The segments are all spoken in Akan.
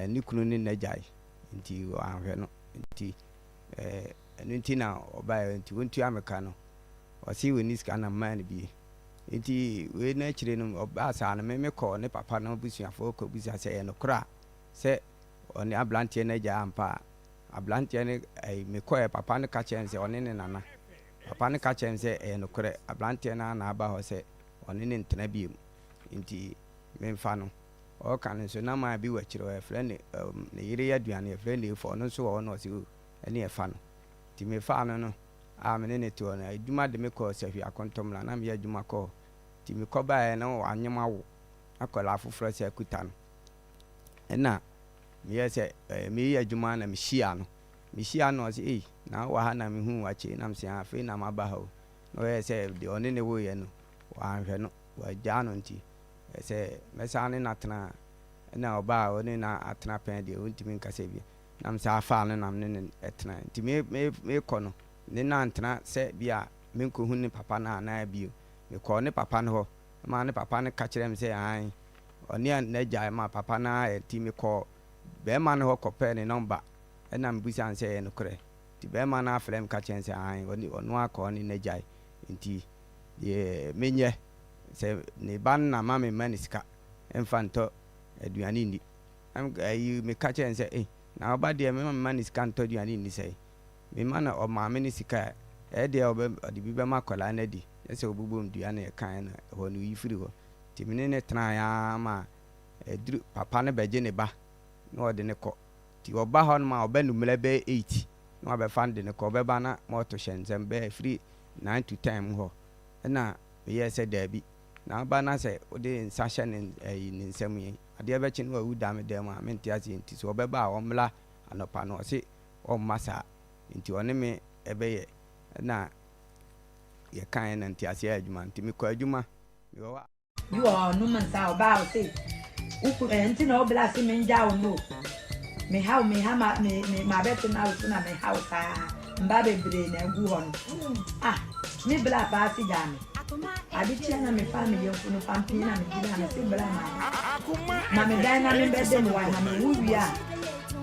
Ne kunu ne no agyae nti wanhwɛ no nti ɛno nti na ɔbaeɛ nti ɔntua me ka no ɔse ɔnni sika na memaa no bi nti wei no akyire no ɔbaa saa no me mekɔɔ ne papa no abusuafoɔ kɔbisa sɛ ɛyɛ nokorɛ a sɛ ɔne abranteɛ no agyae ampa a abranteɛ no ɛyi mekɔɛ papa no ka kyerɛ me sɛ ɔne ne nana papa no ka kyerɛ me sɛ ɛyɛ nokorɛ abranteɛ no ara na aba hɔ sɛ ɔne no ntena bio nti memfa no Ɔreka no nso, na man bi wɔ akyire hɔ, yɛfrɛ no ɛɛm, ne yere yɛ aduane, yɛfrɛ no Efo, ɔno nso wɔ hɔ na ɔse o, ɛneɛ fa no. Nti mefaa no no, a me ne no te hɔ no, adwuma de me kɔɔ Sahwi Akontomla, na meyɛ adwuma kɔ hɔ. Nti mekɔ baeɛ no wanyem awo, akwadaa foforɔ sɛ akuta no. Ɛna meyɛɛ sɛ ɛɛ, mereyɛ adwuma na mehyiaa no. Mehyiaa no na ɔse ei, na wowɔ ha na mehuu wo akyɛ yi, na mese aa, afei na maba ha o. Na ɔyɛɛ sɛ deɛ ɔne no woeɛ no, wanhwɛ no, wagyaa no nti. Sɛ mɛsan ne no atena a, ɛna ɔbaa a ɔne no atena pɛn deɛ ɔntumi nkasa bio. Na mesan faa no na me ne no tenae. Nti me me mekɔ no, ne no antena sɛ bi a menkɔhu ne papa no anaa bio. Mekɔɔ ne papa no hɔ maa ne papa no ka kyerɛɛ me sɛ aane, ɔne n'agya ma papa no ara nti mekɔɔ barima no hɔ kɔpɛɛ ne nɔmba ɛna mebisaa no sɛ ɛyɛ nokorɛ. Nti barima no ara frɛɛ me ka kyerɛɛ me sɛ aane, ɔne ɔno ara kɔɔ ne n'agyae nti deɛ menyɛ. Sɛ ne ba no na ma me mma no sika mfa ntɔ aduane nni. Ayi meka kyerɛ no sɛ, eh, na wo ba deɛ mema mma no sika ntɔ aduane nni sɛn? Mema no ɔmaame no sika a, ɛyɛ deɛ ɔbɛ ɔde bi bɛma akwadaa no adi. Nyɛ sɛ ɔbobom dua na ɛkaeɛ na ɛhɔ no ɔyi firi hɔ. Nti me ne no tenaeɛ ara ma ɛduru papa no bɛgye ne ba na ɔde no kɔ. Nti ɔba hɔ nom a ɔba anummerɛ bɛyɛ 8 na wabɛfa no de no kɔ. Ɔbɛba na moto hyɛ nsam bɛyɛ firi 9 to 10 mu hɔ. Ɛna meyɛɛ sɛ daabi. Na aba na sɛ wode nsa hyɛ ne ɛyi ne nsam yi, adeɛ bɛkye na wawu da me dan mu a, mente aseɛ. Nti sɛ ɔbɛba a ɔmmra anɔpa no. Ɔse ɔmma saa. Nti ɔne me bɛyɛ. Ɛna yɛkaeɛ na nteaseɛ ayɛ adwuma. Nti mekɔ adwuma, mewɔ hɔ a. Bi wɔ hɔ a ɔnom nsa a ɔbaa ɔse wo kunu eh, nti na ɔbla se mengyaa wo no o. Mehaw meha ma me me mabɛtena wo so na mehaw saa mba bebree na agu hɔ no. Ah, me bla paa se gyaa me. Ade kyeɛ na mefaa me yɛmfunu no pampee na megyinaa me se bla maame. Ma me dan na membɛda mu wae na mewo wie a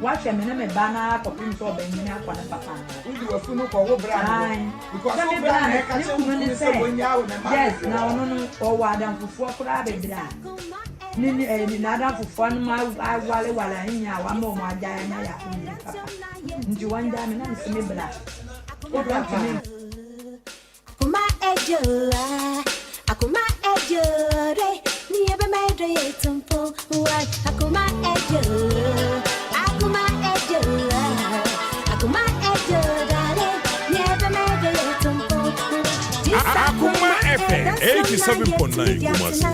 Wahwɛ me ne me ba no ara kɔpem sɛ ɔbɛnyini akɔ ne papa no hɔ. Wode w'afunu kɔ wo bra no hɔ. Because Sɛ wo me bra bra na no, ɛka ne kyerɛ wo kunu ne kunu sɛ sɛ, wɔnnyaa wo ne mma no yes, na deɛ. ɔno no ɔwɔ adamfofoɔ koraa bebree a ne ne ɛɛ n'adamfofoɔ no ma awareware ahenya a wama wɔn agyae anya yɛ yere papa. Nti wɔngyae me na mese me bra. Wo bra paa. Ntumi. Akoma FM 87.9 Kumasi.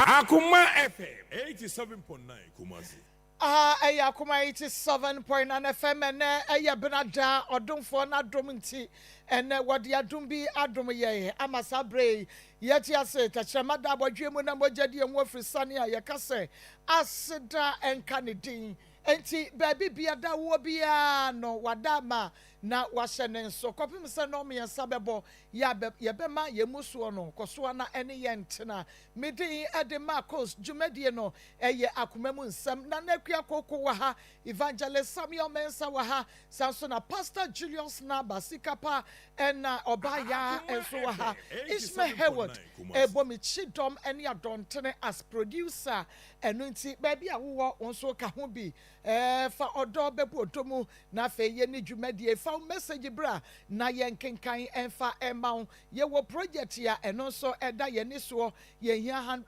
Akoma FM 87.9 Kumasi. Aha ɛyɛ Akoma 87.9 FM ɛnɛ ɛyɛ Benada ɔdomfoɔ n'adom nti ɛnɛ wɔde adom bi adom yɛn ama saa berɛ yi yɛte ase tɛkyerɛma da abɔdweɛ mu na mogya di ɛho afiri sane a yɛka sɛ aseda nka ne din enti baabi bia da woɔ biara no wada ama na wahyɛ ne nso kɔpem sɛ nnɔnmiɛnsa bɛbɔ yɛ a yɛbɛma yɛn mu soɔ no kɔ so ara na ɛne yɛn ntena. Me din de Marcos, dwumadie no yɛ akoma mu nsɛm. Nana Akua Koko wɔ ha, Evangelist Samuel Mensah wɔ ha, saa nso na Pastor Julius Naba Sikapa ɛna Ɔbaa Yaa nso wɔ ha. Ishmael Hayward ɛrebɔ me kyidɔm ne adɔntene as producer, ɛno nti baabi a wowɔ wo nso ka ho bi. Fa ɔdɔ bɛbu ɔdɔ mu Na afei yɛnni dwumadie. Fa wo message bra na yɛnkenkan mfa mma wo. Yɛwɔ project a ɛno nso ɛda yɛn ani soɔ. Yɛhia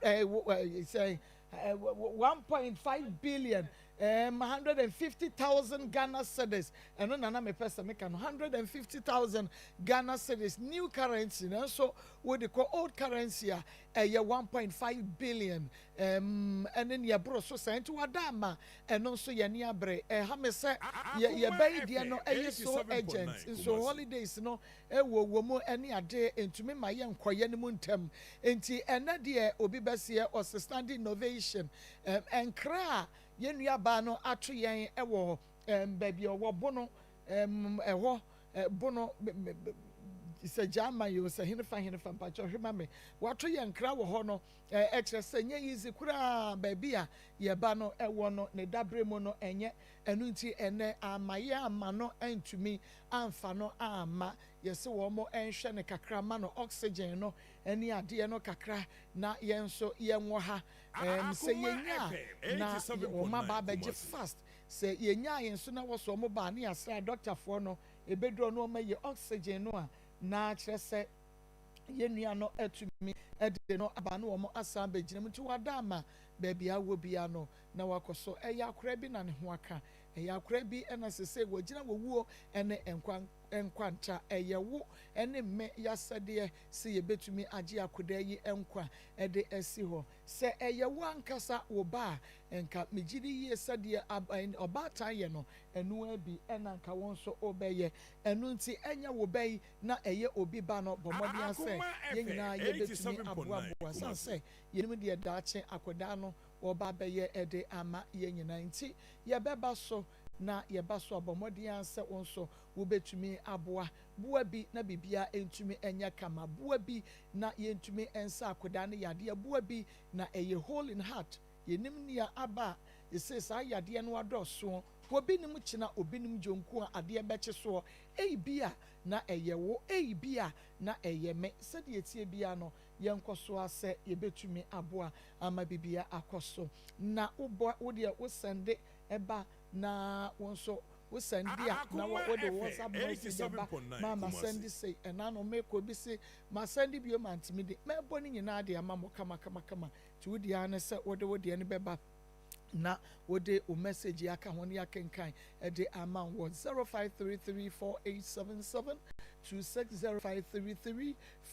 sɛn, 1.5 billion. 150,000 Ghana cedis, ɛno na na mepɛ sɛ meka no, 150,000 Ghana cedis, new currency, nanso wode kɔ old currency a, ɛyɛ 1.5 billion ɛne nea ɛboro so saa. Nti wada ama ɛno nso yɛ ne abere. Ɛha me sɛ yɛbɛyi deɛ no ɛyɛ so urgent nso, holidays no ɛwɔ wɔ mu ɛne ade ntumi ma yɛ nkɔyɛ no mu ntɛm. Nti ɛnɛ deɛ obi bɛseɛ ɔsɛ standing ovation. Ɛnkra a yɛn nuabaa no ato yɛn ɛwɔ baabi a ɔwɔ Bono, ɛhɔ Bono sɛ gyaama yi o, sɛ henefa henefa, mpakyɛ ɔhwɛ ma me, wato yɛn nkra wɔ hɔ no. Ɛkyerɛ sɛ nyɛ easy koraa baabi a yɛba no ɛwɔ no ne dabere mu no ɛnyɛ ɛno. Nti ɛnɛ ama yɛ ama no ɛntumi amfa no ama yɛsɛ wɔn ɛnhwɛ no kakra ma no oxygen no ɛne adeɛ no kakra, na yɛn nso yɛn wɔ ha sɛ yɛnya a na wɔn aba abɛgye fast. Sɛ yɛnya yɛn nso na wɔsɔ wɔn ba ne yɛasra dɔktafoɔ no ebeduro no, wɔn ayi oxygen no a, na kyerɛ sɛ yɛn nua no atumi ɛde no aba no, wɔn asan abɛgyina mu. Nti wada ama baabi a wɔ bia no na wakɔ so. Ɛyɛ akora bi na ne ho aka, ɛyɛ akora bi ɛna sese wɔgyina wɔ wuo ɛne nkwa nkwanta. Ɛyɛ wo ɛne mme yasɛdeɛ sɛ yɛbɛtumi agye akwadaa yi nkwa ɛde asi hɔ. Sɛ ɛyɛ wo ankasa wo ba a, nka megye di yie sɛdeɛ ɔbaatan yɛ no ɛnoa bi ɛna nka wɔn nso wobɛyɛ ɛno. Nti ɛnyɛ wo ba yi na ɛyɛ obi ba no, bɔ mmɔden sɛ yɛn nyinaa yɛbɛtumi aboaboa san sɛ yɛnim deɛ daakye akwadaa no wɔba bɛyɛ ɛde ama yɛn nyinaa. Nti yɛbɛba so na yɛba so abɔ mmɔden sɛ wɔn nso wobɛtumi aboa boa bi na biribiara ntumi nyɛ kama, boa bi na yɛntumi nsa akwadaa no yadeɛ, boa bi na ɛyɛ hole in heart. Yɛnim nea aba a yɛsɛ saa yadeɛ no adɔɔso. Obi nim kyena, obi nim dwonku a adeɛ bɛkye soɔ. Eyi bi a na ɛyɛ wo, eyi bi a na ɛyɛ me. Sɛdeɛ tie bia no, yɛnkɔ so asɛ yɛbɛtumi aboa ama biribiara akɔ so. Na wobɔ wodeɛ wosend ɛba na wo nso wosend a na wode WhatsApp message aba ma ma send sei. Ɛna no mekɔ bi se ma send bio ma ntumi de mɛbɔ ne nyinaa de ama mo kama kama kama. Nti wodeɛ ara ne sɛ wode wodeɛ no bɛba na wode wo message aka ho ne akenkan ɛde ama wɔ 0533487726,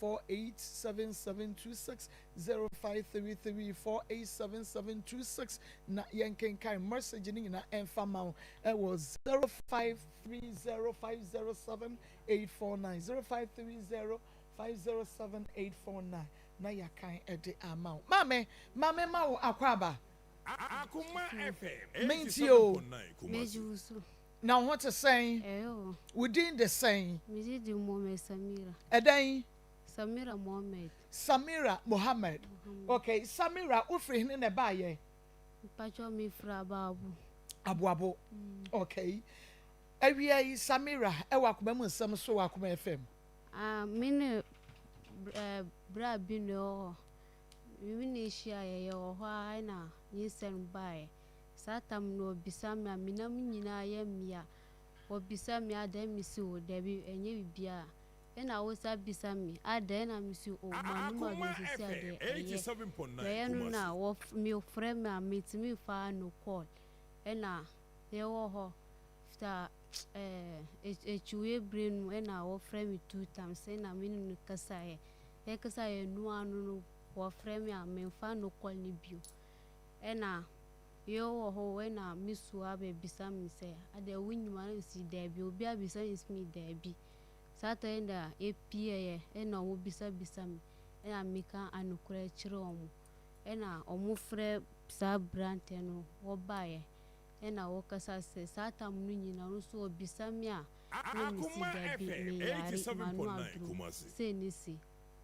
0533487726, 0533487726, na yɛnkenkan message no nyinaa ɛmfa ma wo ɛwɔ 0530507849, 0530507849, na yɛakan ɛde ama wo. Maame, maame, ma wo akɔ aba. Akoma FM Menti o. 87.9 Kumasi. Meji wo so. Na wo ho te sɛn? Ɛyɛ o. Wo din de sɛn? Megye di Mohammed Samira. Ɛdɛn? Samira Mohammed. Samira Mohammed. Okay, Samira, wofiri hene na ɛbaayɛ? Mpatwɔ, mefiri Aboabo. Aboabo. Okay, awia yi, Samira, ɛwɔ Akoma mu Nsɛm so wɔ Akoma FM. Ah, me ne bra bi na ɛwɔ hɔ. Me ne hyia yɛyɛ wɔ hɔ a ɛna nyinsɛn baeɛ. Saa tam no ɔbisa me a menam nyinaa yɛ mmea. Ɔbisa me adɛn, me si o dabi, ɛnyɛ biribiara. Ɛna wosa bisa me adɛn na me si o manom Akoma aduro sisi FM adeɛ ɛyɛ. 87.9 Bɛyɛ no na Kumasi. wɔf mefrɛ me a metumi fa no call, ɛna yɛwɔ hɔ fta akyiwie bere no, ɛna wɔfrɛ me two times, ɛna me ne no kasaeɛ. Yɛkasaeɛ no ano no, wɔfrɛ me a memfa no call no bio. Ɛna yɛwɔ hɔ, ɛna me sua bɛbisa me sɛ adɛ wonyim a, na mesi daabi. Obi abisa me si me daabi. Saa time da epieɛ, ɛna ɔmo bisabisa me, ɛna meka anokorɛ kyerɛ ɔmo, ɛna ɔmo frɛ saa aberanteɛ no, wɔbaeɛ, ɛna wɔkasa sɛ saa tam no nyinaa ɔno nso ɔbisa me a na mesi Akoma daabi, FM meyare mano 87.9 aduro Kumasi. sei ne sei.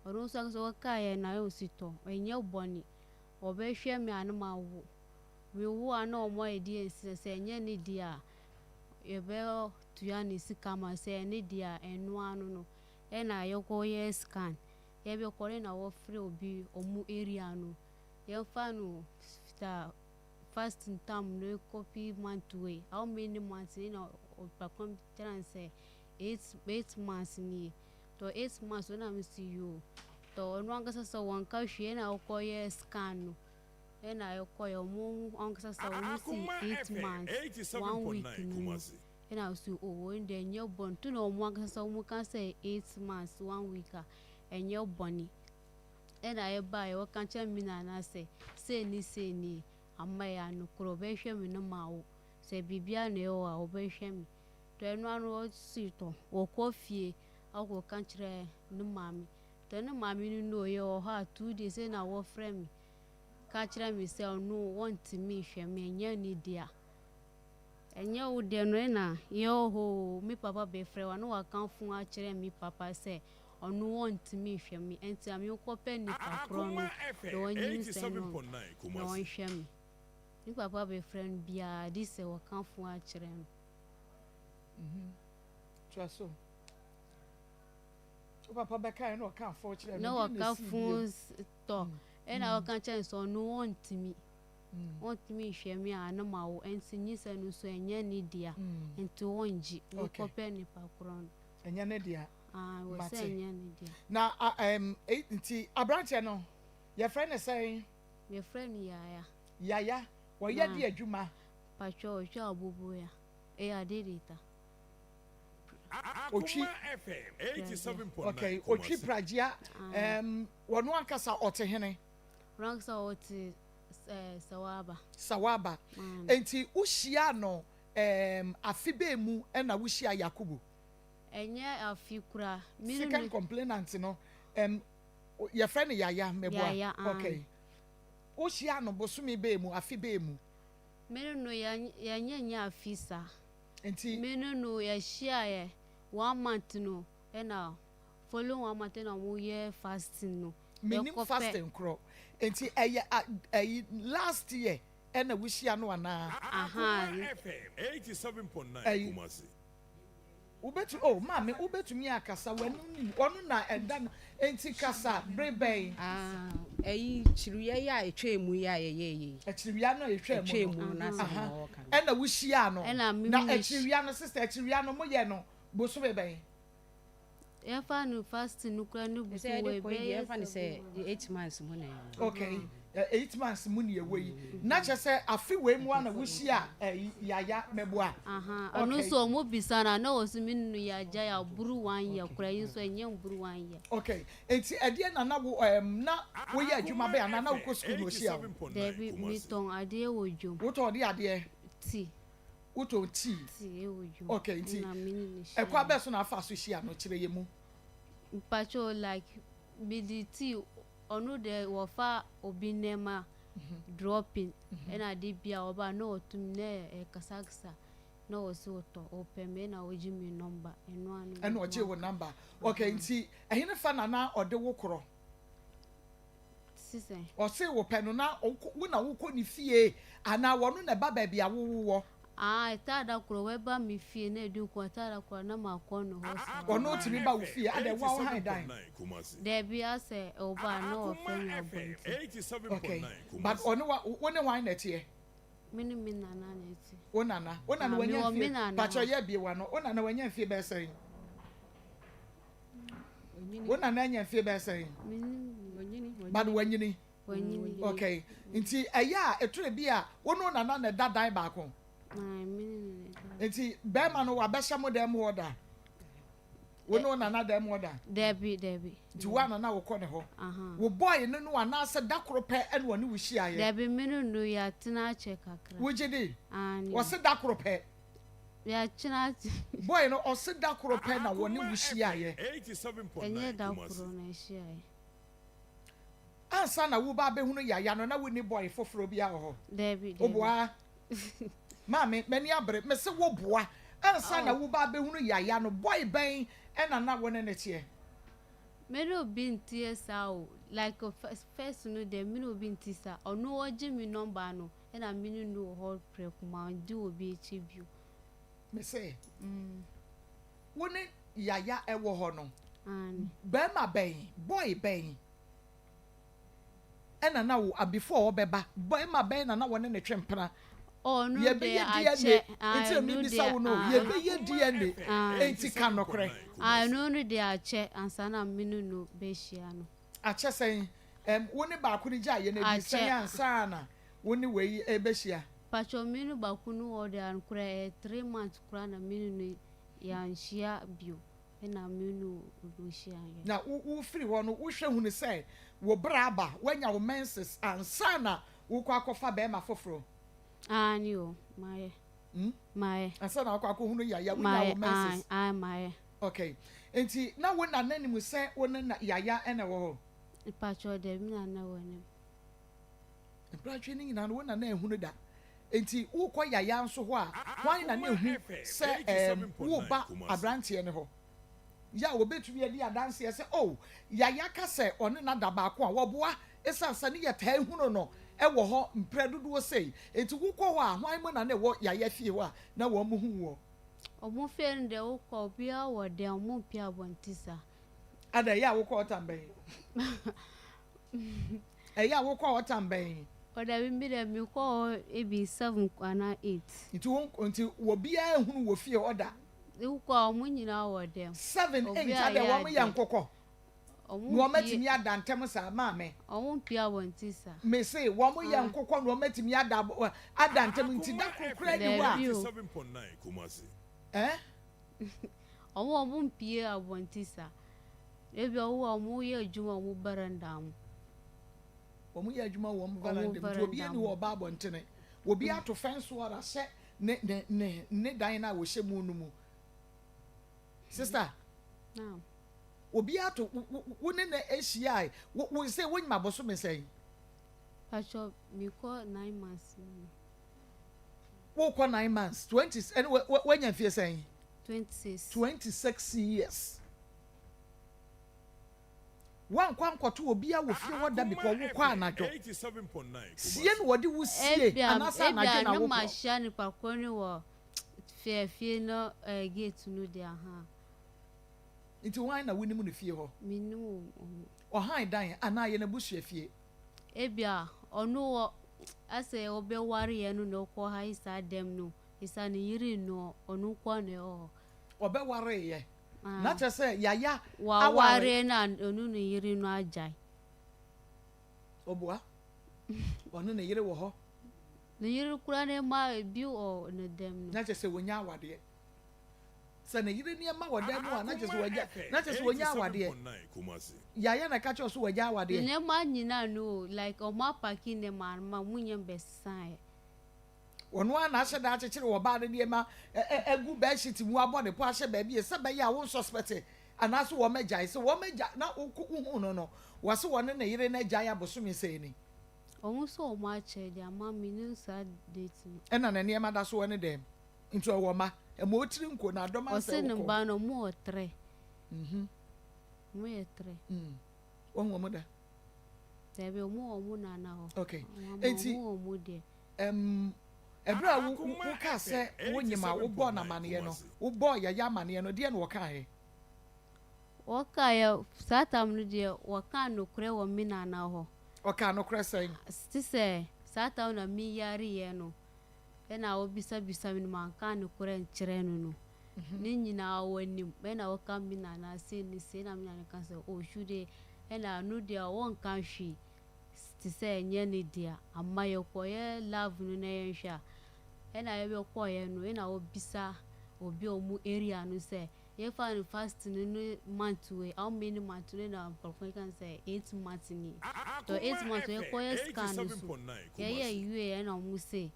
Ɔno nso akasa wɔkaeɛ na ɔsi tɔ ɛnyɛ bɔne, ɔbɛhwɛ me a na mawo, mewo a na ɔmo ayɛ deɛ nsi sɛ ɛnyɛ ne deɛ a yɛbɛtua ne sika ma, sɛ ɛne deɛ a ɛno ano no. Ɛna yɛkɔyɛ scan, yɛbɛkɔ ne na wɔfrɛ obi ɔmo area no, yɛmfa no ta first term no copy month wei, how many months ne na ɔpakɔm kyerɛ no sɛ 8 months nie tɔ, 8 months. Na me si yoo tɔ, ɔno ankasa sɛ wɔnka hwee na ɔkɔyɛ scan no. Ɛna yɛkɔɛ ɔmo ankasa sɛ ɔmo si Akoma 8 FM months 1 week 87.9 no no Kumasi. ɛna ɔsi o wɔn deɛ ɛnyɛ bɔne to na ɔmo ankasa ɔmo ka sɛ 8 months 1 week a ɛnyɛ bɔne. Ɛna yɛbaeɛ wɔka kyerɛ me nana sɛ sei ne sei nie ama yɛ anokorɛ ɔbɛhwɛ me no ma wo sɛ biribia na ɛwɔ a ɔbɛhwɛ me. Tɔ ɛno ano ɔsi tɔ wɔkɔ fie akɔka kyerɛ ne maame. Tɔ ne maame no no ɔyɛ wɔ hɔ a 2 days ɛna wɔfrɛ me ka kyerɛ me sɛ ɔno wɔntumi nhwɛ me, ɛnyɛ ne dea. Ɛnyɛ wo deɛ no ɛna yɛwɔ hɔ o, me papa bɛfrɛ wa na waka fo akyerɛ me papa sɛ ɔno wɔntumi nhwɛ me, ɛnti a menkɔpɛ nipa korɔ no Akoma na FM ɔnyinsɛn no 87.9 na Kumasi. ɔnhwɛ me. Me papa bɛfrɛ no biara de sɛ wɔka fo akyerɛ no. Toa so. Wo papa bɛkae na ɔka afɔ kyerɛ Na no, deɛ na wɔka ɛsii fo bio? tɔ ɛna wɔka kyerɛ no sɛ ɔno wɔntumi nhwɛ me a ne ma wo, ɛnti nyinsɛn no nso ɛnyɛ ne dea, nti wɔngye menkɔpɛ nipa korɔ no. Ɛnyɛ ne dea. Ah, wɔ sɛ Mate. ɛnyɛ ne dea. Na nti aberanteɛ no yɛfrɛ ne sɛn? Yɛfrɛ no Yaya. Yaya. Wɔyɛ Na. de adwuma? Patwɛ ɔtwa aboboya. Ɛyɛ adedeta. Otwi. Akoma FM 87.9 Okay, otwi Kumasi. pragya. Wɔno ankasa ɔte hene? Ranksa ɔte Sawaba. Sawaba. Nti wohyia no afe bɛɛ mu ɛna wohyia Yakubu? Ɛnyɛ afi kora. Me ne Second no complainant no, yɛfrɛ no Yaya, meboa? Yaya, ah. Okay, wohyia no bosome bɛɛ mu, afe bɛɛ mu? Me ne no yɛnyɛ nyɛ afi saa. Nti Me ne no yɛhyia yɛ 1 month no ɛna follow 1 month ɛna ɔmo yɛ fasting no. Menim. Yɛkɔpɛ- Fasting korɔ nti ɛyɛ ɛyi last year ɛna wohyia no anaa? Aha. Akoma FM 87.9 Ɛyi. Kumasi. Wobɛtu oh maame, wobɛtumi akasa w'anim nim ɔno na ɛda no nti kasa bere bɛn? Ah, ɛyi kyiriwia yi a ɛtwa mu yi a yɛyɛ yi. Akyiriwia no a ɛtwa ɛtwa mu no? mu no n'asɛm Aha. na ɔɔka no. Ɛna wohyia no? Ɛna me na ne akyiriwia no, sister, akyiriwia no moyɛ no bosome bɛn? Yɛfa no fasting no kora ne Sɛ busu yɛde wɔ kɔ yi deɛ, ɛbɛyɛ yɛmfa no sɛ 7 months. 8 months mu na ɛwɔ. Okay, 8 months mu ne ɛwɔ yi na kyerɛ sɛ afe wei mu a na wohyia ɛyi Yaya, mɛboa? Aha, ɔno Okay. nso ɔmo bisa no a na wɔ so me ne no yɛagya yɛaboro 1 year kora yi nso ɛnyɛ mboro 1 year. Okay, nti ɛdeɛ na na wo na woyɛ adwuma bɛn anaa na wokɔ sukuu na ohyia wo? Daabi, metɔn adeɛ wɔ dwom. Wotɔn de adeɛ? Tea. Wotɔn tea? Tea ɛwɔ dwom. Okay, nti Ɛna me ne no hyia. ɛkɔ abɛ so na afa so hyia no, kyerɛ yɛ mu. Mpatwo, like mede tea, ɔno deɛ wɔfa obi nneɛma dropping ɛna ade bia ɔba na ɔtum na ɛkasakasa na ɔsi ɔtɔ ɔpɛ me ɛna ɔgye me number, ɛno ano. Ɛna ɔgye wo number. Okay, nti ɛhene fa na na ɔde wo korɔ? Sisan. Ɔse wo pɛ no na wo na wokɔ ne fie anaa wɔno na ɛba baabi a wowowɔ? Ah, ɛta da korɔ wɔba me fie na ɛdi nko ɛta da korɔ na ma kɔ ne hɔ saa. Ɔno tumi ba wo fie adɛ wo a wo han dan? 87.9 Kumasi. Daabi, asɛ ɔba na ɔfrɛ me Akoma FM abɔnten. Okay, 87.9 but Kumasi. ɔne wa wo ne wan na ɛteɛ? Me ne me nana na ɛte. Wo nana, wo nana Ah, wanya mewɔ me mfie nana. pakyɛ yɛ bie wa no, wo nana wanya mfie bɛyɛ sɛn? Wo nana anya mfie bɛyɛ sɛn? Me ne But wanyini? Wanyini. Okay, nti ɛyɛ a ɛtore bi a wo ne wo nana na ɛda dan baako? Ah, me ne ne na ɛda. Nti bɛrima no wabɛhyɛ mo dan mu hɔ da, wo ne wo nana dan mu hɔ da? Daabi, daabi. Nti wo ana na wokɔ ne hɔ? Aha. Wo boy no anaasɛ da koro pɛ ɛna ɔne wo hyiaeɛ? Daabi, me ne no yɛatena akyɛ kakra. Wogye di? Ah, ne Wɔse da koro pɛ. Yɛatena akyɛ. Boy no ɔse da koro pɛ na wɔne wo hyiaeɛ. 87.9 Ɛnyɛ da Kumasi. koro na ɛhyiaeɛ. Ansa na woba abɛhunu Yaya no, na wonni boy foforɔ bi wɔ hɔ? Daabi, daabi. Woboa maame, m'ani abere, mese woboa, ansa na woba abɛhunu Yaya no, boy bɛn ɛna na wo ne ne teɛ? Me ne obi ntie saa o, like first no deɛ, me ne obi nti saa. Ɔno ɔgye me number no ɛna me ne no wɔ hɔ prɛko ma ɔndi obi akyi bio. Mese wo ne Yaya ɛwɔ hɔ no, Aane. bɛrima bɛn, boy bɛn ɛna na wo before ɔbɛba, bɛrima bɛn na na wɔne ne twe mpena? Ɔno deɛ Yɛbɛyɛ akyɛ. DNA Ah, nti na ɛno mebisa deɛ wo no. Ah, Yɛbɛyɛ DNA Ah. nti ka nokorɛ. Ah, ɛno no deɛ akyɛ ansa na me ne no bɛhyia no. Akyɛ sɛn? Ɛm, wo ne baako no gyaeɛ no, ɛdii sɛn Akyɛ. ansa na wo ne wei rebɛhyia? Pakyɛw me ne baako no wɔ deɛ ankorɛ ɛyɛ 3 months koraa na me ne no yɛanhyia bio ɛna me ne no hyiaeɛ. Na wo wofiri hɔ no, wohwɛ hunu sɛ wo bra aba, woanya wo menses ansa na wokɔ akɔfa bɛrima foforɔ? Aane o, mayɛ. Mayɛ. Ansa na wokɔ akɔhunu Yaya, wonya wo Mayɛ, menses? aane, aane mayɛ. Okay. Nti na wo nana nim sɛ wo ne Yaya na ɛwɔ hɔ? Mpakyɛw dabi, me nana wɔ anim. Mpratwe no nyinaa no wo nana anhunu da. Enti wokɔ Yaya nso hɔ a, hwan na na ehu sɛ ɛɛm woreba aberanteɛ no hɔ? Yɛ a wɔbɛtumi adi adanseɛ sɛ oh, Yaya ka sɛ ɔne no ada baako a, wɔboa esiane sɛ ne yɛtaa hunu no wɔ hɔ mprɛ dodoɔ sei. Enti wokɔ hɔ a, hwan mu na na ɛwɔ Yaya fie hɔ a na wɔn hu woɔ? Wɔn fie no deɛ wokɔ a, obiara wɔ dan, wɔmpue abɔnten saa. Ada, ɛyɛ a wokɔ hɔ tam bɛn? Ɛyɛ a wokɔ hɔ tam bɛn? O dabi me deɛ mekɔ hɔ ebi 7 anaa 8. Nti wo nti obiara nhunu wɔ fie hɔ da? Wokɔ a wɔn nyinaa wɔ dɛm. 7 8 Obiara adɛ yɛ wɔn yɛ adeɛ. nkokɔ Wɔn na wɔn mpie atumi ada ntɛm saa maame? Wɔn mpie abɔnten saa. Me se wɔn yɛ Ah. nkokɔ na wɔn atumi ada ada ntɛm nti da koro koraa ni hɔ a. Dabi o. Eh? Wɔn wɔn mpie abɔnten saa. Ebi wɔn a wɔn yɛ adwuma wɔn baranda mu. Wɔn yɛ adwuma wɔn baranda mu nti obi ani wɔ ɔba abɔntene. Obi ato fɛnso ara hyɛ ne ne ne ne dan na wɔhyɛ mu no mu. Sister. Naam. Obi ato wo ne na ahyia wo wo sɛ wonyim abosome sɛn? Pacho mekɔ 9 months mu. Wokɔ 9 months, 20 ɛne wanya mfie sɛn? 26. 26 years. Wankɔ ankɔto obi a wɔ fie hɔ da because wokɔ anadwo. Sie na wɔde wo sie anaasɛ anadwo na Ebia ne ma wokɔ? hyia nipa korɔ ne wɔ fie fie no gate no de aha. Nti hwan na wonim no fie hɔ? Menim wɔn. Ɔhan dan anaa yɛ n'abusua fie? Ebia ɔno wɔ asɛ ɔbɛware yɛ no na ɔkɔ ha yi saa dɛm no isa ne yere no ɔno nko na ɛwɔ hɔ. Ɔbɛware yɛ Ah. na kyerɛ sɛ Yaya aware. Waware na ɔno ne yere no agyae. Ɔboa, ɔno ne yere wɔ hɔ? Ne yere kura ne ma bi wɔ ne dɛm no. Na kyerɛ sɛ wɔnya awadeɛ sɛ ne yere nneɛma wɔ dan mu a, na kyerɛ sɛ wɔagya, na kyerɛ sɛ wɔnya awadeɛ. Yaya na ka kyerɛ so wɔagya Ne awadeɛ? nneɛma nyinaa no like ɔmo apack nneɛma ama mo nyɛ mbɛsesan yɛ. Ɔno ara na ahyɛ da akyekyere wɔ baa no nneɛma agu bedsheet mu abɔ ne po ahyɛ baabi sɛ bɛyɛ a wɔn suspect anaasɛ wɔn agyae sɛ wɔn agya na wokɔ wohu no, wɔse wɔne ne yere no agyae abosome sɛn ni? Ɔmo nso ɔmo akyɛ de ama mi ne saa date no. Ɛna ne nneɛma da so wɔ ne dɛm nti ɔwɔ ma ɛma otiri nko na adɔm Ɔsi ansɛ ne wokɔ. ba no ɔmo wɔ three. Ɔmo yɛ three. Wɔn wɔ mo da? Dabi, ɔmo wɔ ɔmo nana hɔ. Okay. Ɔmo ama Enti ɔmo wɔ ɔmo deɛ. Ɛberɛ a wokaa sɛ wonyim a wobɔɔ n'amanneɛ no, wobɔɔ Yaya amanneɛ no, deɛ na wɔkaeɛ? Wɔkaeɛ saa tam no deɛ, wɔka nokorɛ wɔ me nana hɔ. Ɔkaa nokorɛ sɛn? Te sɛ saa tam na meyareɛ no ɛna wɔbisabisa me no, manka nokorɛ nkyerɛ no. Ne nyinaa wɔnim ɛna wɔka me nana sei ne sei na me nana ka sɛ ɔhwu de ɛna no deɛ wɔnka hwee te sɛ ɛnyɛ ne dea ama yɛkɔyɛ lab no na yɛnhwɛ a ɛna yɛbɛkɔɔyɛ no ɛna wɔbisa obi a ɔmo area no sɛ yɛfa no fast no ne month wei, how many months no, na nkurɔfoɔ ka sɛ 8 months ni tɔ 8 months. Yɛkɔyɛ scan no so yɛyɛ wie ɛna ɔmo se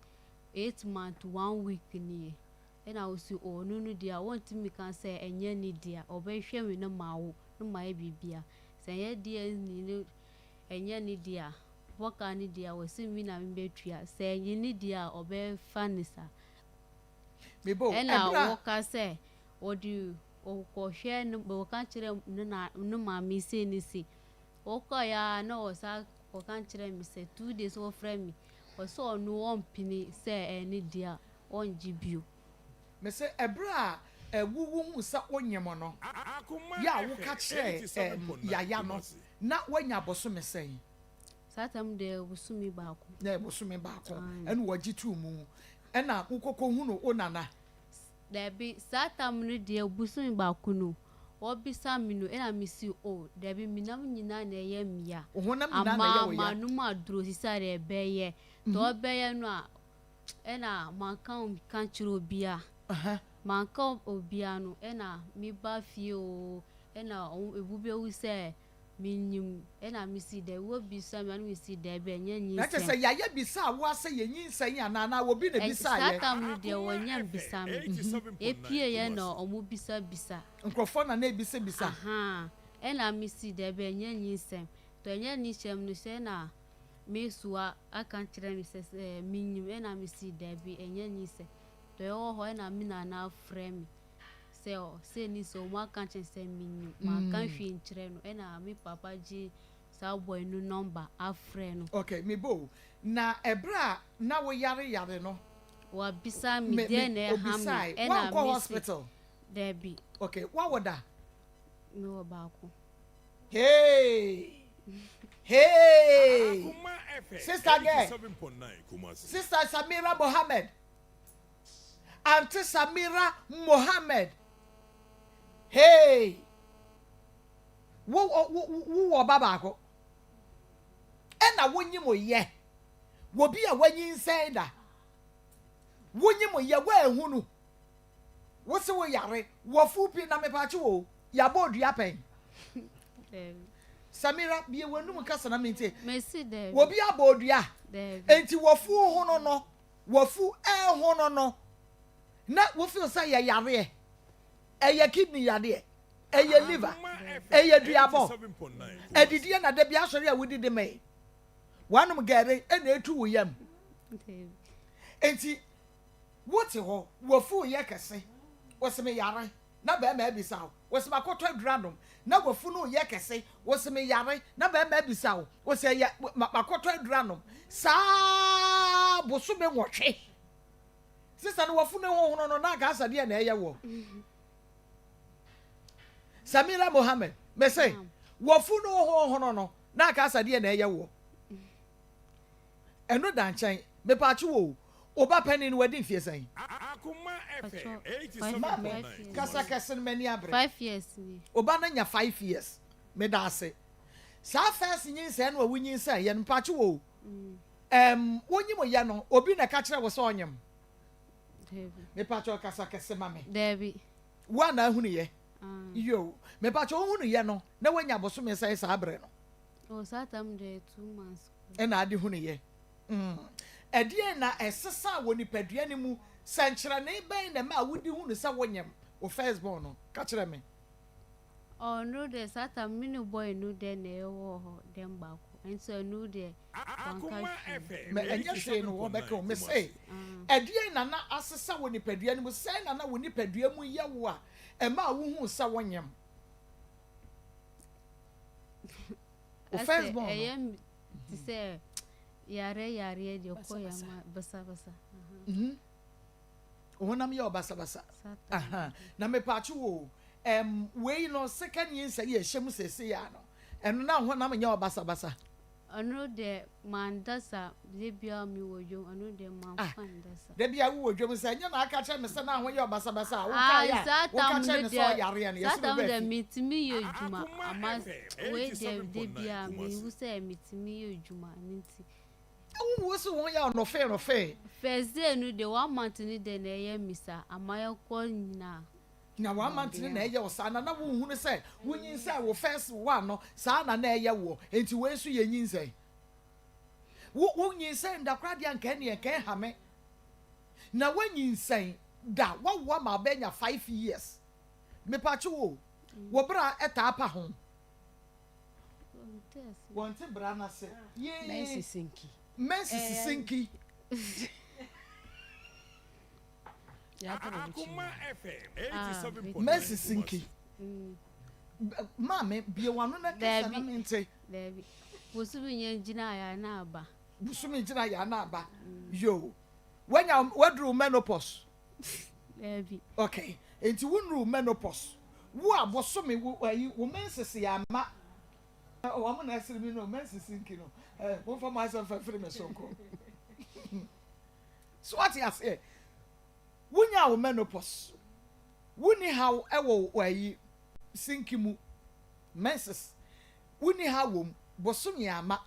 8 month 1 week nie ɛna wosi ɔno no deɛ wɔntumi ka sɛ ɛnyɛ ne dea, ɔbɛhwɛ me no ma wo no ma yɛ biribia sɛ ɛnyɛ deɛ ni no ɛnyɛ ne dea wɔka ne dea wɔsi mi na mi bɛtua sɛ ɛnyɛ ne dea a ɔbɛfa ne sa. Mebo Ɛna ɛberɛ a wɔka sɛ wɔde ɔkɔhwɛ no, wɔka kyerɛ ne na ne maame sei ne sei wɔkɔeɛ a na wɔsa kɔka kyerɛ me sɛ 2 days wɔfrɛ me wɔsɛ ɔno ɔmpene sɛ ɛyɛ ne dea, ɔngye bio. Mese ɛberɛ a ɛwuwu hu sɛ wonyim no yɛ a woka kyerɛ Yaya no na woanya bosome sɛn? Saa tam deɛ bosome baako. Na ɛyɛ bosome baako. Aye. Ɛna wɔgye too mu ɛna wokɔkɔ hu no wo nana? Dabi, saa tam no deɛ bosome baako no. Wɔbisa me no ɛna me si o dabi me nam nyinaa na ɛyɛ me ya. Wo honam nyinaa na ɛyɛ wo ya. Ama manom aduro sisi a deɛ ɛbɛyɛ. Deɛ ɔbɛyɛ no a ɛna manka nka nkyerɛ obia. Manka obia no ɛna me ba fie oo ɛna ebu bɛhu sɛ Menim, ɛna mesi dɛ, wobisa me a na mesi daabi, ɛnyɛ nyinsɛn. Na kyerɛ sɛ yayɛ bisaa wo ara sɛ yɛ nyinsɛn anaa, anaa obi na Ɛ, bisaa saa yɛ? tam no deɛ wɔnnya mbisa me. Epieɛ na ɔmo bisa bisa. Nkorɔfoɔ na na ebisa bisa. Ahaa, ɛna mesi daabi, ɛnyɛ nyinsɛn. Tɔ ɛnyɛ nyinsɛm no sɛ na me soa aka akyerɛ me sɛ sɛ menyim, ɛna mesi daabi, ɛnyɛ nyinsɛn. Tɔ ɛwɔ hɔ ɛna me nana afrɛ me. Sɛ ɔsɛ ni sɛ ɔmo aka kyerɛ sɛ menyim manka hwee nkyerɛ no ɛna me papa gye saa boy no number afrɛ no. Okay me bo o na ɛberɛ a na wo yare yare no. Wabisa me deɛ na ɛha me Obisae ɛna wankɔ me se hospital? Dabi. Okay wawo da? Me wɔ baako. Hey hey sister girl sister Samira Mohammed. Aunty Samira Mohammed hey wo wo wo wɔ ɔba baako ɛna wonyim yɛ wɔ bi a wanyinsɛn da wonyim yɛ woanhunu wo se wo yare wɔfu pi na mepakye wo yɛabɔ odua pɛn Samira bie w'anum kasa na mentie wɔ bi abɔ odua enti wɔfu ho no no Wafu ɛhono no na wo feel sɛ yɛ yareɛ, ɛyɛ kidney yadeɛ, ɛyɛ liver, ɛyɛ duabɔ, adidie na da bi asɔre a wodidi mee, wanom gɛre ɛna etu wo yam. Enti wote hɔ, wafu yɛ kɛse, wose me yare. na bɛrima abisa wo, wose makɔtɔ aduru anom, na w'afunu reyɛ kɛse, wose meyare, na bɛrima abisa wo, wose ɛyɛ makɔtɔ aduru anom, saa bosome nwɔtwe. Sista no w'afunu hohono no na anka asa deɛ na ɛyɛ woɔ. Samira Mohammed, mese w'afunu hohono no na anka asa deɛ na ɛyɛ woɔ. Ɛno da nkyɛn, mepaakyewɔ o, wo ba panin no wadi mfeɛ sɛn? Pakyɛ, Maame, five years. kasa kɛse no m'ani abere. 5 years nie. Wo ba no anya 5 years, meda ase. Saa first nyinsɛn no a wonyinsɛn yɛ no, mepaakyewɔ o, ɛm, wonyim yɛ no, obi na ɛka kyerɛ wo sɛ ɔnyem? Dabi. Mepaakyɛw kasa kɛse ma me. Dabi. Wo a na ahunu yɛ? Ah. Yo, mepaakyɛw wohunu yɛ no, na woanya bosome sɛn saa berɛ no? Oh, saa tam deɛ 2 months. Ɛna ade hunu yɛ. Ɛdeɛn na ɛsesaa wɔ nipadua no mu? Sɛnkyerɛnne bɛn na ɛma wodi hunu sɛ wonyem wo first born no? Ka kyerɛ me. Ɔno deɛ saa tam me ne boy no deɛ na ɛwɔ hɔ dɛm baako nso ɛno deɛ wanka hwee. Mɛ ɛnyɛ hwee no wɔbɛka o. Me se, ɛdeɛn na na asesa wɔ nipadua no mu? Sɛn na na wo nipadua mu yɛ wo a ɛma wohuu sɛ wonyem wo first born no? Ɛyɛ te sɛ yare yareɛ deɛ kɔ yɛ ma basabasa. Honam yɛ ɔbasabasa. Na mepakye wo, um, wei no second nyinsɛn yɛ ɛhyɛ mu sɛsɛ yɛ ano ɛno na honam nyɛ ɔbasabasa? Ɔno deɛ manda sa, de bia mi wɔ dwom, ɔno deɛ mamfa nda sa. Da bia wowɔ dwom sɛ ɛnyɛ na aka kyerɛ me sɛ na ho yɛ ɔbasabasa a woka yɛ a woka kyerɛ ne sɛ ɔyareɛ no yɛsɛ Saa tam bɛbɛ deɛ fi. metumi yɛ adwuma ama wei deɛ de bia mehu sɛ metumi yɛ adwuma ne nti. Wowu so ho yɛ ɔnɔfee nɔfee. First day no deɛ 1 month no deɛ na ɛyɛ mi sa ama yɛkɔ nyinaa. Na 1 month no na ɛyɛ wo saa na na wohunu sɛ wonyinsɛn wo first one no saa na na ɛyɛ woɔ, enti wei nso yɛ nyinsɛn wo wonyinsɛn da koraa deɛ anka ɛneɛ nka ɛha me na woanyinsɛn da woawo ama wobɛnya 5 years. Mepakye wo wɔ berɛ a ɛtaa pa ho wɔnte bra no ase yee. Menses nki. Menses sinki. Akuma FM 87.9. Menses sinki. Maame, bie w'ano na kasa na Dabi. mente. Daabi, bosome nyɛ gyina yɛ na aba. Bosome gyina yɛ ana aba yo wanya waduru menopause? Daabi. Okay, nti wonuru menopause wo a bosome wo ayi wo menses yɛ ama wɔn na ɛsere mi no menses nki no ɛ momfa mo asɛm fa firi me so nkɔ so wate aseɛ wonya wo menopause wonni haw ɛwɔ wo ayi. sinki mu, menses, wonni ha wom, bosome ama,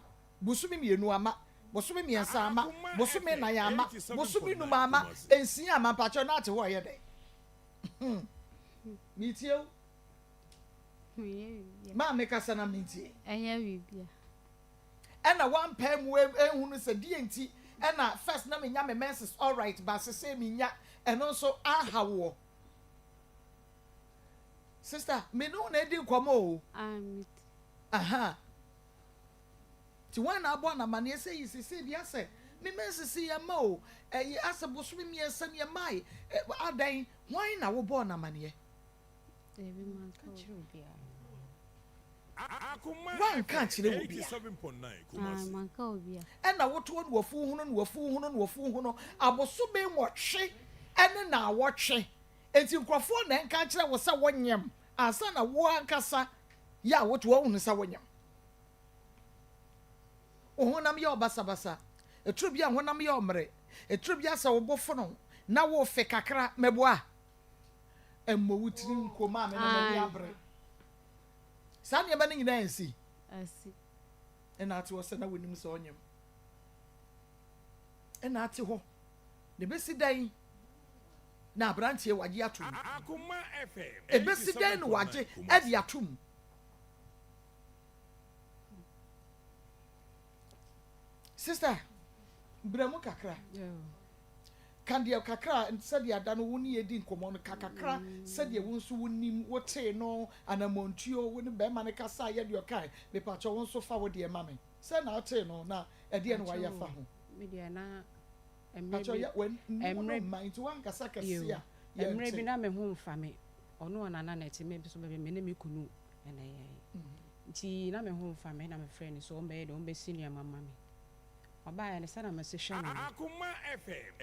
bosome mienu ama, bosome miensa ama, bosome nan ama, bosome num ama, nsia ama, mpakyɛw na ate hɔ ɔyɛ dɛn? Metie wo. Maame kasa na mentie. Ɛnyɛ biribia. Ɛna wampae mu ehunu sɛ deɛ nti ɛna first na menya me menses alright ba sesei menya ɛno nso aha woɔ. Sister, me ne wo na edi nkɔmɔ o. Ah, me ti. Aha. Ti wɔn na abɔ n'amaneɛ sɛ yi sesei deɛ asɛ me menses yɛ ma o. Ɛyi asɛ bosome mmiɛnsa ni ɛmae. Adan, hwan na wobɔɔ n'amaneɛ? Dabi, manka obiara. Woanka ankyerɛ obia? Ah, manka obia. Ɛna wotoɔ no wafuo hono no wafuo hono no wafuo hono abosome nwɔtwe ɛne naawɔtwe. Enti nkurɔfoɔ na ɛnka nkyerɛ wo sɛ wonyem ansa na wo ankasa yɛ a wotoɔ wohunu sɛ wonyem. Wo honam yɛ wo basabasa, ɛturo bi a honam yɛ wo mmere, ɛturo bi a sɛ wo bo fono na wofe kakra, meboa? Mmɔ wo tiri nko maame na m'ani abere. Saa nneɛma no nyinaa nsi. Asi. Ɛna ate hɔ sɛ na wonim sɛ ɔnyem. Ɛna ate hɔ. Na ebesi dɛn na aberanteɛ wagye ato mu? Ebesi dɛn na wagye ɛde ato mu? Sister, brɛ mu kakra. Ka deɛ kakra a sɛdeɛ ada no wo ne yɛn di nkɔmmɔ no, ka kakra sɛdeɛ wo nso wonim, wotee no, anammɔntuo, wo ne barima no kasaeɛ, deɛ ɔkae. Mepakyɛw wo nso fa wo deɛ ma me. Sɛn na wotee no na ɛdeɛn na wayɛ afa ho? Me deɛ na mmerɛ Pakyɛw bi yɛ w'anim no mmerɛ mma nti woankasa kɛse yoo a mmerɛ bi yɛnte. na me ho mfa me ɔno ɔnana na ɛte me nso me ne me kunu na ɛyɛɛ nti na me ho mfa me na mefrɛ no sɛ ɔmbɛyɛ dɛ ɔmbɛsi nneɛma ma me. Ɔbaeɛ no, sɛdeɛ mese hwɛ no no, na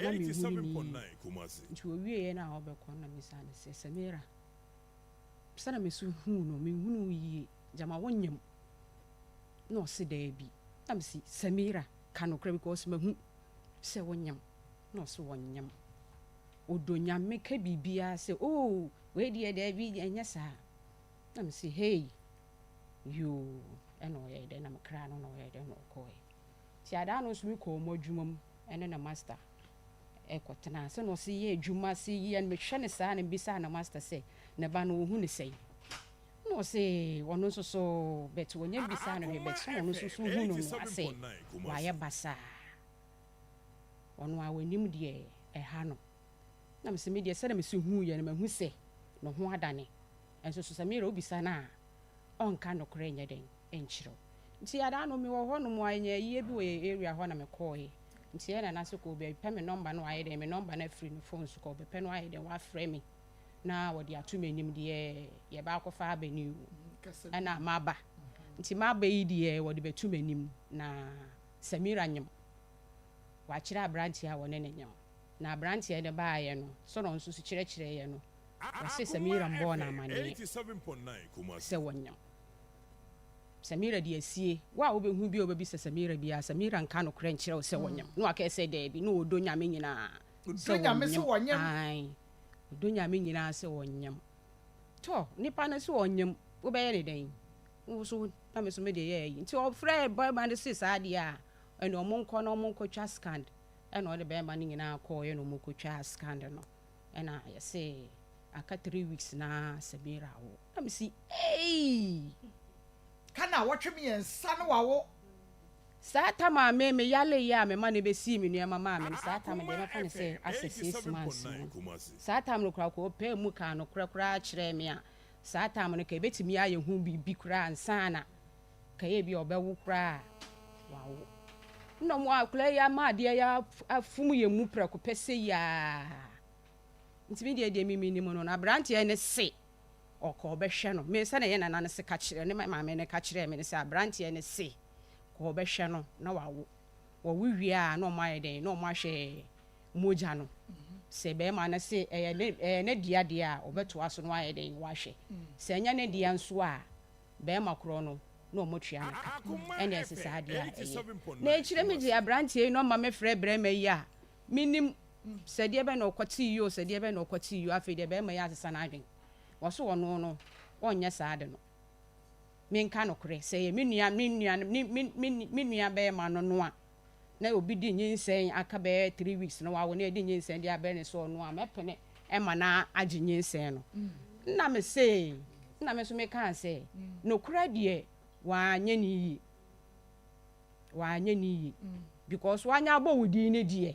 menhunu no yie. Nti ɔwieeɛ no a ɔrebɛkɔ no na mebisaa no sɛ, Samira, sɛdeɛ mese huu no, menhunu wo yie, gyama wonyem? Na ɔse daabi. Na mese, Samira, ka nokorɛ because mahu sɛ wonyem. Na ɔse ɔnyem. Ɔdɔ Nyame ka biribiara sɛ, oh, wei deɛ daabi, ɛnyɛ saa. Na mese, hey, yoo, ɛna ɔyɛɛ dɛn na mekraa no na ɔyɛɛ dɛn na ɔkɔeɛ. Nti adaa no nso me kɔɔ ɔmo adwuma mu ɛne ne master ɛkɔ tenaa sɛnea ɔse yɛ adwuma se yɛ no mehwɛ no saa na mebisaa ne master sɛ ne ba no ohu no sɛn na ɔse ɔno nso so but ɔnya bisaa no hwee but sɛnea ɔno nso so hu no no asɛ wayɛ basaa ɔno a wanim deɛ ɛha no na mese me deɛ sɛnea mese hu yɛ no mahu sɛ ne ho adane nso so Samira wobisa no a ɔnka nokorɛ nyɛ dɛn nkyerɛ wo. Nti adaa no mewɔ hɔ nom a yɛnya ayie bi wɔ yɛn area hɔ na mekɔɔɛ. Nti yɛn nana se kɔ ɔbɛpɛ me number na wayɛ dɛn me number no afiri ne phone so kɔ ɔbɛpɛ na wayɛ dɛn wafrɛ me na wɔde ato m'anim deɛ yɛba akɔfa aba ni o ɛna maba. Nti maba yi deɛ wɔde bɛto m'anim na Samira nyem. Wakyerɛ abranteɛ a wɔne no nyem. Na abranteɛ no baeɛ no sɛdeɛ ɔno nso so kyerɛkyerɛeɛ no ɔse Samira mbɔɔ no amaneɛ sɛ wɔnyem. Samira de asie. Wo a wobɛhu bi a wobɛbisa Samira biara, Samira nka nokorɛ nkyerɛ wo sɛ wɔnyem. Na waka sɛ daabi, na ɔdɔ Nyame nyinaa sɛ wɔnyem. Ae, ɔdɔ Nyame nyinaa sɛ wɔnyem. Tɔ, nipa no sɛ ɔnyem, wobɛyɛ ne dɛn? Wo so, na me so me deɛ yɛ ayi. Nti ɔfrɛɛ barima no se saa deɛ a, ɛne ɔmo nkɔ na ɔmo nkɔtwa scan. Ɛna ɔde barima no nyinaa kɔɔeɛ na ɔmo kɔtwaa scan no. Ɛna yɛse aka 3 weeks na Samira awo. Na mese eii! Ka naawɔtwe miensa ne wawo. Saa tam a me me yaleeɛ a me ma no bɛsii me nnoɔma maa me no saa tam no deɛ mɛfa no sɛ asɛ 6 months mu saa tam no koraa kɔ ɔpɛɛ mu kaa nokorɛ koraa kyerɛɛ me a saa tam no ka ɛbɛtumi ayɛ ho biribi koraa ansa na ka ebi a ɔbɛwo koraa a wawo nna ɔmo akwadaa yi ama adeɛ yi afum yɛn mu prɛko pɛ sɛ yi aa nti me deɛ deɛ me menim no no aberanteɛ no se Ɔkɔ ɔbɛhwɛ no. Me sɛdeɛ yɛn nana no se ka kyerɛ ne maame no ka kyerɛɛ me ne sɛ aberanteɛ no se kɔ ɔbɛhwɛ no na wawo. Wɔwo wie a na wɔn ayɛ dɛn na wɔn ahwɛ mogya no. Sɛ barima no se ɛyɛ ne ɛyɛ ne dea deɛ a ɔbɛtoa so na wayɛ dɛn wahwɛ. Sɛ ɛnyɛ ne dea nso a barima korɔ no na wɔn tua no ka. Ɛna ɛse saa deɛ a ɛyɛ. Na akyire me gye aberanteɛ yi nɔma me frɛ barima yi a menim sɛ deɛ bɛn na ɔkɔtee yi o sɛ deɛ bɛn na ɔkɔtee yi o afei deɛ barima yi asesa n'adwene. Wɔse ɔno no. Ɔnyɛ saa ade no. Menka nokorɛ, sɛ ɛyɛ me nua, me nua, me, me, me, me nua bɛɛma no no a, na obi de nyinsɛn aka bɛyɛ 3 weeks na wawo na yɛde nyinsɛn de abrɛ no sɛ ɔno a, mɛpene ma no agye nyinsɛn no. Nna mese, nna me nso mekaa sɛ, nokorɛ deɛ wanyɛ ne yie. Wanyɛ ne yie. Because wanya abɔ wo din no deɛ,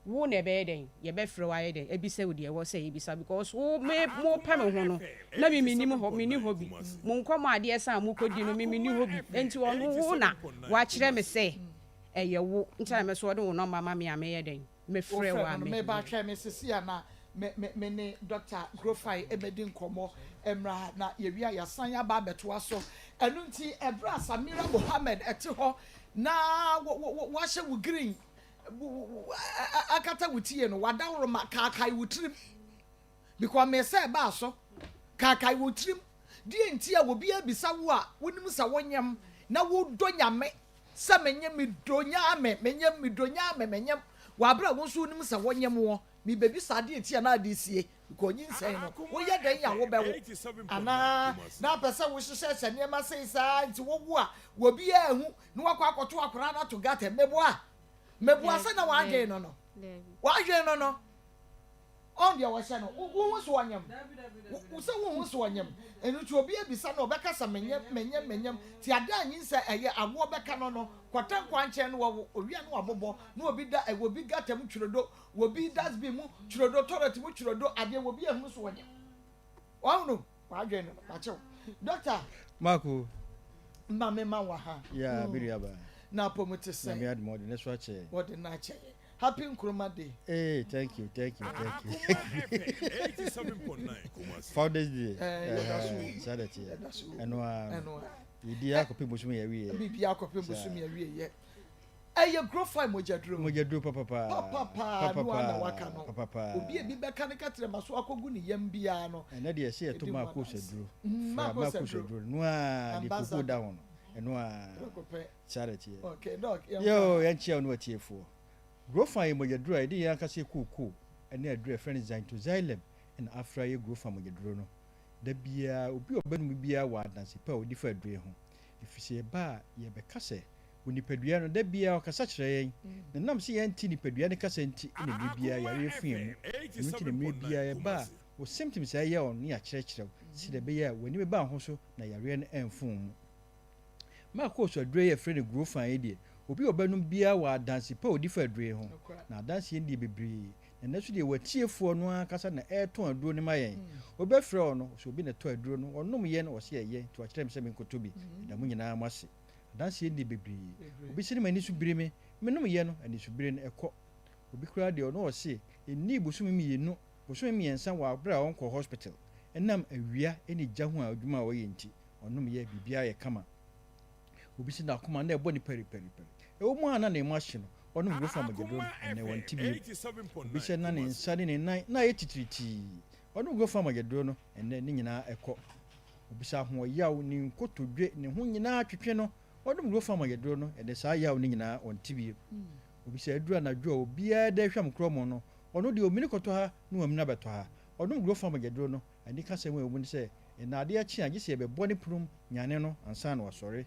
wo na ɛbɛyɛ dɛn? Yɛbɛfrɛ wo ayɛ dɛn? Ebisa wo deɛ ɛwɔ sɛ yɛbisa because wo me mo pɛ me ho no, na me mennim hɔ, menni hɔ bi. Mo nkɔmmɔ adeɛ san a mokɔdi no, me menni hɔ bi. Enti ɔno wo na wakyerɛ me sɛ ɛyɛ wo. Nti na me nso ɔde wo nɔmba ma me a meyɛ dɛn? Mefrɛ wo Wofrɛ a no no me. meba twɛn me sisi a na me me me ne Dr. Grofai ɛmɛdi nkɔmmɔ mmra na yɛwie a yɛasan aba abɛtoa so. Ɛno nti ɛberɛ a Samira Mohammed ɛte hɔ na wahyɛ wo green akata wo tie no, wadaworo kaakae wo tirim because me sɛ ɛbaa so kaakae wo tirim deɛ nti a obi abisa wo a wonim sɛ wonyam na wodɔ Nyame sɛ menyɛ medɔ Nyame, menyɛ medɔ Nyame, menyɛ wɔ abere a wo nso wonim sɛ wonyam wɔ mebɛbisa adeɛ nti a na ade sie because nyinsɛn no woyɛ dɛn a wobɛwo anaa na apɛ sɛ wohyehyɛ hyɛ nneɛma sei saa nti wowo a wɔbiaa ahu na wakɔ akɔto akwaraa no ato gutter. Meboa, meboa sɛ na wadwen no wadwen no ɔn deɛ wɔhyɛ no, wohu so ɔnyam sɛ wohu so ɔnyam. Ɛno nti obi abisa no, ɔbɛka sɛ menyam, menyam, menyam. Ti ade a nyinsɛ ɛyɛ awoɔ bɛka no kɔtɛ nkwankyɛn no wɔwo owia no wabobɔ na obi da ɛwɔ bi gutter mu twerɛdo, wɔ bi dustbin mu twerɛdo, toilet mu twerɛdo adeɛ wɔ bi ehunu so ɔnyam wɔn wadwen no. Makyɛw, Doctor. Marco. Mma me ma wɔ ha. Ya, bi nua ba. Na apɔmu te sɛ? Nyame adom, ɔde ne so akyɛ. Wɔde no akyɛ. Happy Nkrumah Day. Hey, thank you, thank you, thank you. Founders Day. Yɛda so. Saa da teɛ. Yɛda so. Ɛno a. Ɛno a. Yɛdi akɔpem bosom yɛ awie. Biribi akɔpem bosom yɛ awie yɛ. Ɛyɛ Grofai mogyaduro. Mogyaduro papapa. Papapa no a na waka no. Papapa. Obi ebi bɛka ne kakyerɛ ma so akɔgu ne yam biara no. Ɛnɛ deɛ ɛsɛ yɛto Ɛdi maa mu koos adanse. aduro. Maa Fra maa koos koos aduro. aduro. No a de Ambassador. koko da ho no. Ɛno a. Prɛko pɛ. Saa da teɛ. Okay, Doc. Yɛmfa. Yo, yɛnkyia wo ne watiefoɔ. Grofan yɛ mogyaduro a yɛde yɛn ankasa yɛ kookoo ne aduro a yɛfrɛ no xanthoxylum na afra yɛ Grofan mogyaduro no. Da biara, obi a ɔbɛnom biara wɔ adanse pa a ɔdi fa aduro yi ho. Ɛfiri sɛ yɛba a, yɛbɛka sɛ wɔ nipadua no, da biara ɔkasa kyerɛ yɛn. Na nam sɛ yɛnte nipadua no kasa nti, na mmerɛ biara yareɛ fi yɛn mu. Ɛno nti na mmerɛ biara yɛba a, wɔ symptoms a ɛyɛ wo no ne yɛakyerɛkyerɛ wo sɛdeɛ ɛbɛyɛ a w'ani bɛba wo ho so na yareɛ no ɛmfo wo mu. Maa koosu aduro yi a yɛfrɛ no Grofan yi deɛ, obi a ɔbɛnom biara wɔ adanse pa a ɔdi fa aduro yi ho. Na adanseɛ no deɛ bebree. Na ɛnnɛ nso deɛ watiefoɔ no ankasa na ɛretɔn aduro no ma yɛn. Obi bɛfrɛ wo no, sɛ obi na ɛtɔ aduro no, ɔnom yɛ no, ɔse ɛyɛ, nti wakyerɛ me sɛ menkɔtɔ bi. Yɛda mo nyinaa mo ase. Adanseɛ no deɛ bebree. Obi se ne m'ani so biri me, menom yɛ no, anisobire no ɛkɔ. Obi koraa deɛ ɔno ɔse ɛnnii bosome 2, bosome 3 wɔ aberɛ a ɔnkɔɔ hospital, ɛnam awia ne gya ho a adwuma a ɔyɛ nti, ɔnom yɛ, biribiara yɛ kama. Obi se n'akoma na ɛbɔ ne pɛripɛripɛri. Ɛwɔ mu a na ne mu ahye no, ɔnom Grofan mogyaduro no, ɛnnɛ wɔnte bio. Obi sɛ na ne nsa ne ne nan na ayɛ titiritii. Ɔnom Grofan mogyaduro no, ɛnnɛ ne nyinaa ɛkɔ. Obi sɛ ahoɔyaw, ne nkotodwe, ne ho nyinaa twetwe no, ɔnom Grofan mogyaduro no, ɛnnɛ saa yaw no nyinaa ɔnte bio. Obi sɛ aduru anadwo a obiara da ahwam korɔmɔ no, ɔno deɛ omini kɔtɔ ha na wamini abɛtɔ ha. Ɔnom Grofan mogyaduro no, anikasɛm a ɛwɔ mu ne sɛ, ɛnna adeɛ kye a gye sɛ yɛbɛbɔ ne pono mu nyane no ansa na wasɔre.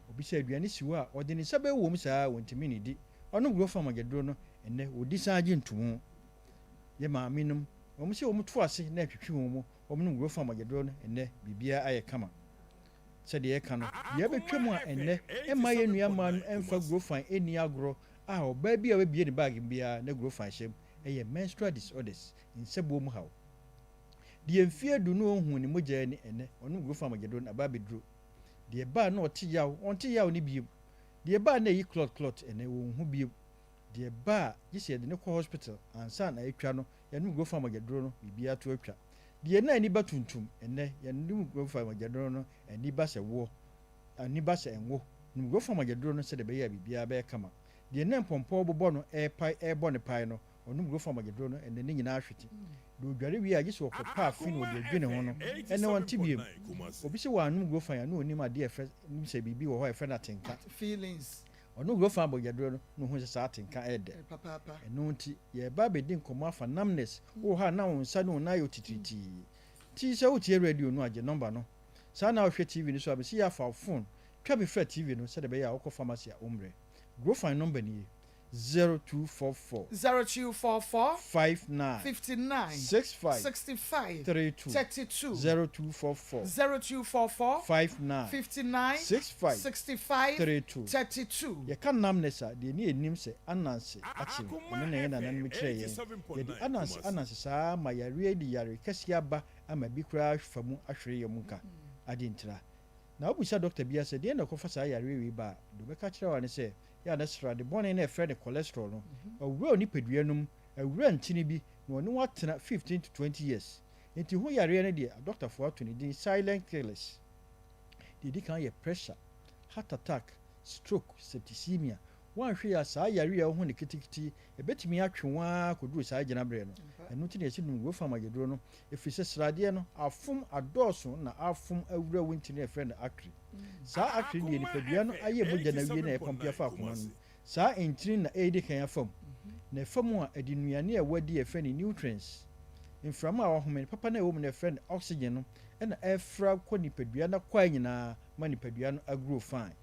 Obi sɛ aduane si hɔ a, ɔde ne nsa bɛwɔ mu saa a ɔntumi nnidi. Ɔnom Grofan mogyaduro no, ɛnnɛ ɔdi san gye ntomu. Yɛ maame nom, wɔn sɛ wɔn to ase na ɛtwetwe wɔn mu, wɔn nom Grofan mogyaduro no, ɛnnɛ biribiara ayɛ kama. Sɛdeɛ yɛka no, deɛ ɛbɛtwa mu a ɛnnɛ ɛmma yɛn nua mmaa no ɛmfa Grofan ɛnni agorɔ a ɔbaa bi a wabue ne bag mu biara na Grofan hyɛ mu ɛyɛ menstrual disorders, nsabuo mu haw. Deɛ mfeɛ 10 no ɔnhuu ne mogya ani ɛnnɛ ɔnom Grofan mogyaduro no aba abɛduro. Deɛ ɛbaa na ɔte yaw, ɔnte yaw no bio. Deɛ ɛbaa na ɛyi clot clot ɛnnɛ ɔnhu bio. Deɛ ɛbaa gye sɛ yɛde no kɔ hospital ansa na atwa no, yɛnom Grofan mogyaduro no biribiara to atwa. Deɛ na ani ba tuntum ɛnnɛ yɛnom Grofan mogyaduro no ani ba sɛ woɔ, ani ba sɛ ngo. Nom Grofan mogyaduro no sɛdeɛ ɛbɛyɛ a biribiara bɛyɛ kama. Deɛ na mpɔmpɔ bobɔ no ɛrepae ɛrebɔ no pae no, ɔnom Grofan mogyaduro no ɛnnɛ ne nyinaa ahwete. Deɛ ɔdware wie a gye sɛ ɔkɔpa afe na ɔde adwi ne ho no, ɛnnɛ ɔnte bio. Obi sɛ wannom Grofan a na ɔnnim adeɛ a ɛfrɛ nim sɛ biribi wɔ hɔ a yɛfrɛ no atenka. Feelings. Ɔnom Grofan mogyaduro no na ɔhunu sɛ saa atenka ɛyɛ dɛ. Papaapa. Ɛno nti yɛreba abɛdi nkɔmmɔ afa numbness. Wowɔ hɔ a na wo nsa ne wo nan ayɛ otitiritii. Nti sɛ wotie radio no a gye nɔmba no. Saa na wohwɛ TV no so a mese yɛ a fa wo phone twa bi frɛ TV no sɛdeɛ ɛbɛyɛ a wokɔ pharmacy a wommrɛ. Grofine nɔmba nie, 0244. 0244. 59. 59. 65. 65. 32. 32. 0244. 0244. 59. 59. 65. 65. 32. 32. Yɛka numbness a, deɛ ne yɛnim sɛ ananse akye no, ɛno na yɛn nananom kyerɛɛ yɛn. Yɛde ananse ananse saa ara ma yareɛ de yare kɛseɛ aba ama bi koraa fa mu ahwere yɛn mu nka. Adeɛ ntira. Na wobisa dɔkta biara sɛ deɛn na ɛkɔfa saa yareɛ wei ba a, deɛ ɔbɛka akyerɛ wo ara ne sɛ, yɛ a na srade bɔne no a yɛfrɛ no cholesterol no, awura wo nipadua no mu, awura ntini bi na ɔne wo atena 15 to 20 years. Enti ho yareɛ no deɛ, adɔktafoɔ ato ne din silent killers. Deɛ ɛdi kan yɛ pressure, heart attack, stroke, septicemia, Woanhwɛ yie a, saa yareɛ a wohu no ketekete yi, ɛbɛtumi atwe wo ara akɔduru saa gyinaberɛ no. Ɛno nti na yɛse nom Rofam agyaduro no, ɛfiri sɛ sradeɛ no, afom adɔɔso na afom awura wo ntini a yɛfrɛ no artery. Saa artery no deɛ nipadua no ayɛ mogya no awie na ɛpɔmpe afa akoma no mu. Saa ntini na ɛredi kan afa mu. Na ɛfa mu a, ɛde nnuane a woadi a yɛfrɛ no nutrients, mframa a woahome no, papa no a ɛwɔ mu no a yɛfrɛ no oxygen no na ɛfra kɔ nipadua no akwaa nyinaa ma nipadua no agrow fine.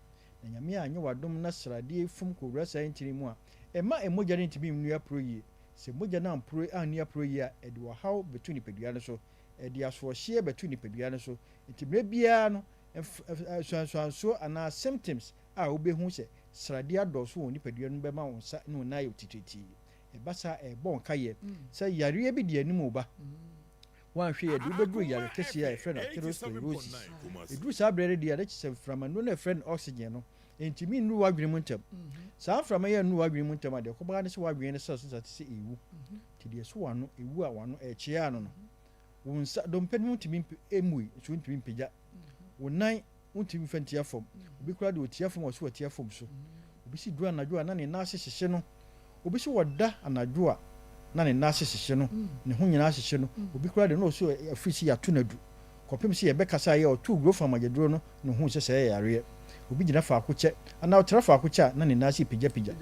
Na Nyame anyɛ w'adom na sradeɛ fum kɔwura saa ntini mu a, ɛmma mogya no ntumi nnu apuro yie. Sɛ mogya no ampuro anni apuro yie a, ɛde ɔhaw bɛto nipadua no so. Ɛde asoɔhyeɛ bɛto nipadua no so. Nti mmerɛ biara no, nsuansuansoɔ anaa symptoms a wobɛhu sɛ sradeɛ adɔɔso wɔ wo nipadua no mu bɛma wo nsa ne wo nan ayɛ wo titiritii. Ɛba saa a, ɛrebɔ wo nkaeɛ sɛ yareɛ bi de anim reba. Woanhwɛ yie a, ɛde wo bɛduru yare kɛseɛ a yɛfrɛ no atherosclerosis. Ɛduru saa berɛ no deɛ a, na kyerɛ sɛ mframa nnuro no a yɛfrɛ no oxygen no, ɛntumi nnuru w'adwene mu ntɛm. Saa mframa yi annuru w'adwene mu ntɛm a, deɛ ɛkɔba ara ne sɛ w'adwene no cells no starte sɛ ɛrewu. Nti deɛ ɛso w'ano, ɛwu a w'ano ɛrekyea ano no, wo nsa, dompe no ntumi mmui, nso wontumi mpagya. Wo nan, Wontumi mfa ntia fam. Obi koraa de otia fam a ɔse watia fam so. Obi se duru anadwo a na ne nan ase hyehye no. Obi se ɔda anadwo a na ne nan ase hyehye no, ne ho nyinaa hyehye no. Obi koraa de na ɔse afiri se yɛato no adu. Kɔpem se yɛbɛkasa yɛ ɔtoo Grofam agyaduro no na ohuu sɛ sɛɛ yɛ yareɛ. Obi gyina faako kyɛ anaa ɔtra faako kyɛ a na ne nan ase repagyapagya.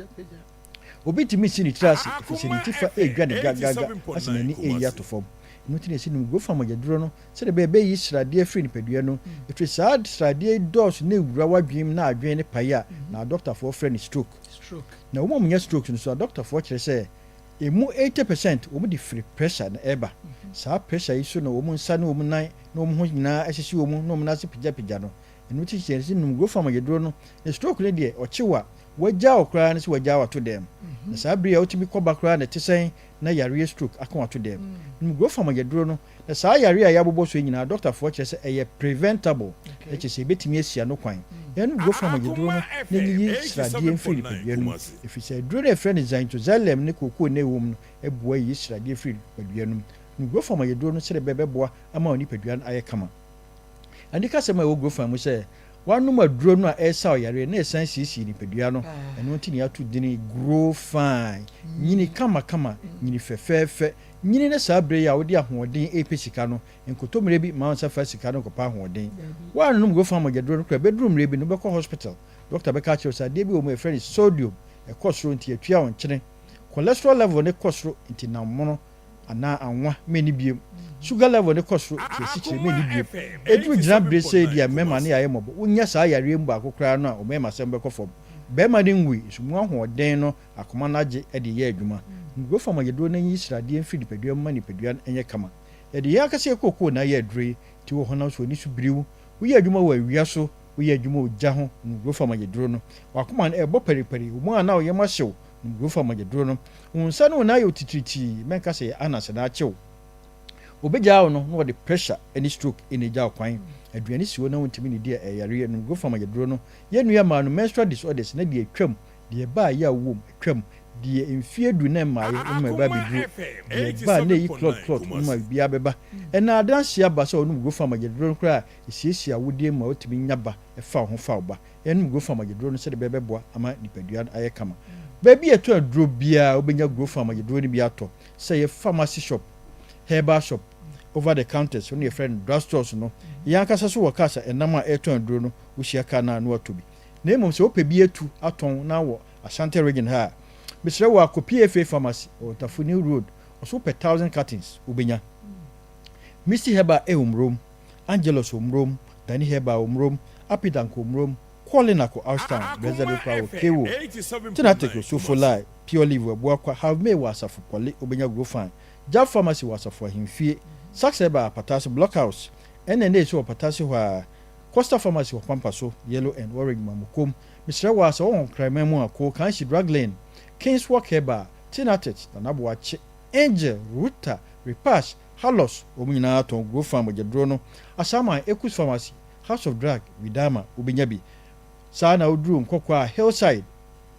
Obi ntumi nsi ne tiri ase ɛfiri sɛ ne ti fa redwa no gagaga asɛ n'ani reyi ato fam. Ɛno nti na yɛse nom Grofam agyaduro no Sɛdeɛ ɛbɛyɛ a ɛbɛyi sradeɛ afiri nipadua no mu, ɛfiri saa sradeɛ yi dɔɔso na ɛwura w'adwene mu na adwene no pae a, na adɔktafoɔ frɛ no stroke. Na wɔn a wɔnya strokes no nso, adɔktafoɔ kyerɛ sɛ ɛmu 80 percent wɔn de firi pressure na ɛreba. Saa pressure yi so na wɔn nsa ne wɔn nan ne wɔn ho nyinaa ahyehye wɔn na wɔn nan ase pagyapagya no. Ɛno nti sɛ yɛse nom Grofam ayɛduro no, na stroke no deɛ ɔkye wo a, wagyaa wo koraa ne sɛ wagyaa wo ato dɛm. Na saa bere yi a wotumi kɔ ba koraa na ɛte sɛn na yareɛ stroke aka wo ato dɛm. Nom Grofam ayɛduro no, Na saa yare a yɛabobɔ so yi nyinaa, dɔktafoɔ kyerɛ sɛ ɛyɛ preventable, na kyerɛ sɛ yɛbɛtumi asi ano kwan. Yɛnom Grofam agyeduro no na ɛnyiyi sradeɛ mfiri nipadua no mu, ɛfiri sɛ aduro no a yɛfrɛ no Xanthoxylum ne kookoo no a ɛwɔ mu no boa yiyi sradeɛ firi nipadua no mu. Nom Grofam agyeduro no sɛdeɛ ɛbɛyɛ ɛbɛboa ama wo nipadua no ayɛ kama. Anikasɛm a ɛwɔ Grofam mu sɛ woanom aduro no a ɛresaw yareɛ na ɛsan siesie nipadua no, ɛno nti na yɛato dini Grow Fine, nyini kamakama, nyini fɛfɛɛfɛ. Nyini ne saa bere yi a wode ahoɔden repɛ sika no, nkoto mmere bi mma wo nsa fa sika no nkɔpɛ ahoɔden. Woannom Grofan mogyaduro no koraa a, ɛbɛduru mmere bi no wobɛkɔ hospital, dɔkta bɛka akyerɛ wo sɛ adeɛ bi wɔ mu a yɛfrɛ no sodium, ɛkɔ soro nti yɛtua wo nkyene. Cholesterol level no kɔ soro nti nam mono anaa anwa menni biom. Sugar level no kɔ soro nti asikyire menni biom. Ɛduru gyina bere sei deɛ a mmarima no yɛayɛ mmɔbɔ, wonya saa yareɛ mu baako koraa no a, wo mmarimasɛm bɛkɔ fam. Barima no nwui nso mu ahoɔden no Akoma no agye de yɛ adwuma. Nguo fam ayɛduro no nyi sradeɛ mfiri nipadua mu ma nipadua no nyɛ kama. Yɛde yɛn ankasa yɛ kookoo na ayɛ aduro yi, nti wɔ honam so ani so biri wo. Woyɛ adwuma wɔ awia so, woyɛ adwuma ogya ho, nom guo fam ayɛduro no. W'akoma no ɛrebɔ paripari, wo mu a na wo yam ahye wo, nom guo fam ayɛduro no. Wo nsa ne wo nan ayɛ wo titiritii, mɛnka sɛ ɛyɛ ananse na akye wo. Wɔbɛgyaa wo no na wɔde pressure ne stroke na agya wo kwan. Aduane si hɔ na wontumi nnidi a ɛyɛ yareɛ, nom guo fam ayɛduro no. Yɛn nua maa no menstrual disorders na deɛ atwam Deɛ ɛbaa yaw wom, atwam. Deɛ mfeɛ du na ɛmmaeɛ, wonom a ɛba abɛduro. Deɛ ɛbaa na ɛyi clot clot, wonom a biribiara bɛba. Ɛnna adanseɛ aba sɛ wɔnom Grofam agyaduro no koraa a, ɛsiesie awodeɛ mu ma wotumi nya ba fa wo ho fa wo ba. Yɛnom Grofam agyaduro no sɛdeɛ ɛbɛyɛ ɛbɛboa ama nipadua no ayɛ kama. Baabi a yɛtɔn aduro biara wobɛnya Grofam agyaduro no bi atɔ, sɛ ɛyɛ pharmacy shop, herbal shop, over the counters, wɔn na yɛfrɛ no drug stores no. Yɛn ankasa nso wɔ cars a ɛnam a ɛretɔn aduro no, wohyia car no a na woatɔ bi. Na mmom sɛ wopɛ bi atu atɔn na wɔ Ashanti region ha a, mesrɛ wo a kɔ PFA pharmacy wɔ Ntafo New Road, ɔso wopɛ thousand cartons wobɛnya. Misty Herbal wɔ Murom, Angelus wɔ Murom, Dani Herbal wɔ Murom, Apidank wɔ Murom, Quolinak wɔ Ashtown, Blessed Rikwa wɔ Kewo, Tenatic wɔ Sofolai, Pure Leaf wɔ Abuakwa, Halve May wɔ Asafo Pɔle, wobɛnya Grofan, Jab Pharmacy wɔ Asafo Ahemfie, Sax Herbal Apatase Blockhouse, NNA nso wɔ Apatase hɔ ara, Costa Pharmacy wɔ Pampa so, Yellow and Orange Mamokom. Mesrɛ wo ara sɛ wowɔ Nkraman mu a, kɔ Kanshi Drug Lane, Kings Walk Herbal, Tinatit, Nana Boakye, Angel, Ruta, Repash, Halos, wɔn nyinaa tɔn Grofan mogyaduro no, Asaman, Ekus Pharmacy, House of Drug, Widama, wobɛnya bi. Saa na woduru Nkɔkɔɔ a, Hillside,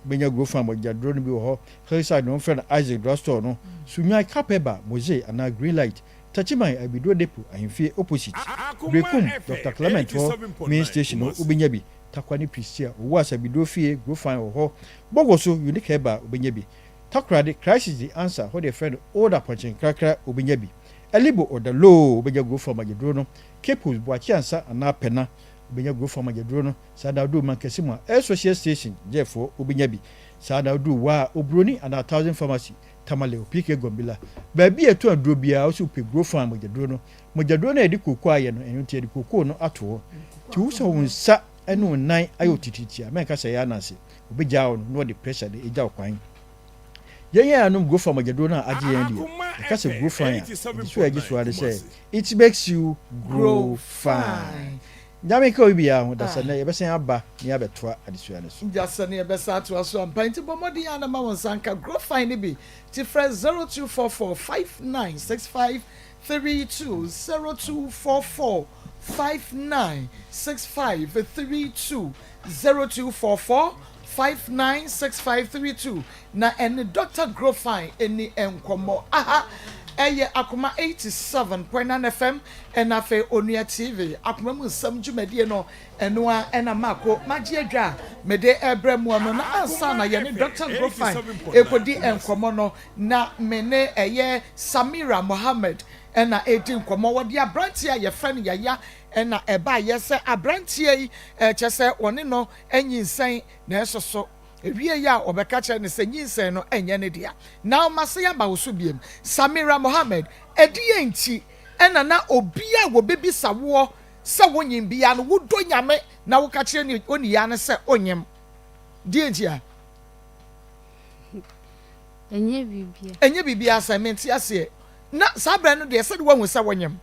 wobɛnya Grofan mogyaduro no bi wɔ hɔ. Hillside no wɔfrɛ no Isaac Drugstore no, Sunyani, Kapeba, Mose anaa Greenlight, Techiman, Abiduro Depot, Ahemfie, opposite, Berekum, Doctor Clement hɔ, main station no, wobɛnya bi. Tarkwa ne Prestea, Owuas Abiduro Fie, Grofan wɔ hɔ. Bogoso, Unique Herbal, wobɛnya bi. Takoradi, Christ is the Answer, hɔ deɛ yɛfrɛ no Old Apɔnkye Nkrakra, wobɛnya bi. Elibo, Odaloo, wobɛnya Grofan mogyaduro no. Cape Coast, Boakye Ansa anaa Pɛna, wobɛnya Grofan mogyaduro no. Saa na woduru Mankessim a, Air Social Station, Gyɛɛfoɔ, wobɛnya bi. Saa na woduru Waa, Oburoni anaa Thousand Pharmacy, Tamale, Opike Gombila. Baabi a yɛtɔn aduro biara, wo sɛ wopɛ Grofan mogyaduro no. Mogyaduro no a yɛde kookoo ayɛ no, ɛno nti yɛde kookoo no ato hɔ. Nti wo sɛ wo nsa ne wo nan ayɛ otitiritii a, mɛnka sɛ ɛyɛ ananse. Obegyaa wo no na ɔde pressure de agya wo kwan. Yɛn a yɛanom Grofan mogyaduro no a agye yɛn deɛ, yɛka sɛ grow fine a, ɛgye so a ɛgye so ara ne sɛ, it makes you grow fine. Nyame nka obi biara ho, dasɛ nnɛ yɛbɛsan aba na yɛabɛtoa adesua no so. Dasɛ nnɛ yɛbɛsan atoa so ampa, enti bɔ mmɔden ara na ma wo nsa nka Grow Fine no bi. Nti frɛ 0244 5965 32, 0244 5965 32, 0244 5965 32 na ɛne Dɔkta Grow Fine ɛni nkɔmmɔ. Aha ɛyɛ Akoma 87.9 FM ɛna afei Onua TV Akoma mu nsɛm dwumadie no ɛno ara ɛna mako magye adwa a mede ɛbrɛ moɔ no na ansa na yɛne Dɔkta Grow Fine ɛkɔdi nkɔmmɔ no na me ne ɛyɛ Samira Mohammed ɛna ɛredi nkɔmmɔ. Wɔde abranteɛ a yɛfrɛ no Yaya ɛna ɛbaeɛ sɛ abranteɛ yi kyerɛ sɛ wɔne no anyinsɛn nanso so ɛwieɛ a wɔbɛka kyerɛ no sɛ nyinsɛn no ɛnyɛ ne dea. Now masan aba wo so biom. Samira Mohammed, ɛdeɛn nti ɛna na obiara a wɔbɛbisa woɔ sɛ wonyem biara no wodɔ Nyame na woka kyerɛ ne oniyaa no sɛ onyem? Deɛn ntia? Ɛnyɛ biribiara. Ɛnyɛ biribiara sɛ mente aseɛ. Na saa berɛ no deɛ sɛde woahu sɛ wonyem.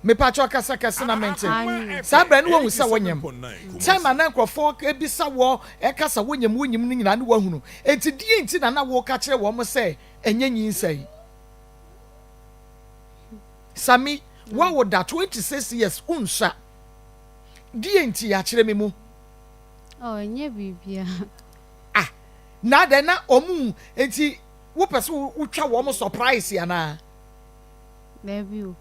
Mepakyɛ ɔkasa kɛse na mente. Saa berɛ no woahu sɛ wonyem. Time a na nkurɔfoɔ ebisa wɔ ɛka sɛ wonyem wonyem no nyinaa ne woahunu. Enti deɛ nti na na woka kyerɛ wɔn sɛ ɛnyɛ nyinsɛn? Sami, woawo da 26 years wonsua. Deɛ nti akyerɛ me mu. Oh, ɛnyɛ biribiara. Ah, na adɛn na wɔn nti wopɛ sɛ wotwa wɔn surprise anaa? Daabi o.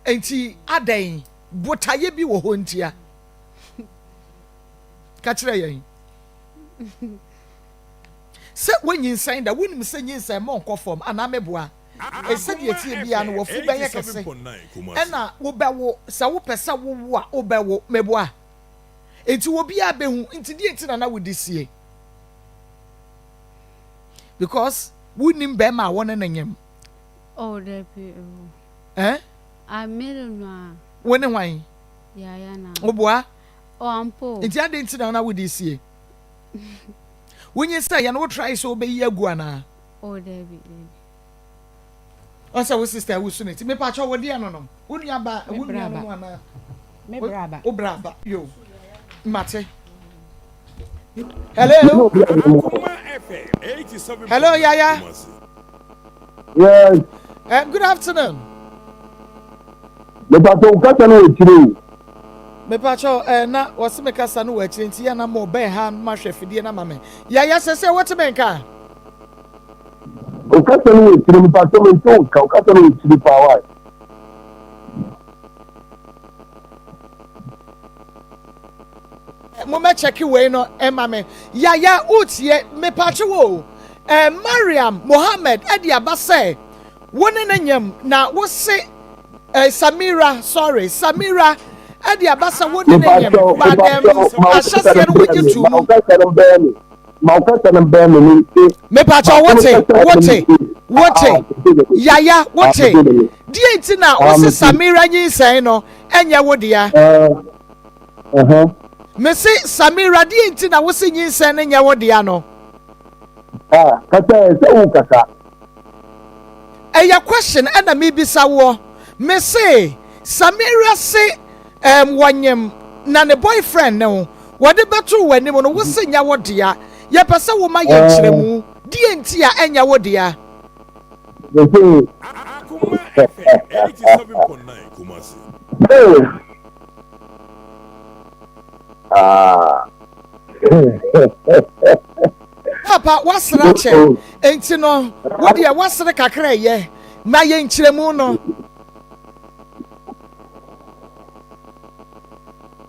Nti adɛn botaeɛ bi wɔ hɔ ntia? Ka kyerɛ yɛn. Sɛ wonyinsɛn da, wonim sɛ nyinsɛn mɔ nkɔ fam anaa meboa? Sɛdeɛ ɛteɛ biara no wafu bɛyɛ kɛse ɛna wobɛwo, sɛ wopɛ sɛ wowo a wobɛwo, meboa? Nti obiara bɛhu, nti deɛ nti na na wode sie? Because wonim bɛrima a wɔne no nyem. Oh, dabi o. Eh? Ah, mele no a. Wo ne hwan? Yaya na. Woboa? Oh, ampo. Nti adɛn nti na na wode sie? Wonyinsɛn yɛ no wo try sɛ wobɛyi agu anaa? Oh, dabi, dabi. Ɔsɛ wo sister awusu ne ti. Mepa kyɛw wo deɛ no no. Wo nua ba, wo nua no no anaa? Me bra ba. Wo bra ba. Yo. Mate. Hello. Hello, Yaya. Yes. Good afternoon. Mepa kyɛw kasa no wɔ akyire o. Mepa kyɛw eh, na wɔse me kasa no wɔ akyire nti yɛ na mo bɛn ha ma hwɛ fidie na ma me. Yaya sɛ sɛ wote me nka. Wo kasa no wɔ akyire mepa kyɛw mente wo nka wo kasa no wɔ akyire paa why. Mo mɛ kyɛke wei no ɛma me. Yaya wotie mepa kyɛw o. Eh, Mariam Mohammed ɛde aba sɛ wo ne ne nyam na wo se eh, Samira sorry Samira ɛde aba sɛ wo ne ne nyam but um, ahyɛseɛ no wogye to mu. Ma wo kasa no bɛn me ne nti. Mepakyɛ wote wote wote yaya wote. Deɛ nti na Ah, wose mete. Samira nyinsɛn no ɛnyɛ wo dea? Ɛɛ, ɛhɛ. Mese Samira, deɛ nti na wose nyinsɛn no nyɛ wo dea no? Ah, kasa ɛ, sɛ wo kasa. Ɛyɛ question ɛna mebisa woɔ. Mese Samira se ɛɛm wɔnyem na ne boyfriend ne wo, wɔde bɛtoo w'anim no wose nyɛ wo dea. Yɛpɛ sɛ woma yɛn nkyerɛmu, deɛ nti a ɛnyɛ wo dea? Mese. Akoma FM 87.9 Kumasi. Hey. Ah. Papa wasere akyɛ enti no wo deɛ wasere kakra ɛyɛ ma yɛ nkyerɛmu no.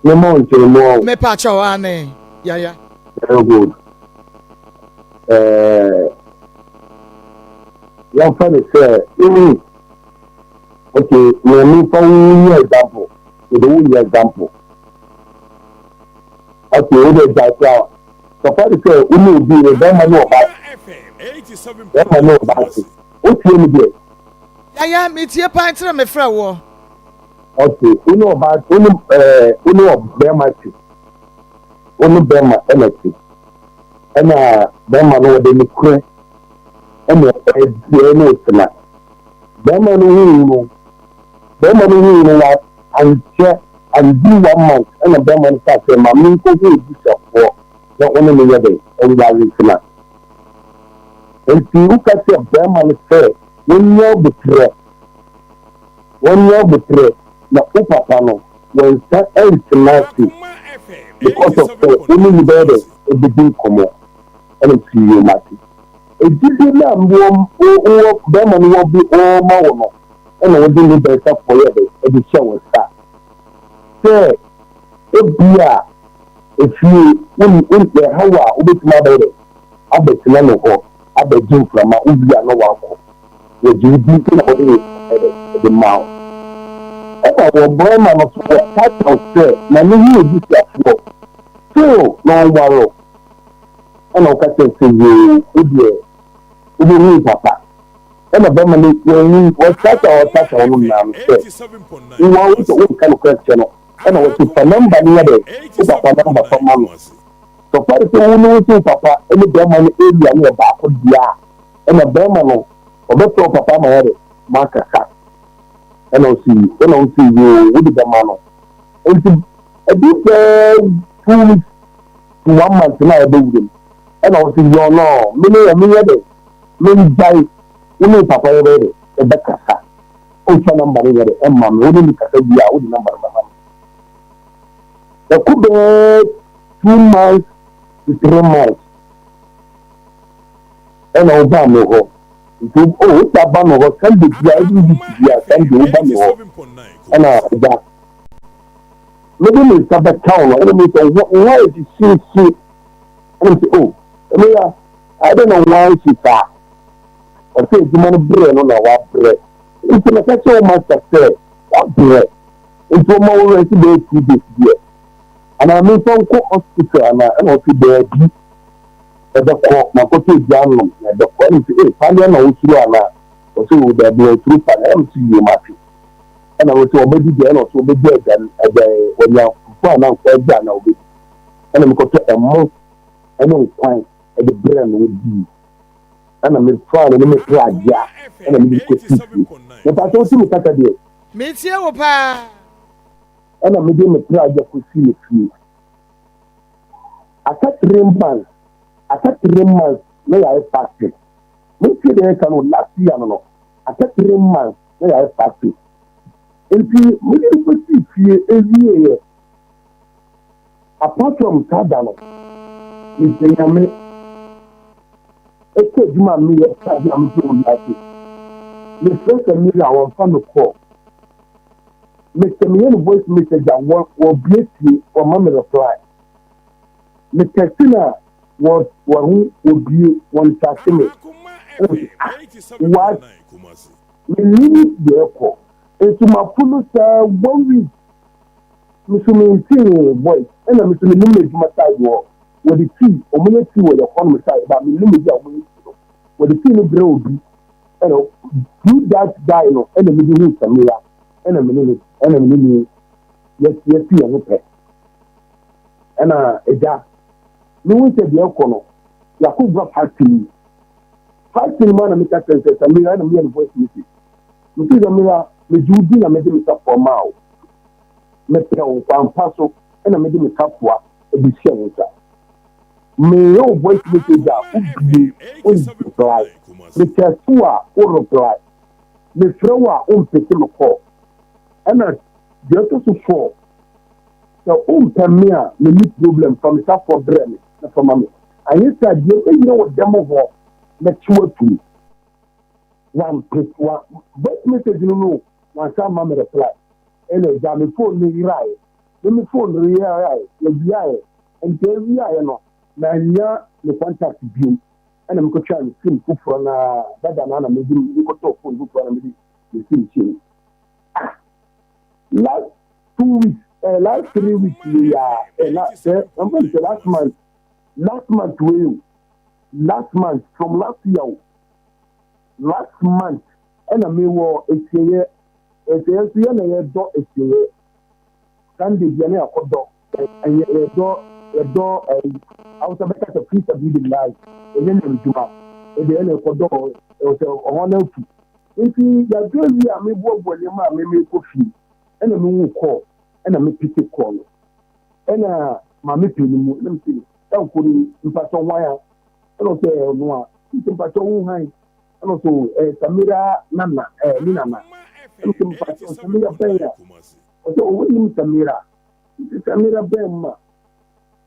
Me ma nkyerɛmu awo. Me pa kyɛw ane yaya. Very good. Eh, yɛmfa ne sɛ mm, okay, na memfa wo nyɛ example, mede wo nyɛ example. Okay, wo de gyae koraa. Papa de sɛ wo ne obi ne bɛrima ne ɔbaa bɛrima ne ɔbaa te. Wotie me deɛ? Yaya, metie paa nti na mefrɛ woɔ. Okay, wo ne ɔbaa wo ne ɛɛ wo ne ɔbɛrima te. Wo ne bɛrima ɛna te. Ɛna bɛrima no wɔde ne korɛ ɛna ɛdeɛ ne ɔtena. Bɛrima no hu no bɛrima no hu no wa ankyɛ andi one month ɛna bɛrima no kaa sɛ ma menkɔhu abusuafoɔ na ɔne me nyɛ dɛn nware ntena. Nti woka kyerɛ bɛrima no sɛ wɔnyɛ aboterɛ, wɔnyɛ aboterɛ na wo papa no wɔnsa ɛntena ase because of sɛ wo ne no bɛyɛ dɛn ɛbɛdi nkɔmmɔ ɛna msi yie mate. Ɛgyidie no a wɔ wɔ bɛrima no wɔ bi ɔma wo no ɛna wode ne bɛnsafoɔ yɛ dɛn ɛde hyɛ wo nsa sɛ ebia efie wo wo ɛha wo a wobɛtumi abɛyɛ dɛn abɛtena ne hɔ abɛgye mframa wowie a na wakɔ wɔgye wo di nti na wɔde ne yɛ dɛn ɛde ma wo ɛna wɔ bɛrima no so wɔka kyerɛ wo sɛ ma ne ho abusuafoɔ so na ɔnware wo ɛna wɔka kyerɛ sɛ yoo wo deɛ wobɛhu papa ɛna bɛrima no wɔnwu wɔkyakya wɔkyakya wɔn nyinaa no sɛ wowɔ wo sɛ wonka nokorɛ nkyɛ no ɛna wɔsi fa number no yɛ dɛ wo papa number fa ma no sɔfari sɛ wo ne wo sɛ wo papa ne bɛrima no area no yɛ baako deɛ a ɛna bɛrima no ɔbɛfrɛ wo papa ama yɛ dɛ ma akasa ɛna ɔsi ɛna ɔsi yoo wode bɛma no nti ɛdi bɛɛ 2 weeks to one month na ɛbɛwura mu ɛna ɔsi yɔ no mene yɛ meyɛ dɛ mengyae wo ne papa yɛ bɛyɛ dɛ ɛbɛkasa ɔmfa number no yɛ dɛ ɛma me wo ne me kasa wie a wode number no bɛma me ɛko bɛɛ 2 months to 3 months ɛna wobaa me hɔ nti o wota ba me hɔ Sunday bia every week bia Sunday woba me hɔ ɛna ɛgya mede me nsa bɛka wo no ɛna me sɛ wo ho ayɛ hyehyeehye ɛna me sɛ o ɛno ya ade na wo ayɛ hye saa ɔsɛ adwuma no brɛ no na wabrɛ nti mɛka kyerɛ wo master sɛ wabrɛ nti ɔma wo rest bɛyɛ 2 days deɛ anaa memfa nkɔ hospital anaa ɛna ɔse daabi ɛbɛkɔ makɔtɔ agya anom na ɛbɛkɔ ɛna sɛ ee paneɛ na wosuro anaa ɔsɛ o daabi wɔsuro paneɛ ɛna sɛ yie mate ɛna wɔsɛ ɔbɛdi deɛ ɛna ɔsɛ ɔbɛdi agya agya wɔnya fufu anaa nkwa agya anaa ɔbɛdi ɛna mekɔtɔ ɛmo ɛne nkwan ɛde brɛ no ɔdii ɛna mefaa no ne mepɛ agya ɛna mede kɔsi fie mepa sɛ wosi me kasa deɛ. Metie wo paa. Ɛna mede me pragya kɔsi ne fie aka 3 months aka 3 months na yɛayɛ fasting metie deɛ yɛka no last year no aka 3 months na yɛayɛ fasting nti mede no kɔsi fie ewieɛ apart from saa da no mede Nyame ɛkɔ adwuma a meyɛ pragya a mepɛ wɔ wiase mefrɛ Samira a wɔmfa me kɔɔ mesɛ meyɛ no voice message a wɔbie tie wɔma me reply metɛsi no a wɔ wɔho wɔbie wɔnkyase me. What? Menim deɛ ɛkɔ nso mafolo saa one week meso mente ne voice ɛna meso menim n'adwuma side wɔ wɔde tii ɔmo yɛ tii wɔ yɛ hɔ nom side ba menim ebi a ɔmo yɛ tii no wɔde tii no brɛ obi. Ɛna through that guy no ɛna mede hu Samira ɛna mene no ɛna mene ni yɛsi yɛn ho pɛ. Ɛna agya mehu sɛ deɛ ɛkɔ no yɛakɔ wura party mu. Party no mu ana meka kyerɛ sɛ Samira ɛna meyɛ no voice message. Mese Samira megye wo di na mede me safoa maa wo. Mepɛ wo kwampa so ɛna mede me safoa de hyɛ wo nsa. Meyɛ wo voice message a wobie wo reply. Me text wo a wo reply. Mefrɛ wo a wompeke me call. Ɛna deɛ ɛtɔ so four, sɛ wompɛ me a menni problem fa me safoa brɛ me na fa ma me. Anyɛ saa deɛ mɛnyina wɔ dɛm hɔ mɛkye wo atum. Wampeke wa voice message no no wansan amma me reply. Ɛna agya me phone no yeraeɛ. Me me phone no yeraeɛ, yɛwiaeɛ. Nti ɛwiaeɛ no mannya ne contact biom. Ɛna mekɔtwaa me sim foforɔ no ara, dada no ara na mede mekɔtɔɔ phone foforɔ na mede me sim hyɛɛ mu. Ah! Last 2 weeks, last 3 weeks wei a, la, sɛ, ɛmfa no sɛ last month, last month wei o, last month, from last year o, last month, ɛna mewɔ asieeɛ, asieeɛ nso yɛ na yɛdɔ asieeɛ. Sunday bia ne akɔdɔ ɛyɛ yɛdɔ yɛdɔ ɛyi awusa bɛka sɛ fi sabi de lai ɛnyɛ nyame dwuma ɛde ɛna ɛkɔdɔ ɛwɔ sɛ ɔhɔ no afu nti yɛadɔ awie a meboaboa nneɛma a meme kɔ fie ɛna mehu kɔɔ ɛna mepeke kɔɔ no ɛna maame pɛ no mu ɛna mese ɛnko ni mpakyɛ hwan a ɛna ɔsɛ ɔno a nti mpakyɛ wo hwan ɛna ɔsɛ ɛɛ Samira nana ɛɛ ne nana ɛna ɔsɛ mpakyɛ Samira bɛn a Ɔsɛ ɔwɔ nim Samira. Nti Samira bɛn ma.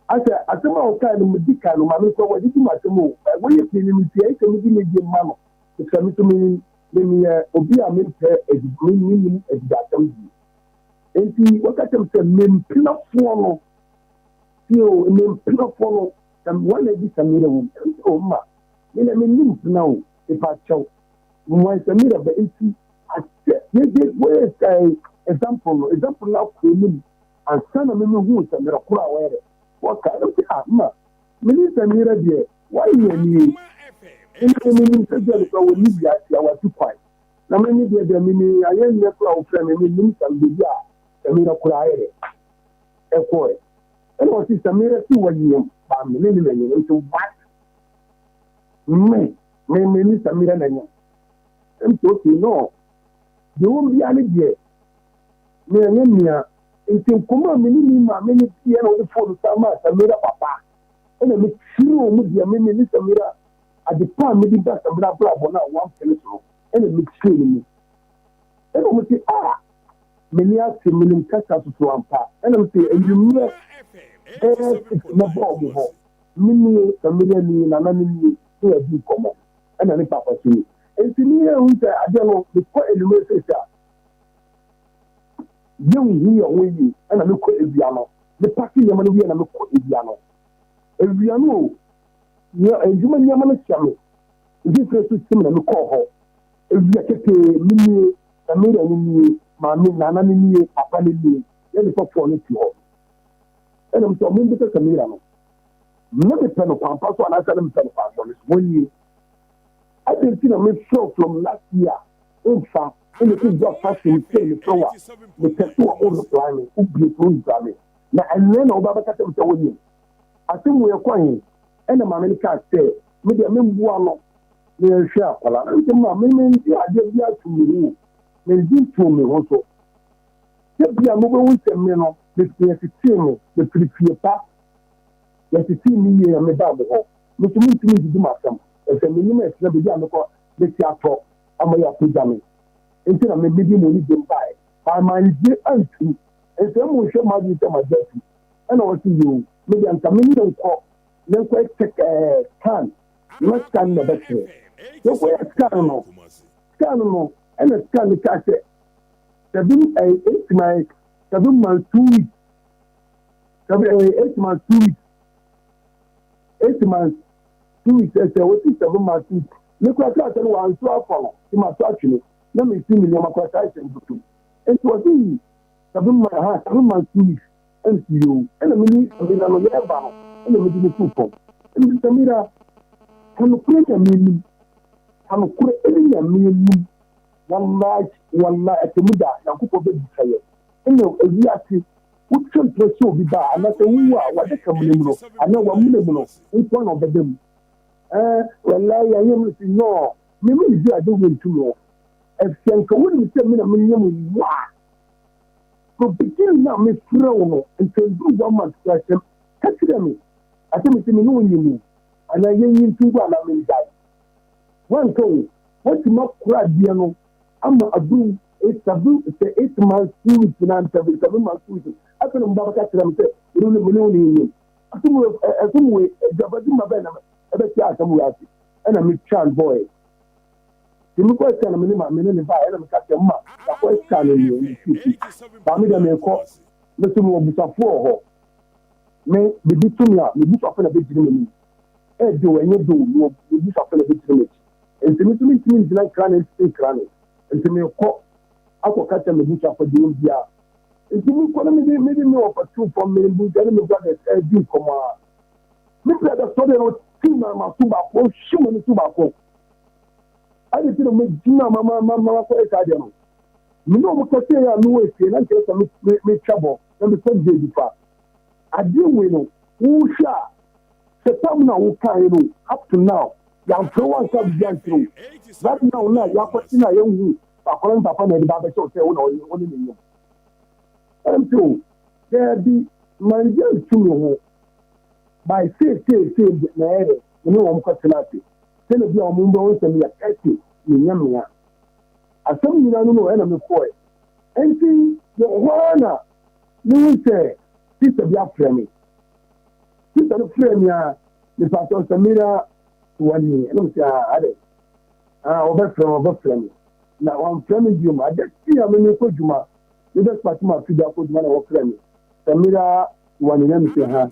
Asɛ asɛm a ɔkae no medi kan no maame kora wɔde di m'asɛm o. Wɔyɛ pii no nti ɛyɛ sɛ medi me deɛ ma no. Efisɛ me nso me me meyɛ obi a mempɛ adi me mennim adidasɛm die. Nti wɔka kyerɛ me sɛ me mpenafoɔ no tie o me mpenafoɔ no sɛ wɔn na adi Samira wom. Ɛm sɛ o mma me na mennim mpena o mepa kyɛw. Wɔn Samira bɛ nti Akyɛ yɛgye wɔyɛ ɛɛ example no example no akɔ anim ansa na mimi hu Samira koro a wɔyɛ dɛ wɔka ɛna sɛ ah ma mene Samira deɛ wɔayɛ nie mene mene nim sɛ deɛ nokora wɔ ne wiase a watu kwan na mene deɛ deɛ mene ayɛ nnɛ koro a wofrɛ me menim sam baabi a Samira koro ayɛ dɛ ɛkɔɛ ɛna ɔse Samira si wɔnyem ba mene ne nanyem nti what me me me ne Samira nanyem Ɛm sɛ okay no deɛ wɔn biara ne deɛ me ɛnyɛ nea nti nkɔmɔ a me ne me maame ne diɛ na wɔde phone san maa Samira papa ɛna me kyerɛ wɔn deɛ me me ne Samira ade pa a mede ba Samira abrabɔ no a wɔampene so no ɛna me kyerɛ no mu ɛna wɔn se ah m'ani ate menim kasa soso ampa ɛna me se anwummerɛ bɛyɛ 6 mɛbɔ wɔn hɔ me nie Samira nie nana ne nie ne yɛdi nkɔmɔ ɛna ne papa so ni. Nti ne yɛn hu sɛ adeɛ no mekɔ anwummerɛ seesei a yɛnhu yɛn ho yie ɛna mekɔ awia no mepake nneɛma no wie na mekɔ awia no awia no o nea adwuma nneɛma no hyɛ me mfimfini so kyim na mekɔɔ hɔ awia ketee me nie Samira no nie maame nana no nie papa no nie yɛ nipa foɔ no te hɔ ɛna mesɛ ɔmo mbisa Samira no Na mepɛ no kwan pa so anaasɛ na mepɛ no kwan bɔne so? Wɔnnie. Adɛn nti na mefrɛ wo from last year a womfa ɛna ɛkɔ gua fashion sɛ mefrɛ wo a metɛse wo a wo reply me, wobie so wonbisa me. Na ɛnnɛ na woba bɛka kyerɛ me sɛ wonyim. Asɛm wei ɛkɔ he? Ɛna maame no kaa sɛ me deɛ memboa no na yɛnhwɛ akwadaa no. Ɛna mese ma me mengye adeɛ biara to me ho o, mengye ntoo me ho so. Sɛ bia mobɛhu sɛ me no, yɛtetee me, mefiri fie pa. Yɛtetee me yie na mebaa mo hɔ. Me nso mentumi ndidi m'asɛm, efisɛ mennim ɛkyena baabi a mekɔ mɛsi atɔ ama yɛapagya me. Enti na me mede mo anigye baeɛ, but mangye antum. Nsɛ monhwɛ m'adwene sɛ magye atum. Ɛna ɔse yoo, me deɛ nka me ne no nkɔ na nkɔyɛ check ɛɛ scan na scan na ɛbɛkyerɛ. Yɛkɔyɛ scan no, scan no ɛna scan no kaa sɛ seven ɛɛ eight months, 7 months 2 weeks. 7, 8 months 2 weeks, 8 months 2 weeks ɛsɛ wosi 7 months 2 weeks. Ne kura kura sɛ no wanso afa no ti ma so atwene na mi si mi nneɛma kura saa ɛsɛ ntutu nti wɔsi 7 months ha 7 months 2 weeks ɛnti yoo ɛna mi ni Samira no yɛreba no ɛna mi di ne tu fam ɛna mi Samira kanokure na mi nim. Ka nokorɛ ɛne Nyame anim, Wallahi, Wallahi, Atemmuda a, Nyankopɔn bɛbisa yɛn. Ɛna ewiase, wotwe mprɛ sɛ obi ba a, anaasɛ wowu a, w'adaka mena mu no, anaa w'amena mu no, wo nko ara na ɔbɛda mu. Ɛɛ, Wallahi, anyɛ me se, no, me menngye ade wei nto me ho. Ɛfisɛ nka wonim sɛ me na menyem wo a, from beginning no a mefrɛ wo no, nka ɛnduru one month koraa sɛ ka kyerɛ me, asɛ mese me ne wo nyem o, anaa yɛnyi nto ngu anaa mengyae. Woanka o, woatumi akora adeɛ no ama aduru seven sɛ eight months two weeks na seven seven months two weeks afei na mo ba bɛka kyerɛ me sɛ mene ne mene wo ne nyem. Asɛm wei asɛm wei agyapade ma bɛn na ɛbɛte asɛm wei ase ɛna metwa no bɔɔɛ. Nti mekɔ ɛsika no mene ma mene ne baa ɛna meka kyerɛ mma yakɔ ɛsika no nie ne fie baa me deɛ mekɔ me so mewɔ busafoɔ wɔ hɔ me bibi to me a me busuafo na bɛgyina m'anim. Ɛyɛ de o, ɛnyɛ de o, mewɔ me busuafo na ɛbɛgyina m'akyi. Enti me nso mentumi ngyina nkra ne ntete nkra ne. Enti merekɔ akɔka kyerɛ m'abusuafo deɛ wɔn biara. Enti mekɔ na mede mede me wɔfa tu fam, me ne me brothers ɛredi nkɔmmɔ a, me brother sɔre na ɔte ma m'aso baako, ɔhwe m'ani so baako. Ade nti na megyina ma ma ma ma makɔyɛ saa deɛ no. Me ne wɔn kɛseɛ a mewɔ efie na nkyerɛ sɛ me me metwa bɔ na mekɔ baabi fa. Adeɛ wei no, wohwɛ a, sɛ tam no a wokaeɛ no up to now, yɛamfrɛ wo anka biribi ankyerɛ wo. Right now no a yɛakɔte no a yɛnhu akwadaa no papa na ɛde ba abɛhyɛ wo sɛ wo na wo ne no nyem. Ɛna mese o, daabi, mangye antu me ho. By sei sei sei deɛ na ɛyɛ dɛ, me ne wɔn kɔtena ase. Sɛdeɛ bi a wɔn bɛhu sɛ meyɛ kɛse, menyɛ mmea. Asɛm nyinaa no no ɛna mekɔɛ. Enti yɛwɔ hɔ ara na mehu sɛ sista bi afrɛ me. Sista no frɛ me a, mepakyɛw Samira wani. Ɛna mese ah adɛ. Ah wɔbɛfrɛ me wɔbɛfrɛ me. Na wɔamfrɛ me biom. Ade kye a me mekɔ adwuma, mebɛsopakye m'afide akɔ adwuma na wɔfrɛ me. Samira wani na mese ha.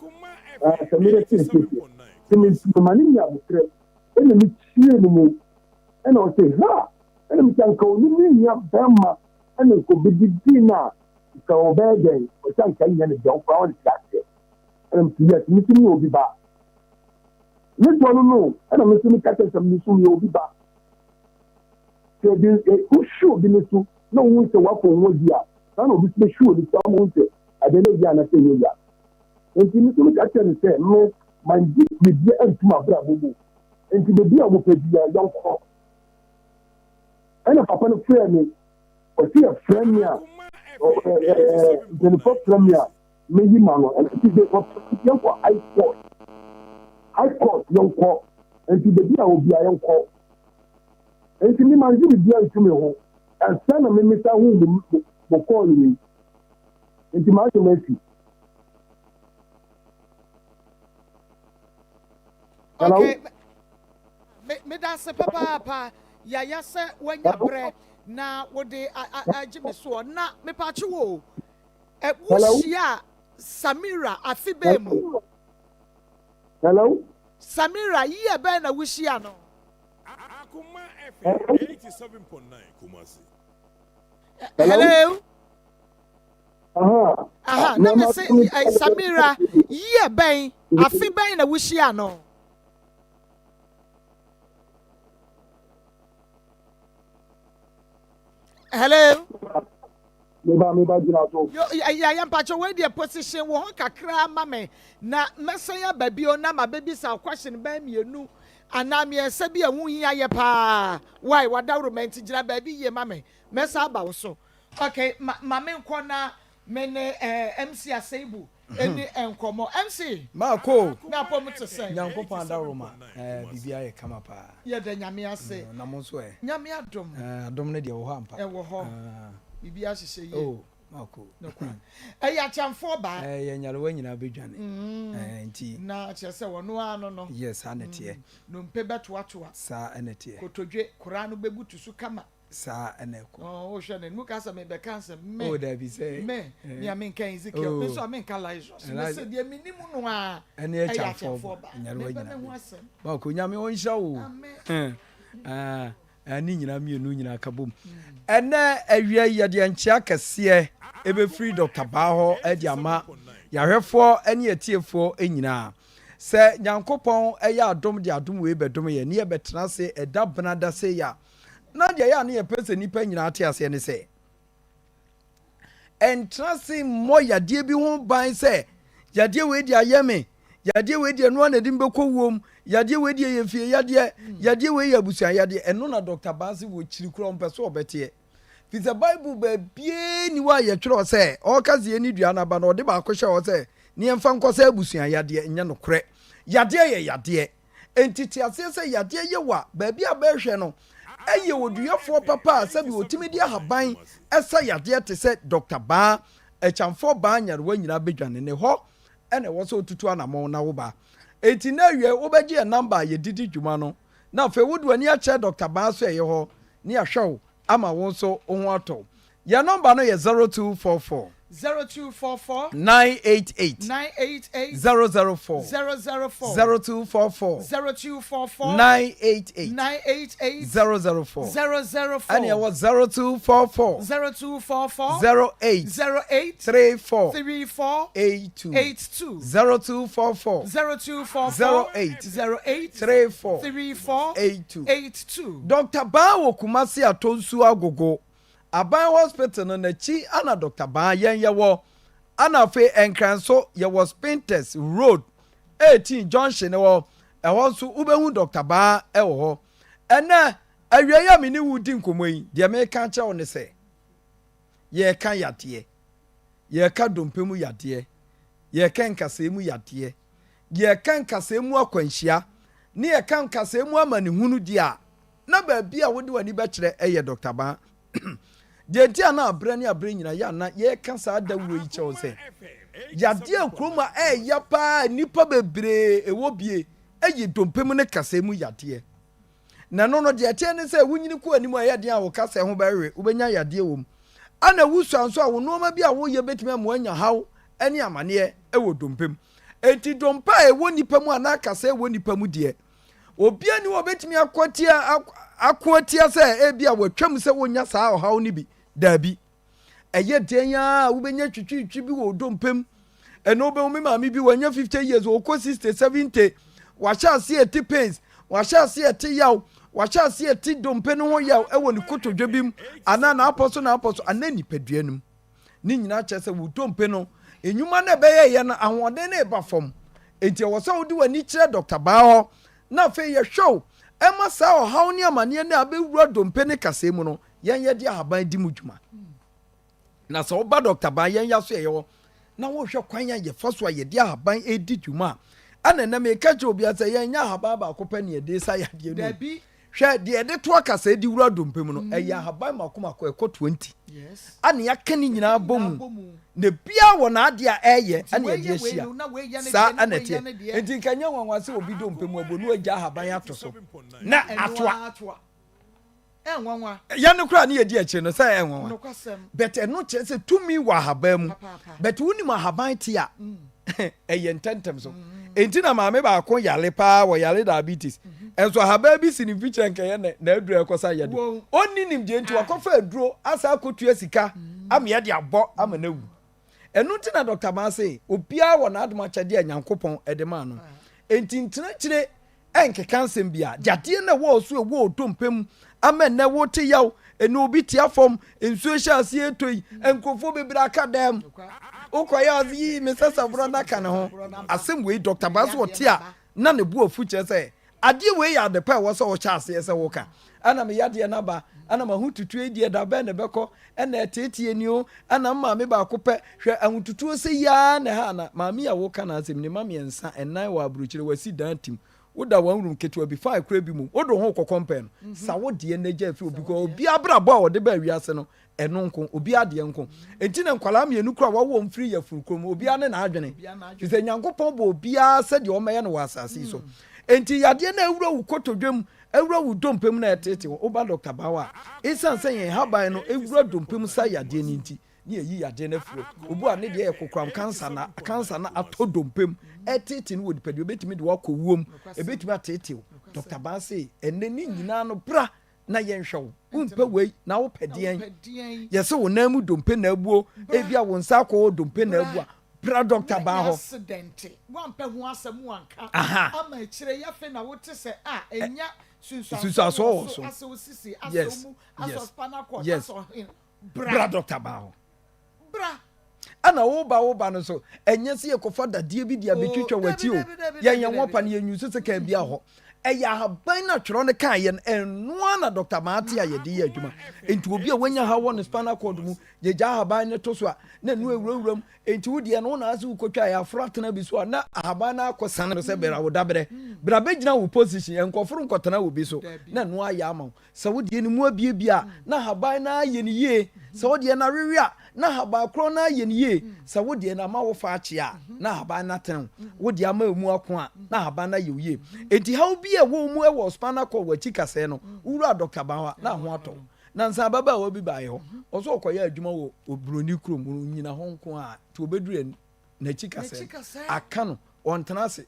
Ah Samira siesie. Nti me mema no nya abotrɛ. Ɛna mekyie no mu. Ɛna ɔse ha! Ɛna mese anka ɔne me nua bɛrima ɛna nka ɔbɛdidi no a Nka ɔbɛyɛ dɛn? Ɔsɛ anka nyɛ ne dɛ ɔkoraa ɔnte aseɛ. Ɛna mese yes, me nso meyɛ obi ba. Ne dɔ no no, ɛna me nso meka kyerɛ sɛ me nso meyɛ obi ba. Sɛ ebi wohwe obi ne so na wohu sɛ woafa wo ho adi a, saa na obi nso bɛhwe wɔ ne so ama wohu sɛ adeɛ no yɛ anaasɛ ɛnyɛ ya. Nti me nso meka kyerɛ no sɛ me mangye biribiara antum abrabɔ mu. Nti baabi a wɔpɛ biara yɛnkɔ. Ɛna papa no frɛɛ me Ɔsi ɛfrɛ me a, mpanyinfoɔ frɛ me a, meyi ma no. Ɛna ti de yɛnkɔ high court. High court yɛnkɔ. Nti baabi a obi a yɛnkɔ. Nti mi ma ngye biribi antu me ho. Ansa na me mesa ho mo mo kɔɔl wei. Nti maa asɛm asi. Hello? Okay. Me me da ase papaapa. Yaya sɛ wanya brɛ na wode agye me soɔ na mepakye wo o wohyia Samira afe bɛn mu? Hello? Samira year bɛn na wohyia no? Akoma FM 87.9 Kumasi. Hello? Aha. Aha, na me se Samira year bɛn afe bɛn na wohyia no? Hello. Meba meba gyina so. Yo ya ya mpacho wei deɛ position wo ho kakra ma me na mɛsan aba bio na mabɛbisa question bɛn mmienu anaa mmiɛnsa bi a ɛho hia yɛ paa. Why wadaworo nti gyina baabi yie ma me mɛsan aba wo so. Okay ma ma menkɔ na me ne eh, MC Aseibu ɛni nkɔmmɔ. MC. Maako. Na apɔ te sɛn? Nyankopɔn adaworoma eh, biribi ayɛ kama paa. Yɛda Nyame ase. Na mo nso ɛ? Nyame adom. Eh, adom no deɛ wɔ hɔ ampa. Ɛwɔ hɔ. Ah. Biribi ahyehyɛ yie. Oh, Maako. Nokwa. Ɛyɛ akyɛnfoɔ baa. Eh, yɛ nyarewa nyinaa bɛdwane. Mm. Eh, nti. Na kyerɛ sɛ wɔno ara no no. Yes, saa na ɛteɛ. Mm. Nnompe bɛtoatoa. Saa na ɛteɛ. Kotodwe, koraa no bɛbutu so kama. Saa na ɛkɔ. Oh, wohwɛ no, mu ka sɛ mebɛka nsɛm. Me. Oh, dabi sɛ. Me, me a menka Ezekiel, me nso a menka Lazarus. Me se deɛ menim no a, ɛne akyɛmfoɔ ba. Mepɛ me ho asɛm. Baako, Nyame ɔnhyira wo. Amen. Ah, ne nyinaa mmienu nyinaa ka bom. Ɛnɛ awia yi yɛde nkyea kɛseɛ ɛbɛfiri Dr. Baa hɔ de ama yɛahwɛfoɔ ne atiefoɔ nyinaa. Sɛ Nyankopɔn yɛ adom de adom wei bɛdom yɛn ne yɛbɛtena ase ɛda benada sei a, na deɛ ɛyɛ a ne yɛpɛ sɛ nnipa nyinaa te aseɛ ne sɛ, ɛntena ase mmɔ yadeɛ bi ho ban sɛ yadeɛ wei deɛ ayɛ me, yadeɛ wei deɛ ɛno ara na ɛde me bɛkɔ wuom, yadeɛ wei deɛ yɛ fie yadeɛ, yadeɛ wei yɛ abusua yadeɛ. Ɛno na Dɔkta Baase wɔ kyiri koraa ɔmpɛ sɛ ɔbɛteɛ. Firi sɛ Bible baabiara nni hɔ a yɛtwerɛ sɛ ɔreka sɛ yɛnni dua no aba no ɔde baako hyɛ hɔ sɛ ne yɛmfa nkɔsa abusua yadeɛ. Nyɛ nokorɛ. Yadeɛ yɛ yadeɛ. Enti te aseɛ sɛ yadeɛ yɛ wo a, baabi a bɛrehwɛ no yɛ oduyɛfoɔ papa a sɛbi ɔtumi de ahaban sa yadeɛ te sɛ Dɔkta Baa, Akyamfoɔ Baa nyarewa nyinaa bɛdwane ne hɔ na ɛwɔ sɛ wotutu anamɔn na woba. Enti na awiei wobɛgye yɛn namba a yɛde di dwuma no na afei wode w'ani akyerɛ Dɔkta Baa so ɛyɛ hɔ ne yɛahwɛ wo ama wo nso wo ho atɔ wo. Yɛn nɔmba no yɛ 0244. 0244. 988. 988. 004. 004. 0244. 0244. 988. 988. 004. 004. Ɛna ɛwɔ 0244. 0244. 08. 08. 34. 34. 82. 82. 0244. 0244. 08. 08. 34. 34. 82. 82. Dɔkta Baa wɔ Kumasi Atonsu Agogo Aban Hospital no n'akyi ana Dɔkta Baa yɛn yɛwɔ ana afei Nkran nso yɛwɔ Spintex Road 18 junction no hɔ ɛhɔ nso wobɛhu Dɔkta Baa ɛwɔ hɔ. Ɛnɛ awia yi a me ne wo di nkɔmmɔ yi deɛ meka akyerɛ wo ne sɛ yɛreka yadeɛ, yɛreka dompe mu yadeɛ, yɛreka nkasɛɛ mu yadeɛ, yɛreka nkasɛɛ mu akwanhyia ne yɛka nkasɛɛ mu amanehunu deɛ a na baabi a wode w'ani bɛkyerɛ yɛ Dɔkta Baa. Deɛ nti a na aberɛ ne aberɛ nyinaa yɛ a na yɛreka saa dawuro yi kyerɛ wo sɛ, yadeɛ a kurom a ɛɛya paa nnipa bebree ɛwɔ bie ɛyɛ dompe mu ne kasɛɛ mu yadeɛ. Na ɛno no deɛ ɛteɛ ne sɛ wonyini kɔ anim a ɛyɛ den a wo kasɛɛ ho bɛwewe, wobɛnya yadeɛ wɔ mu. Ana wusua nso a wo nnoɔma bi a woyɛ bɛtumi ama woanya haw ne amaneɛ wɔ dompe mu. Enti dompe a ɛwɔ nnipa mu anaa kasɛɛ wɔ nnipa mu deɛ, Obiara nni hɔ a obetumi ako atia ako atia sɛ ebia watwam sɛ wonnya saa ɔhaw no bi. Dabi. Ɛyɛ dɛn ara a wobɛnya twitwiritwi bi wɔ wo mu. Ɛnna wobɛhu me maame bi wanya 50 years, ɔkɔ 60, 70, wahyɛ aseɛ ɛte pains, wahyɛ aseɛ ɛte yaw, wahyɛ aseɛ ɛte dompe no ho yaw ɛwɔ ne kotodwe bi mu anaa n'apɔ so n'apɔ so anaa nipadua no mu. Ne nyinaa kyerɛ sɛ wo dompe no, nnwuma no a ɛbɛyɛeɛ no, ahoɔden no reba fam. Enti ɛwɔ sɛ wode w'ani kyerɛ dɔkta baa hɔ, na afei yɛhwɛ wo ma saa ɔhaw ne amanneɛ no a abɛwura dompe ne kasɛɛ mu no, yɛn yɛde ahaban di mu dwuma. Na sɛ woba dɔkta baa yɛn yaso a ɛyɛ hɔ na wohwɛ kwan a yɛfa so a yɛde ahaban redi dwuma a, ɛna ɛnɛ meka kyerɛ obiara sɛ yɛnyɛ ahaban baako pɛ ne yɛde sa yadeɛ no. Hwɛ, deɛ yɛde to akasɛɛ de wura dompe mu no, ɛyɛ ahaban mako mako, ɛkɔ 20. Ɛna yɛaka ne nyinaa bɔ mu, na biara wɔ n'adeɛ a ɛyɛ, ɛna yɛde ahyia. Saa ɛna ɛteɛ. Enti nka ɛnyɛ nwanwa sɛ obi dompe mu abuo na wagya ahaban ato so, na atoa. Yɛn no koraa ne yɛdi akyire no, sɛ ɛyɛ nwanwa. But ɛno kyerɛ sɛ tumi wɔ ahaban mu. But wonim ahaban te a, ɛyɛ ntɛmntɛm so. Enti na maame baako yare paa, wɔyare diabetes. Ɛnso ahaban bi si ne mfikyire nkɛyɛ na n'aduro a ɛkɔsa yɛ de. Ɔnni nimdeɛ nti wakɔfa aduro asa akɔtua sika ama yɛde abɔ ama no awu. Ɛno nti na Dɔkta Maa se obiara wɔ n'adom akyɛdeɛ a Nyankopɔn de maa no. Enti ntena akyire ɛnkeka nsɛm biara. Yadeɛ no a ɛwɔ wo so, ɛwɔ wo dompe mu ama ɛnnɛ wote yaw, ɛnnɛ obi te afam, nsuo hyɛ aseɛ retɔ yi, nkurɔfoɔ bebree aka dam. Wokɔyɛ ɔse yii me sɛsɛborɔ no aka ne ho. Asɛm wei Dɔkta Baa so ɔte a na ne bo afu kyerɛ sɛ adeɛ wei yɛ ade pa a ɛwɔ sɛ wohyɛ aseɛ sɛ woka. Ɛna me yadeɛ no aba, ɛna m'ahotutuo yi deɛ da bɛn na ɛbɛkɔ, ɛna ɛteetee ni o, ɛna me maame baako pɛ, hwɛ ahotutuo sɛ yi ara na ɛha ana? Maame yi a woka n'asɛm ne mma mmiɛnsa, nnan wɔ aburokyire, wasi dan atim, woda one room ketewa bi, fine koraa bi mu, wode wo ho rekɔ kɔmpɛn no, sa wo deɛ na gya firi obi kɔ, obi abrabɔ a ɔde baa wiase no, ɛno nko, obiara deɛ nko. Enti na nkwadaa mmienu koraa wɔawo wɔn firi yafunu koro mu, obiara ne n'adwene. Firi sɛ Nyankopɔn bɔ obiara sɛdeɛ ɔmmɛyɛ no wɔ asase yi so. Enti yadeɛ no a awura wo kotodwe mu, awura wo dompe mu na ɛteetee wo, woba Dɔkta Bawa a, esiane sɛ yɛn nhaban no wura dompe mu sa yadeɛ no nti, ne yɛyi yadeɛ no afiri hɔ. Obi a ne deɛ yɛ kokoram kansa na kansa no atɔ dompe mu, ɛteetee no wɔ nipadua, ebetumi de wo akɔ wuo mu, ebetumi ateetee wo. Dɔkta Bawa se, ɛnnɛ ne nyinaa no, bra na yɛnhwɛ wo. Wompɛ wei na wopɛ deɛn? Yɛse wo nan mu dompe na abuo, ebia wo nsa akɔ hɔ dompe na abu a, Bra dɔkta baa Woanya hɔ. accident, woampɛ ho asɛm anka Aha. ama akyire yi afei na wote sɛ ah ɛnya Nsunsuansoɔ nsunsuansoɔ wɔ wɔ so, so. asɛ wo sisi, asɛ wo Yes, mu, asɛ wo yes, spinal cord, yes. asɛ ɔhen. Bra Bra. dɔkta baa hɔ. Bra. Ɛna woba woba no nso, ɛnyɛ sɛ yɛkɔfa dadeɛ bi de Oh, abɛtwitwa dabi, w'akyi o. dabi, dabi, Yɛn dabi, yɛn ho dabi. pa no yɛnyu so sekan biara hɔ. Ɛyɛ ahaban no a twerɛ no kaeɛ no, ɛno ara na Dɔkta Maate a yɛde yɛ adwuma. Enti obi a wanya haw wɔ ne spinal cord mu, yɛgya ahaban no to so a, na ɛno awurawura mu. Enti wo deɛ no, wo na ase wokɔtwa yɛ aforo atena bi so a, na ahaban no akɔsane no sɛ bra wo daberɛ. Bra bɛgyina wo position, nkɔforo nkɔtena obi so, na ɛno ayɛ ama wo. Sɛ wo deɛ no mu abiebie a, na ahaban no ayɛ no yie. Sɛ wo deɛ no awewe a, na ahaban korɔ no ayɛ no yie. Sɛ wo deɛ no ama wo fa akye a, na ahaban no atene wo. Wo deɛ ama emu ako a, na ahaban no ayɛ wo yie. Enti haw bi a ɛwɔ wo mu wɔ spinal cord, w'akyi kasɛɛ no, wowura Dɔkta Ban hɔ a, na ho atɔ wo. Nansa ababaawa bi baeɛ hɔ, ɔsɛ ɔkɔyɛ adwuma wɔ oburoni kurom, ɔnyina hɔ nko ara, nti ɔbɛduru n'akyi kasɛɛ no, aka no, ɔntena ase.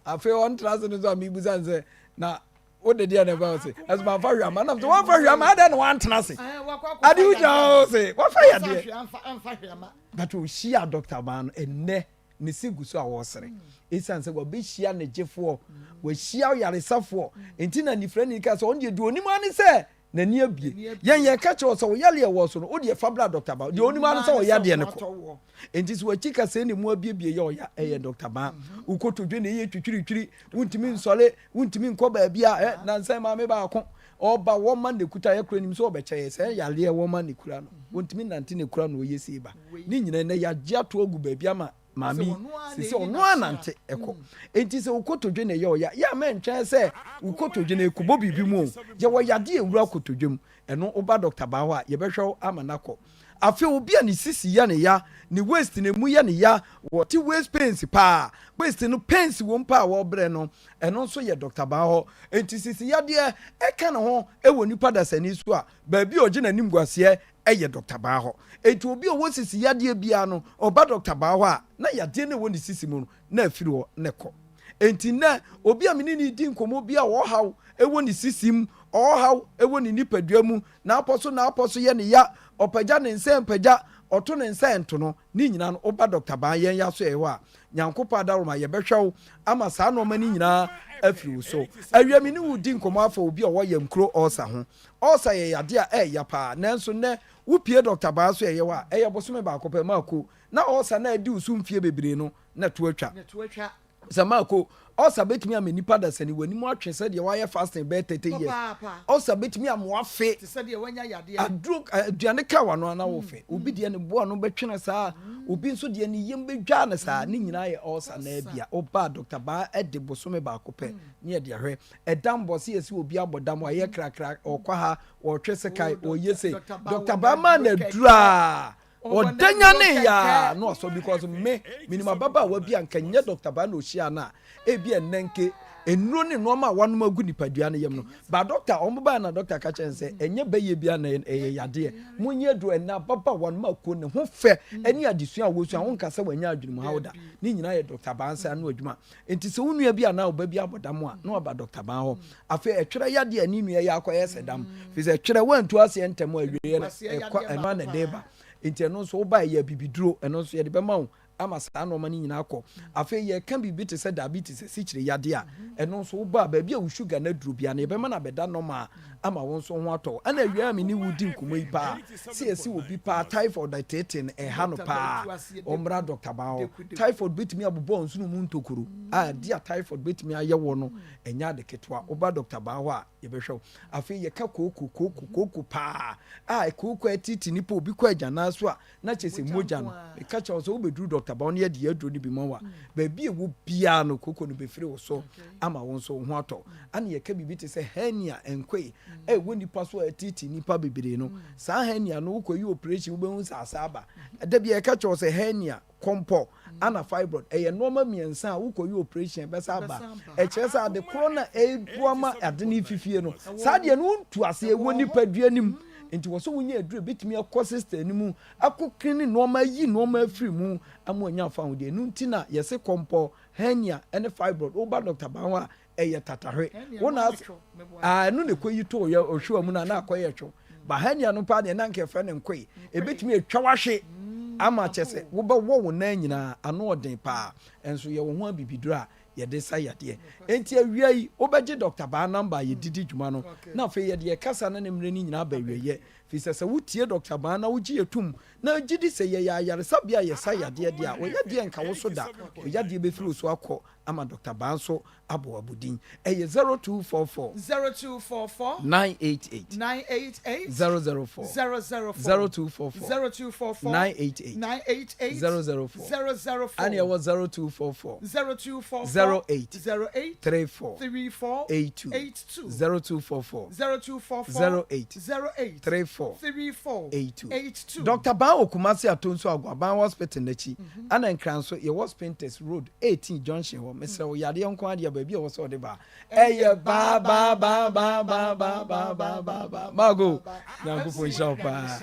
Afei ɔntra ase no nso a mebisa no sɛ na wode deɛ na ɛba wo se ɛso mamfa hwee ama nam sɛ woamfa hwee ama adɛn na woantena ase ade wogyina hɔ se wafa yadeɛ but ɔhyia dɔkta baa no ɛnnɛ ne se gu so a wɔresere ɛsiane sɛ wabɛhyia ne gyefoɔ wahyia ɔyaresafoɔ nti na nifirani ka sɛ ɔno deɛ deɛ ɔnim ara ne sɛ N'ani abue. Yɛn yɛka kyerɛ wo sɛ wo yareɛ a ɛwɔ so no, wo deɛ fa bra Dɔkta Baa. Deɛ ɔnim ara ne sɛ ɔya deɛ no kɔ. Enti sɛ w'akyi kasɛɛ na emu abiebie yɛ ɔya, ɛyɛ Dɔkta Baa. Wo kotodwe na ɛyɛ twitwiritwiri, wontumi nsɔre, wontumi nkɔ baabi a, ɛ, nansa yi maame baako, ɔba wɔma na ɛkuta, yɛ koraa nim sɛ ɔbɛkyɛ yɛ, sɛ yareɛ wɔma na ɛkura no, wɔntumi nnante na ɛkura no ɔyɛ sei ba. Ne nyinaa nnɛ yɛagye ato agu baabi ama Maame yi, sese ɔno ara nante kɔ. Enti sɛ wo kotodwe na ɛyɛ ɔya, yɛ a mɛntwɛn sɛ wo kotodwe no ɛkɔbɔ biribi mu o. Yɛwɔ yadeɛ a ɛwura kotodwe mu. Ɛno woba dɔkta baa hɔ a, yɛbɛhwɛ wo ama no akɔ. Afei obi a ne sisi yɛ no ya, ne waist no ɛmu yɛ no ya, wɔte waist pains paa, waist no pains wom paa a wɔbrɛ no, ɛno nso yɛ dɔkta baa hɔ. Enti sisi yadeɛ ɛka ne ho wɔ nipa dasani so a, baabi a ɔgye n'animguaseɛ yɛ dɔkta baa hɔ. Enti obi a ɔwɔ sisi yadeɛ biara no, ɔba dɔkta baa hɔ a, na yadeɛ no a ɛwɔ ne sisi mu no, na afiri hɔ na ɛkɔ. Enti nnɛ, obi a me ne no redi nkɔmmɔ bi a ɔhaw wɔ ne sisi mu, ɔhaw wɔ ne nipadua mu, n'apɔ so n'apɔ so yɛ no ya, ɔpagya ne nsa ɛmpagya, ɔto ne nsa ɛnto no, ne nyinaa no, woba dɔkta baa yɛn asoɛeɛ hɔ a, Nyankopɔn adaworoma, yɛbɛhwɛ wo ama saa nnoɔma no nyinaa afiri wo so. Awia me ne wo redi nkɔmmɔ afa obi a ɔwɔ yamkuro ulcer ho. Ulcer yɛ yadeɛ a ɛyɛ paa, nanso nnɛ wopue dɔkta baa so ɛyɛ wo a, ɛyɛ bosome baako pɛ, mako, na ulcer no a adi wo so mfie bebree no, na to atwa. Sɛ mako, ulcer bɛtumi ama nipa dasani w'anim atwe sɛdeɛ wayɛ fasting bɛyɛ 30 years. Ulcer bɛtumi ama wafe aduro, aduane ka w'ano a na wofe. Obi deɛ ne bo ano bɛtwene saa, obi nso deɛ ne yam bɛdwa no saa, ne nyinaa yɛ ulcer na abia. Wobaa dɔkta baa ɛde bosome baako pɛ ne yɛde ahwɛ. Ɛdam bɔ sɛ yɛsi obi abɔ dam wayɛ krakra ɔkɔ ha ɔtwe sekan ɔyɛ sei Dr. Bama na aduru a ɔda nyane ya na ɔsɔ because me menim ababaawa bi a nka nyɛ Dr. Bama na ɔhyia no a ebi ɛnnɛ nke nnuro ne nneɛma a wanom agu nipadua no yam no ba dɔkta wɔn baa na dɔkta ka kyerɛ sɛ ɛnyɛ bɛyɛ bi a na ɛyɛ yadeɛ monyɛ aduro ɛnna ababaawa no ma ko ne ho fɛ ɛne adesua a wɔsua wɔn nka sɛ wɔanya adwene mu haw da ne nyinaa yɛ Dr. Bansa ano adwuma Enti sɛ wo nua bi anaa wo ba bi abɔ dam a, na waba dɔkta ban hɔ. Afei ɛtwerɛ yadeɛ a ne nua yi akɔyɛ sɛ dam. Firi sɛ twerɛ woantu aseɛ ntɛm a awieeɛ no ɛkɔ ɛno ara na ɛde ba. Enti ɛno nso woba ɛyɛ abibiduro, ɛno nso yɛde bɛma wo ama saa nnoɔma no nyinaa akɔ. Afei yɛka biribi te sɛ diabetes, asikyire yadeɛ a, ɛno nso woba a baabi a wo sugar no aduro biara no yɛbɛma no abɛda normal ama wo nso ho atɔ wo. Ɛna awieeɛ a me ne wo redi nkɔmmɔ yi paa, sɛ yɛse obi paa typhoid ɛteetee no ɛha no paa, ɔmmra dɔkta ban hɔ. Typhoid bɛtumi abobɔ nsono mu ntokuro. A Adeɛ a typhoid bɛtumi ayɛ wɔ no, ɛnyɛ ade ketewa. Woba dɔkta baa hɔ a, yɛbɛhwɛ wo. Afei yɛka kooko, kooko, kooko paa a kooko a ɛtete nipa, obi kɔ agyanaa so a, na kyerɛ sɛ mogya no. Meka kyerɛ wo sɛ wobɛduru dɔkta baa hɔ na yɛde yɛn aduro no bi ma wo a, baabi a ɛwɔ biara no, kooko no bɛfiri wo so ama wo nso wo ho atɔ wo. Ɛna yɛka biribi te sɛ hernia, nkoe a ɛwɔ nipa so a ɛtete nipa bebree no. Saa hernia no, wokɔyi operation wobɛhu sɛ asa aba. Da bi a yɛka kyerɛ wo sɛ hernia, kɔmpɔ, ana fibroid, ɛyɛ nnoɔma mmiɛnsa a wokɔyɛ operation ɛbɛsa aba. Ɛkyerɛ sɛ ade korɔ no a ɛreboa ma ade no refifie no, saa adeɛ no wontu aseɛ, ɛwɔ nipadua no mu. Nti wɔ sɛ wonya aduro a ɛbɛtumi akɔ system no mu, akɔ clean nnoɔma, ayi nnoɔma afiri mu ama wanya fawodeɛ. Ɛno nti na yɛse kɔmpɔ, hernia, ne fibroid, woba Dɔkta Ban hɔ a, ɛyɛ tatahwe. Wo na ah ɛno na ɛkɔyi too yɛ ɔhwewa mu no a na akɔyɛ two. Ba hernia no paa deɛ na anka yɛfrɛ no nkoe. Ɛbɛtumi atwa wahwe. Ama kyerɛ sɛ wobɛwɔ wo nan nyinaa, ano ɔden paa. Nso yɛwɔ ho abibiduro a yɛde sa yadeɛ. Enti awia yi, wobɛgye Dɔkta Baa nɔmba a yɛde di dwuma no, na afei yɛde yɛn kasa ne ne mmerɛ no nyinaa aba awieeɛ. Firi sɛ, sɛ wotie Dɔkta Baa na wogye yɛ tom, na gye di sɛ yɛyɛ ayaresabea a yɛsa yadeɛ deɛ a, wo yadeɛ nka wo so da. Wo yadeɛ bɛfiri wo so akɔ ama Dɔkta Baa nso abɔ wo abodin. Ɛyɛ 0244. 0244. 988. 988. 004. 004. 0244. 0244. 988. 988. 004. 004. Ɛna ɛwɔ 0244. 0244. 08. 08. 34. 34. 82. 82. 0244. 0244. 08. 08. 34. 34. 82. 82. Dɔkta Ban wɔ Kumasi Atonsu Agoaban Hospital n'akyi. Ɛna Nkran nso yɛwɔ Spintex Road 18 junction hɔ. Mesrɛ wo yadeɛ nko ara deɛ baabi a ɛwɔ sɛ ɔde ba ɛyɛ baa baa baa baa baa baa baa baa baa baa Mago Nyankopɔn nhyira wo paa.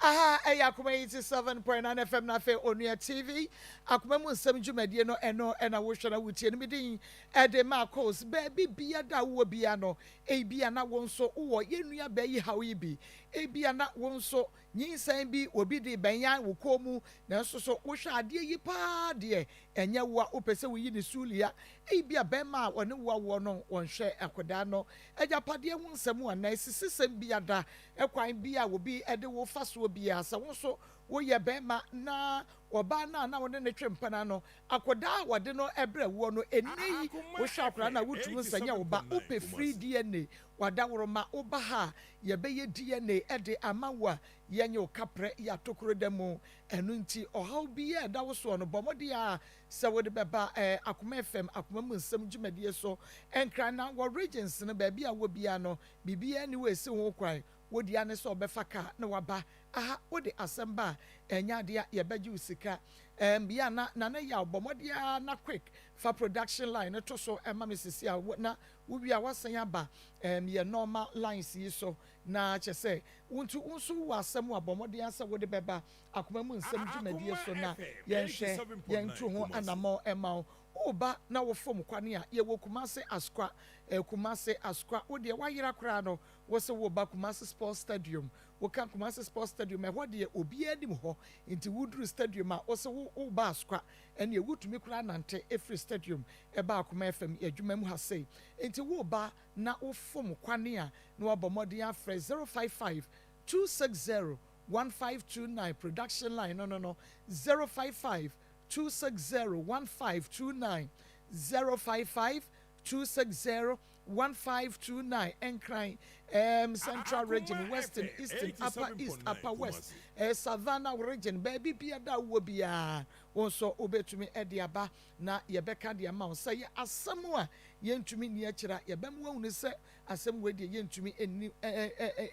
Aha ɛyɛ Akoma 87.9 FM na afei Onua TV Akoma mu nsɛm dwumadie no ɛno ɛna wohwɛ na wotie no me din ɛde Marcos baabi bia da wowɔ bia no ebia na wo nso wowɔ yɛn nua baa yi haw yi bi ebia na wo nso Nyinsɛn bi, obi de rebɛyan wo kɔn mu, nanso so wohwɛ adeɛ yi paa deɛ, ɛnyɛ wo a wopɛ sɛ woyi ne sulia. Ebia barima a ɔne wo awoɔ no, ɔnhwɛ akwadaa no agyapadeɛ ho nsɛm anaa asisisɛm bi ada kwan bi a obi de wo fa soɔ biara. Sɛ wo nso woyɛ barima na ɔbaa no a na wo ne no twe mpena no, akwadaa a wɔde no brɛ woɔ no, ɛnnɛ yi wohwɛ akwadaa no a wotumi hu sɛ ɛnyɛ wo ba. Wopɛ free DNA W'adaworoma wo ba ha a yɛbɛyɛ DNA de ama wo a yɛnyɛ wo kaprɛ yɛ atokuro da mu. Ɛno nti ɔhaw biaa a ɛda wo soɔ no bɔ mmɔden ara sɛ wode bɛba Akoma FM Akoma mu nsɛm dwumadie so. Nkran na wɔ regions no baabi a wowɔ biaa no biribiaa nni hɔ a ɛsi ho kwan. Wo dea ne sɛ wobɛfa car na waba aha. Wode asɛm ba a ɛnyɛ adeɛ a yɛbɛgye wo sika. Ɛɛm yɛ a na Nana Yaw bɔ mmɔden ara na quick fa production line no to so ma me sisi a na Wowie a woasan aba ɛɛm yɛ normal lines yi so na kyerɛ sɛ wo nso wo nso wowɔ asɛm a bɔ mmɔden ara sɛ wode bɛba akoma mu nsɛm dwumadie so na yɛnhwɛ yɛntu ho anammɔn mma wo. Woreba na wofom kwane a yɛwɔ Kumase Asokwa eh, Kumase Asokwa wo deɛ woayera koraa no wo se woreba Kumase Sports Stadium woka Kumase Sports Stadium ɛhɔ deɛ obiara nim hɔ nti woduru stadium a wo se wo woreba Asokwa ɛneɛ wotumi koraa nante firi stadium ɛba Akoma FM adwuma mu ha sei. Nti woreba na wofom kwane a, na wabɔ mmɔden afrɛ 055 260 1529, production line no no no, 055 260 1529, 055 260 1529, Nkran, um, Central Region, Western, Eastern, Upper East, Upper West, eh, Savannah Region, baabi biara a wowɔ biara, wo nso wobɛtumi de aba na yɛbɛka de ama wo. Sɛ ɛyɛ asɛm a yɛntumi nni akyire a, yɛbɛma woahunu sɛ asɛm wei deɛ yɛntumi nni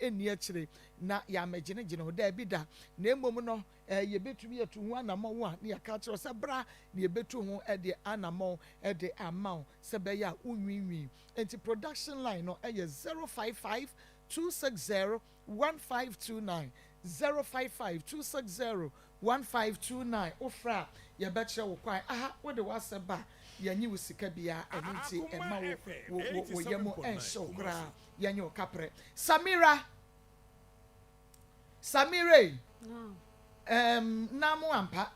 nni akyire na yɛammɛgyenegyene wo. Daabi da. Na mmom no, yɛbɛtumi atu ho anammɔn a, na yɛaka akyerɛ wo sɛ bra na yɛbɛtu ho de anammɔn de ama wo sɛ ɛbɛyɛ a wonwiinwii. Enti production line no yɛ 055 260 1529, 055 260 1529 Wofrɛ a, yɛbɛkyerɛ wo kwan. Aha, wode w'asɛm ba a, yɛnnye wo sika biara, ɛno nti mma wo wo wo wo yam nnhye wo koraa. Yɛnnye wo kaprɛ. Samira! Samira ei, ɛɛm, Namo ampa.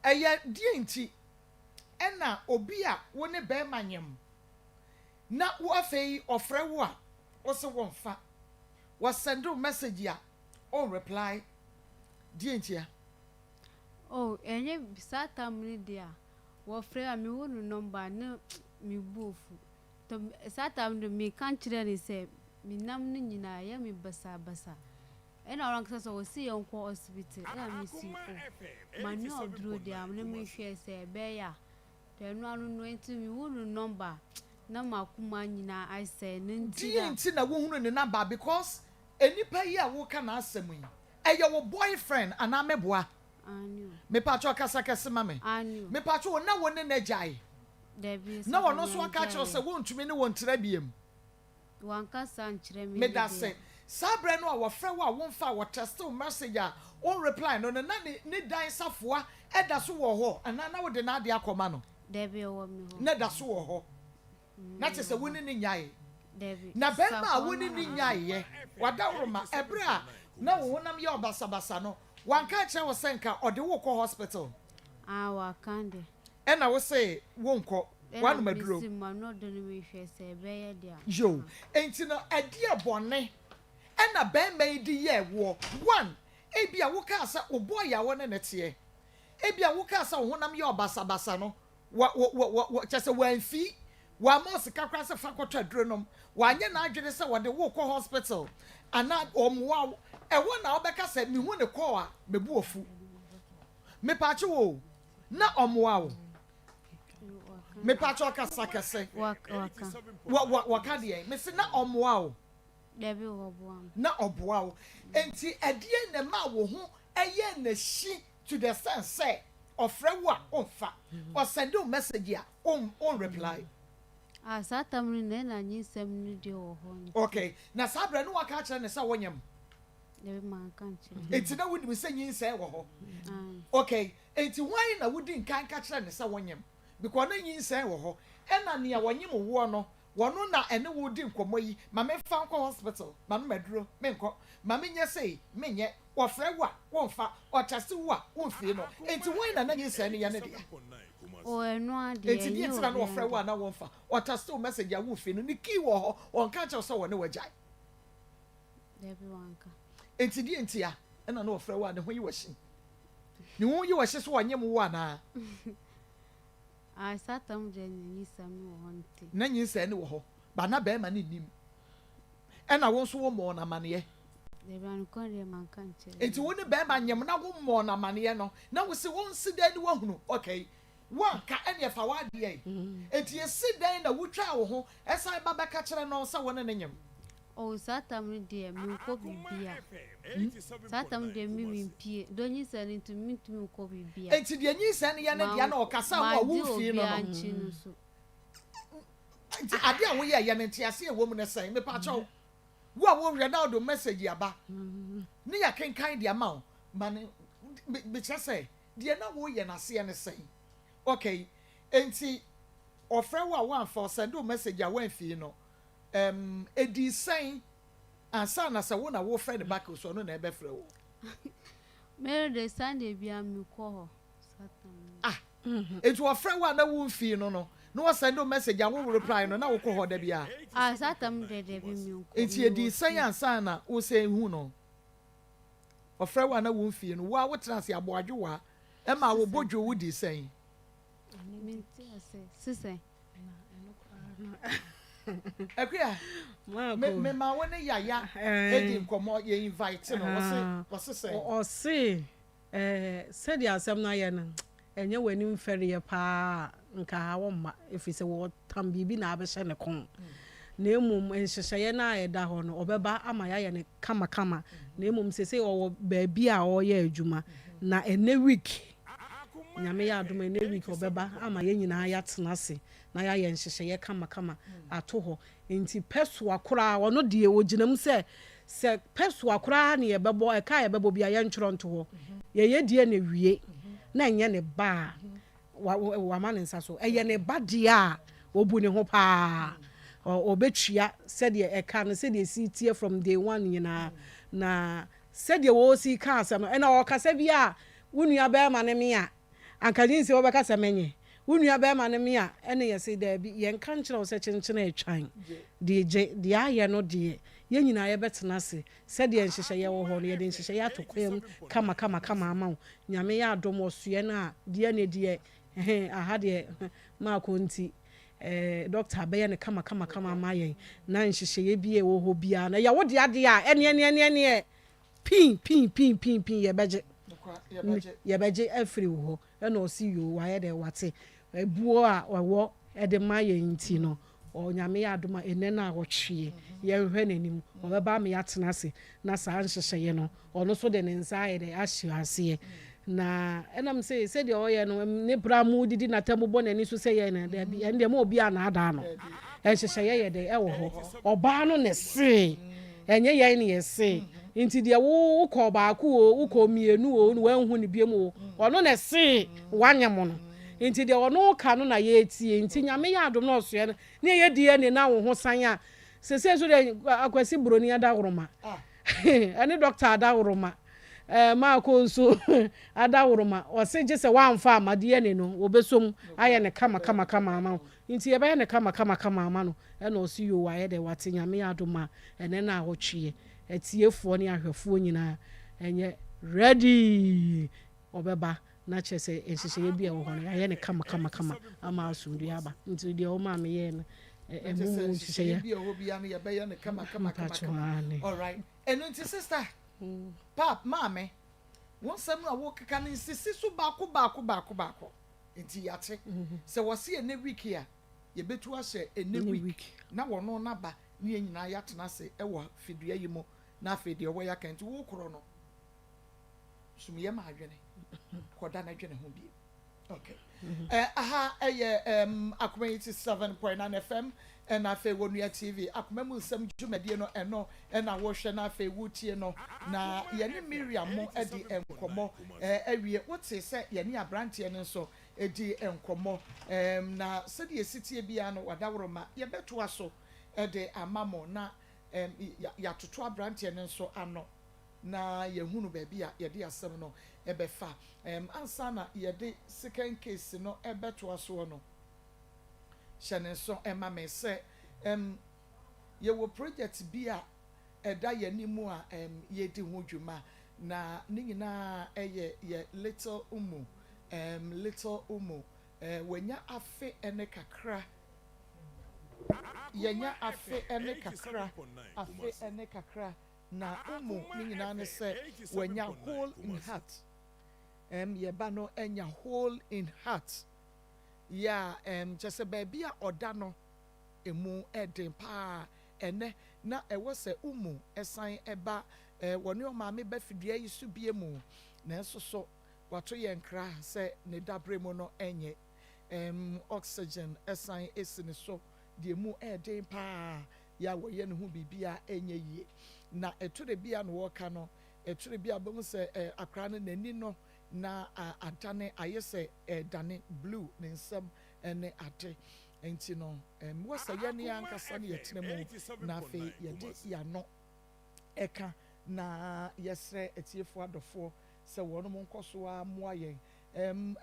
Ɛyɛ deɛn nti ɛna obi a wo ne bɛrima nyem na wo afei ɔfrɛ wo a, wose womfa, wɔsɛnde wo message a, On reply deɛ ntia? Oh ɛnyɛ saa tam no deɛ a wɔfrɛ a me hu no number a na me bo afu tɔ saa tam no me ka kyerɛ no sɛ me nam no nyinaa ɛyɛ me basa basa ɛna ɔno ankasa sɛ ɔsi yɛn kɔ hospital ɛna me si oh ma nua ɔduro deɛ a na me hwɛ sɛ ɛbɛyɛ a tɔ ɛno ano no nti me hu no number a na m'akoma nyinaa asɛe no nti Deɛ a. nti na wohunu ne number because Nnipa yi a woka n'asɛm yi, ɛyɛ wo boyfriend anaa meboa? Aane o. Mepakyɛw kasa kɛse ma me. Aane o. Mepakyɛw o, na wo ne no agyae? Dabi, Na sɔfo ɔno nso aka akyerɛ wo mengyaeɛ. sɛ wontumi ne wo ntra biom? Wanka saa ankyerɛ me ne Medase. deɛ. Saa berɛ no a wɔfrɛ wo a womfa a wɔtɛste wo message a wonreply no no, na ne ne dan safoa da so wɔ hɔ anaa na wode n'adeɛ akɔma no? Dabi, ɛwɔ me hɔ. Na ɛda so wɔ hɔ. Na kyerɛ sɛ wo ne no nyae. Dabi, Na barima a safoa wo ne no no na. nyaeɛ, w'adaworoma, ɛberɛ a na wo honam yɛ wo basabasa no, wanka ankyerɛ wo sɛ nka ɔde wo rekɔ hospital? Ah, waka deɛ. Ɛna wo se wonkɔ, Ɛna woanom aduro? mese m'ano ɔdɔ no mehwɛ sɛ ɛbɛyɛ deɛ a. Yoo, enti no ɛdeɛ bɔne ɛna barima yi de yɛɛ woɔ? One, ebia wokaa sɛ wo boy a wo ne no teɛ, ebia wokaa sɛ wo honam yɛ ɔbasabasa no, Wɔ, wɔ, wɔ, wɔ, wɔ, kyerɛ sɛ wamfi, wamma wo sika koraa sɛ fa kɔtɔ aduro nom, wanyɛ n'adwene sɛ wɔde wo rekɔ hospital anaa ɔmmoa wo. Ɛhɔ na wobɛka sɛ mehu ne call a, me bo afu. Mepaakyɛw o, na ɔmmoa wo? Mepaakyɛw kasa kɛse. Wɔ, wɔ, wɔka deɛn? Mese na ɔmmoa wo? Dabi, wɔboa me. Na ɔboa wo. Enti ɛdeɛn na ɛmaa wo ho ɛyɛɛ n'ahyi to the extent sɛ ɔfrɛ wo a womfa, ɔsɛnde wo message a won reply? Ah, saa tam no na na nyinsɛm no deɛ wɔ hɔ nti. Okay, na saa berɛ no waka akyerɛ no sɛ wonyem? Dabi, manka nkyerɛ no. Enti na wonim sɛ nyinsɛn wɔ hɔ? Aye. Okay, enti hwan na wodi nkan ka kyerɛ no sɛ wonyem? Because na nyinsɛn wɔ hɔ, ɛna nea ɔnyem woɔ no Wɔno na ɛne wo redi nkɔmmɔ yi, ma memfa nkɔ hospital, manom aduro, menkɔ, ma menyɛ sei, menyɛ, wɔfrɛ wo a, womfa, ɔtɛste wo a, womfie no, enti hwan na na nyinsɛn no yɛ ne dea? Oh, ɛno ara deɛ, Enti deɛ ɛnyɛ nti na na obiara ɔfrɛ wo dea. a na womfa, ɔtɛste wo message a womfie no, ne key wɔ hɔ, ɔnka nkyerɛ wo sɛ wɔne wo agyae? Dabi, wanka. Enti deɛ ntia na na ɔfrɛ wo a ne ho yi wo ahye? Ne ho yi wo ahye sɛ ɔnyem wo anaa? Ah saa tam deɛ na nyinsɛn no wɔ hɔ nti. Na nyinsɛn no wɔ hɔ but na bɛɛma no nnim ɛna wo nso wo mmɔɔ no amaneɛ. Dabi anokwa deɛ manka nkyerɛ no. Nti wo ne bɛɛma nyem na wo mmɔɔ no amaneɛ no na wo se ɔnsi dɛn ne wahunu okay woanka ɛneɛ fa w'adeɛ nti esi dɛn na wo twaa wo ho ɛsan ba bɛka kyerɛ no sɛ wo ne no nyem. Oh saa tam no deɛ menkɔ biribi a. Saa tam no deɛ me mempie. Dɔ nyinsɛn no nti mentumi nkɔ biribi a. Enti deɛ nyinsɛn no yɛ ne dea na ɔkasa ho a Mangye womfii no obiara no. nkyi no so. Nti adeɛ a woyɛɛyɛ no nteaseɛ a ɛwɔ mu ne sɛn? Mepakyɛw, wo a wohwɛ na wode wo message aba ne yɛakenkan de ama wo ma no, mekyerɛ sɛ deɛ na woreyɛ no aseɛ ne sɛn? Okay, enti ɔfrɛ wo a woamfa, ɔsɛnde wo message a woamfii no, Ɛm, edii sɛn ansa na sɛ wo na worefrɛ no back so ɔno na ɛbɛfrɛ wo? Me de Sunday biara mekɔ hɔ Saturday. Ah, enti ɔfrɛ wo a na womfii no no, na ɔsɛnde wo message a wo reply no na wokɔ hɔ da biara? Ah, saa tam deɛ dabi menkɔ. Enti edii sɛn ansa na wosɛ hu no? Ɔfrɛ wo a na womfii no, wo a wotena ase aboadwowaa ɛma wo bo dwo wo dii sɛn? Mente ase, sesɛn? Akua, me me ma wo ne Yaya edi nkɔmɔ, yɛ invite no, ɔse ɔse sɛn? Ɔse eh, sɛdeɛ asɛm no ayɛ no, ɛnyɛ w'anim fɛreɛ paa a, nka ha wɔmma, ɛfiri sɛ wɔtam biribi na abɛhyɛ ne kɔn. Na mmom nhyehyɛeɛ no a ɛda hɔ no, ɔbɛba ama yɛayɛ no kamakama. Na mmom seesei ɔwɔ baabi a ɔreyɛ adwuma, na ɛnnɛ week Nyame yɛ adom a ɛnɛ week ɔbɛba ama yɛn nyinaa yɛatena ase na yɛayɛ nhyehyɛeɛ kamakama ato hɔ. Nti pɛsoa koraa ɔno deɛ ɔgyina mu sɛ sɛ pɛsoa koraa na yɛbɛbɔ ɛka a yɛbɛbɔ biara yɛntwerɛ nto hɔ. Yɛyɛ deɛ na ɛwie na ɛnyɛ ne ba a wama ne nsa so. Ɛyɛ ne ba deɛ a ɔbu ne ho paa. Ɔbɛtua sɛdeɛ ɛka no sɛdeɛ ɛsi teɛ from day one nyinaa na Sɛdeɛ wɔsi ka asɛm no, ɛna ɔkasa bi a wo nua barima ne me a, anka gye nsɛ wobɛka sɛ menye. Wo nua barima ne me a, ɛne yɛse daabi, yɛnka nkyerɛ wo sɛ kyenkyene atwan deɛ gye, deɛ ayɛ no deɛ, yɛn nyinaa yɛbɛtena ase, sɛdeɛ nhyehyɛeɛ wɔ hɔ no, yɛde nhyehyɛeɛ ato kwan mu kama kama kama ama wo. Nyame yɛ adom ɔsoɛ no a, deɛ ne deɛ, he, aha deɛ, maakɔ nti, eh, doctor bɛyɛ no kama kama kama ama yɛn, na nhyehyɛeɛ bi a ɛwɔ hɔ biara no, ɛyɛ wo dea deɛ a, ɛneɛ neɛ neɛ neɛ, pii pii pii pii pii yɛbɛgye, yɛbɛgye afiri wo hɔ. Ɛna ɔse yoo, wayɛ dɛ, wate. Ɛbuo a ɔwɔ de ma yɛn nti no, Onyame yɛ adom a, ɛnnɛ no a ɔtweɛ, yɛnhwɛ n'anim, ɔbɛba ama yɛatena ase na saa nhyehyɛeɛ no, ɔno nso de ne nsa ayɛ dɛ, ahyɛ aseɛ. Na ɛnam sɛ sɛdeɛ ɔyɛ no, ne berɛ a modidi n'atam bɔ n'ani so sɛ yɛn no, dabi, ɛno deɛ ma obiara nnaadaa no. Nhyehyɛeɛ yɛ dɛ, ɛwɔ hɔ. Ɔbaa no na ɛsee, ɛnyɛ yɛn na yɛsee. Nti deɛ wo wokɔɔ baako oo, wokɔɔ mmienu oo, na wanhu no biom oo, ɔno na ɛsee wanyem no. Nti deɛ ɔno ka no na yɛretie. Nti Nyame yɛ adom na ɔsoɛ no, ne ɛyɛ DNA na wo ho san a, sesei nso deɛ Akwasi Broni adaworoma. Ɛne Dɔkta Adaworoma eh, Maako nso Adaworoma ɔse gye sɛ woamfa amma DNA no wɔbɛsɔ mu ayɛ no kama kama kama ama wo nti yɛbɛyɛ no kama kama kama ama no ɛna ɔse yoo wayɛ dɛ wate Nyame adom a ɛnɛ na awɔtweɛ atiefoɔ ne ahwɛfoɔ nyinaa ɛnyɛ ready ɔbɛba na kyerɛ sɛ nhyehyɛeɛ bi a ɛwɔ hɔ no yɛayɛ no kama kama kama ama asomdwoeɛ aba nti deɛ ɔmaa meyɛɛ no ɛmu mu nhyehyɛeɛ bi a ɛwɔ biara no yɛbɛyɛ no kama kama kama kama alright ɛno nti sister pap maame wo nsɛm no a wokeka no nsisi so baako baako baako baako nti yɛate sɛ wɔse ɛnɛ week a yɛbɛtu ahyɛ ɛnɛ week na wɔno naba ne yɛn nyinaa yɛatena ase ɛwɔ fidua yi mu na afei deɛ ɛwɔ yɛaka nti wokorɔ no sumyɛ ma adwene kɔda no dwene ho bio. Okay. Eh, aha ɛyɛ um, Akoma 87.9 FM ɛna afei wɔ Nua TV Akoma mu nsɛm dwumadie no ɛno ɛna wɔhwɛ na afei wotie no na yɛne Miriam mo ɛdi nkɔmmɔ eh, awie wote sɛ yɛne aberanteɛ no nso ɛdi nkɔmmɔ um, na sɛdeɛ ɛsi tie biara no wadaworoma yɛbɛtoa so ɛde ama mo na um, yɛatoto aberanteɛ no nso ano na yɛahunu baabi a yɛde asɛm no bɛfa. Ansa na yɛde second case no bɛtoa soɔ no, hyɛ no nso ma me sɛ yɛwɔ project bi a ɛda yɛn anim a yɛredi ho dwuma, na ne nyinaa yɛ yɛ Little Umu. Little Umu, wanya afe ne kakra. Yɛanya afe ne kakra, afe ne kakra. Na umu ne nyinaa ne sɛ wanya hole in heart ɛm yɛ ba no anya hole in heart yɛ a ɛm kyɛ sɛ baabi a ɔda no emu ɛden paa ɛnɛ na ɛwɔ sɛ umu ɛsan ɛba ɛ wɔne ɔmaame ba fidua yi so bie mu nanso so wato yɛn kra sɛ ne dabrɛ mu no ɛnyɛ ɛm oxygen ɛsan esi ne so deɛ emu ɛden paa yɛ a wɔyɛ ne ho biribi a ɛnyɛ yie. Na ɛtɔ da bi a na wɔka no, ɛtɔ da bi a wobɛhu sɛ eh, akwadaa no n'ani no na adane ayɛ sɛ ɛredane blue ne nsam ne ade. Nti no, ɛmmoa sɛ yɛn ankasa no yɛtena mu na afei yɛde yɛn ano ɛka na yɛsrɛ atiefoɔ adɔfoɔ sɛ wɔnom nkɔ so ara mmoa yɛn.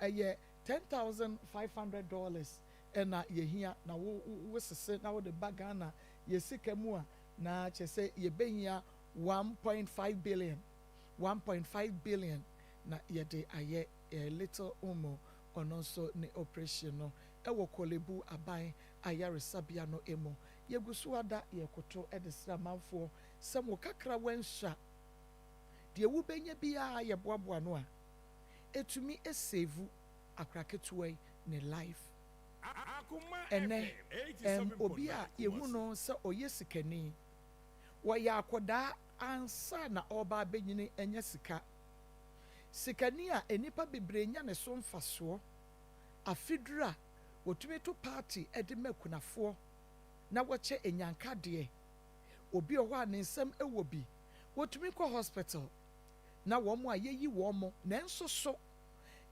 Ɛyɛ $10,500 na yɛhia na wo wo sese na wode ba Ghana yɛ sika mu a na kyerɛ sɛ yɛbɛhia 1.5 billion, 1.5 billion na yɛde ayɛ Little Umu ɔno nso ne operation no wɔ Korle-Bu aban ayaresabea no mu. Yɛgu so ada yɛrekoto de srɛ amanfoɔ sɛ mo kakra wansua deɛ wobɛnya biara yɛboaboa no a ɛtumi save akora ketewa yi ne life. Ɛnnɛ, ɛm, obi a yɛhu no sɛ ɔyɛ sikani, wɔyɛ akɔdaa ansa na ɔreba abɛnyini anya sika. Sikani a nnipa bebree nya ne so mfasoɔ, afe duru a, wɔtumi to party de ma akunafoɔ na wɔkyɛ anyanka deɛ. Obi wɔ hɔ a ne nsam wɔ bi, wɔtumi kɔ hospital na wɔn a yɛyi wɔn, nanso so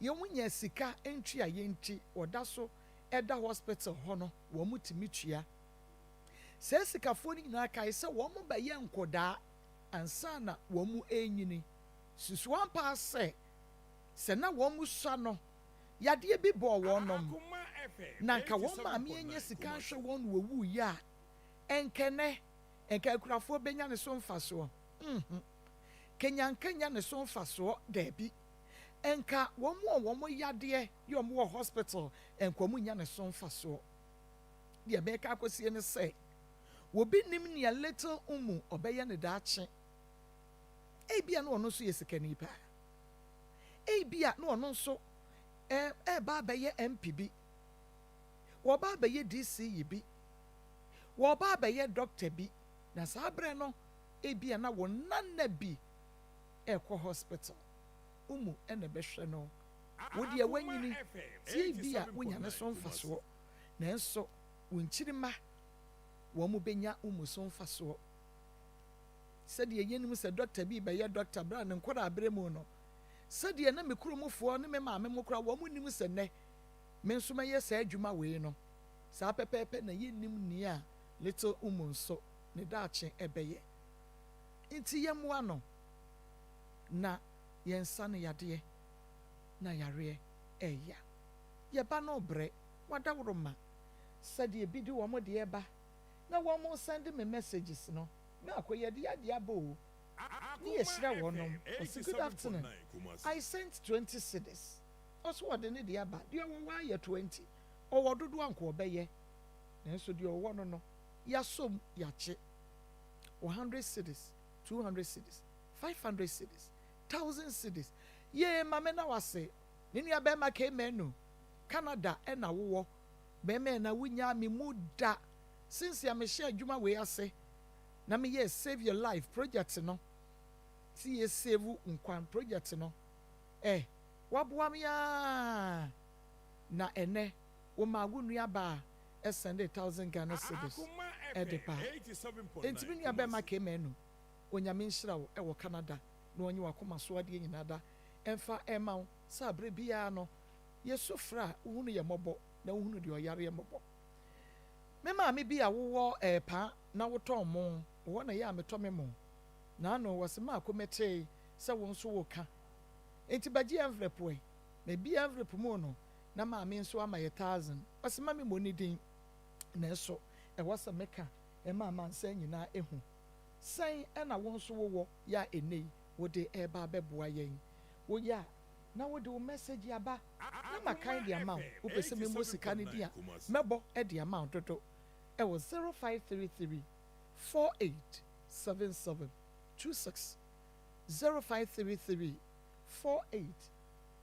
Yɛn nya sika ntua yɛn nti wɔda so da hospital hɔ no wɔn tumi tua. Saa sikafoɔ no nyinaa kae sɛ wɔn bɛyɛ nkɔdaa ansa na wɔn renyini. Susu ampa ara sɛ, sɛ na wɔn sua no yadeɛ bi bɔɔ wɔn nom na anka wɔn maame anya sika ahwɛ wɔn na wɔwuiɛ a, ɛnka ɛnnɛ nka akurafoɔ bɛnya ne so mfasoɔ? Nhu. Kenyanka nya ne so mfasoɔ? Daabi. Nka wɔn a wɔn yadeɛ yɛ wɔn wɔ hospital nka wɔn nya ne so mfasoɔ. Deɛ mɛka akɔsie ne sɛ, obi nim nea little Umu ɔbɛyɛ ne daakye. Ebia na ɔno nso yɛ sikani paa. Ebia na ɔno nso ɛreba abɛyɛ MP bi. Wɔba abɛyɛ DCE bi. Wɔba abɛyɛ doctor bi. Na saa berɛ no, ebia na wɔn nana bi rekɔ hospital. Wo mu na ɛbɛhwɛ no. Wo deɛ woanyini, tie bi a wonya ne so mfasoɔ, nanso wo nkyirimma, wɔn bɛnya wo mu so mfasoɔ. Sɛdeɛ yɛnim sɛ dɔkta bi rebɛyɛ dɔkta berɛ a ne nkwadaa-berɛ mu no, sɛdeɛ na me kuromfoɔ ne me maame mo koraa wɔn nnim sɛ nnɛ me nso mɛyɛ saa adwuma wei no, saa pɛpɛɛpɛ na yɛnnim nea Little Umu nso ne daakye bɛyɛ. Nti yɛmmoa no na yɛnsa no yadeɛ na yareɛ ɛɛya. Yɛba no rebrɛ, wadaworo ma sɛdeɛ ebi de wɔn deɛ ba na wɔn resɛnde me messages no, me akɔ yɛde adeɛ aba o, ne yɛhyira wɔnom. Ɔse good afternoon, I sent 20 cedis. Ɔse wɔde ne deɛ aba, deɛ ɔwɔ hɔ ayɛ 20, ɔwɔ dodoɔ anka ɔbɛyɛ, nanso deɛ ɔwɔ no no, yɛasɔ mu, yɛakye. 100 cedis, 200 cedis, 500 cedis, 1000 cedis. Yee, maame na wase, ne nua bɛrima Kmanu, Canada ɛna wowɔ, bɛrima na wonyaa me mu da, since a mehyɛ adwuma wei ase, na meyɛ Save Your Life project no, ti yɛ save nkwan project no, waboa me aa, na ɛnɛ, wo ma wo nua baa, ɛsɛnde 1000 Ghana cedis, ɛde ba. Enti me nua bɛrima Kmanu, Onyame nhyira wo ɛwɔ Canada, na ɔnye w'akoma so adeɛ nyinaa da, ɛmfa ɛma wo, sɛ abere biara no, yɛsu frɛ a, wohunu yɛ mmɔbɔ, na wohunu deɛ ɔyare yɛ mmɔbɔ. Me maame bi a wowɔ paa na wotɔn mo, wɔ na yɛ a metɔ me mo. Na ano wɔ se maako metee sɛ wo nso woka. Enti bɛgye envelope ɛ. Na ebi envelope mu no, na maame nso ama yɛ 1000. Ɔse ma me mmɔ ne din. Nanso ɛwɔ sɛ meka ɛma amansan nyinaa ehu. Sɛn ɛna wo nso wowɔ yɛ a ɛnnɛ yi wode ɛreba abɛboa yɛn. Woyɛ a na wode wo message aba na makan de ama wo. Wopɛ sɛ memmɔ sika no din a, mɛbɔ de ama wo dodo. Ɛwɔ 0533 48 77 26, 0533 48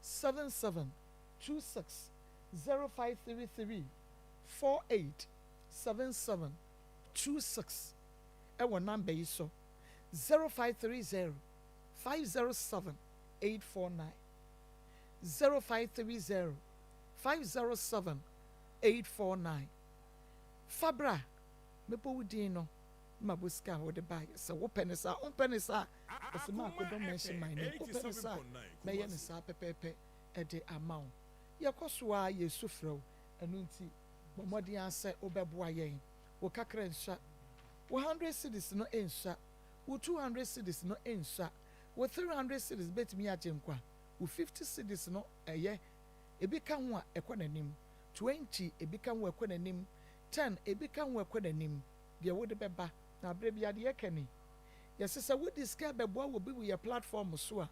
77 26, 0533 48 77 26. Ɛwɔ number yi so, 0530 507 849, 0530 507 849. Fabra, mebɔ wo din no ma bɔ sika a wode baeɛ. Sɛ wopɛ ne saa, wompɛ ne saa, ɔsɛ maako don't mention my name. Wopɛ ne saa, mɛyɛ ne saa pɛpɛɛpɛ ɛde ama wo. Yɛkɔ so a yɛsu frɛ wo, ɛno nti bɔ mmɔden a sɛ wobɛboa yɛn. Wo kakra nsua, wo 100 cedis no nsua, wo 200 cedis no nsua, wo 300 cedis bɛtumi agye nkwa, wo 50 cedis no ɛyɛ ebi ka ho a ɛkɔ n'anim, 20 ebi ka ho a ɛkɔ n'anim, 10 ebi ka ho a ɛkɔ n'anim. Deɛ wode bɛba na aberɛ bi adeɛ ka ni, yɛsɛ sɛ wode sika bɛboa wɔ bi wɔ yɛ platform so a,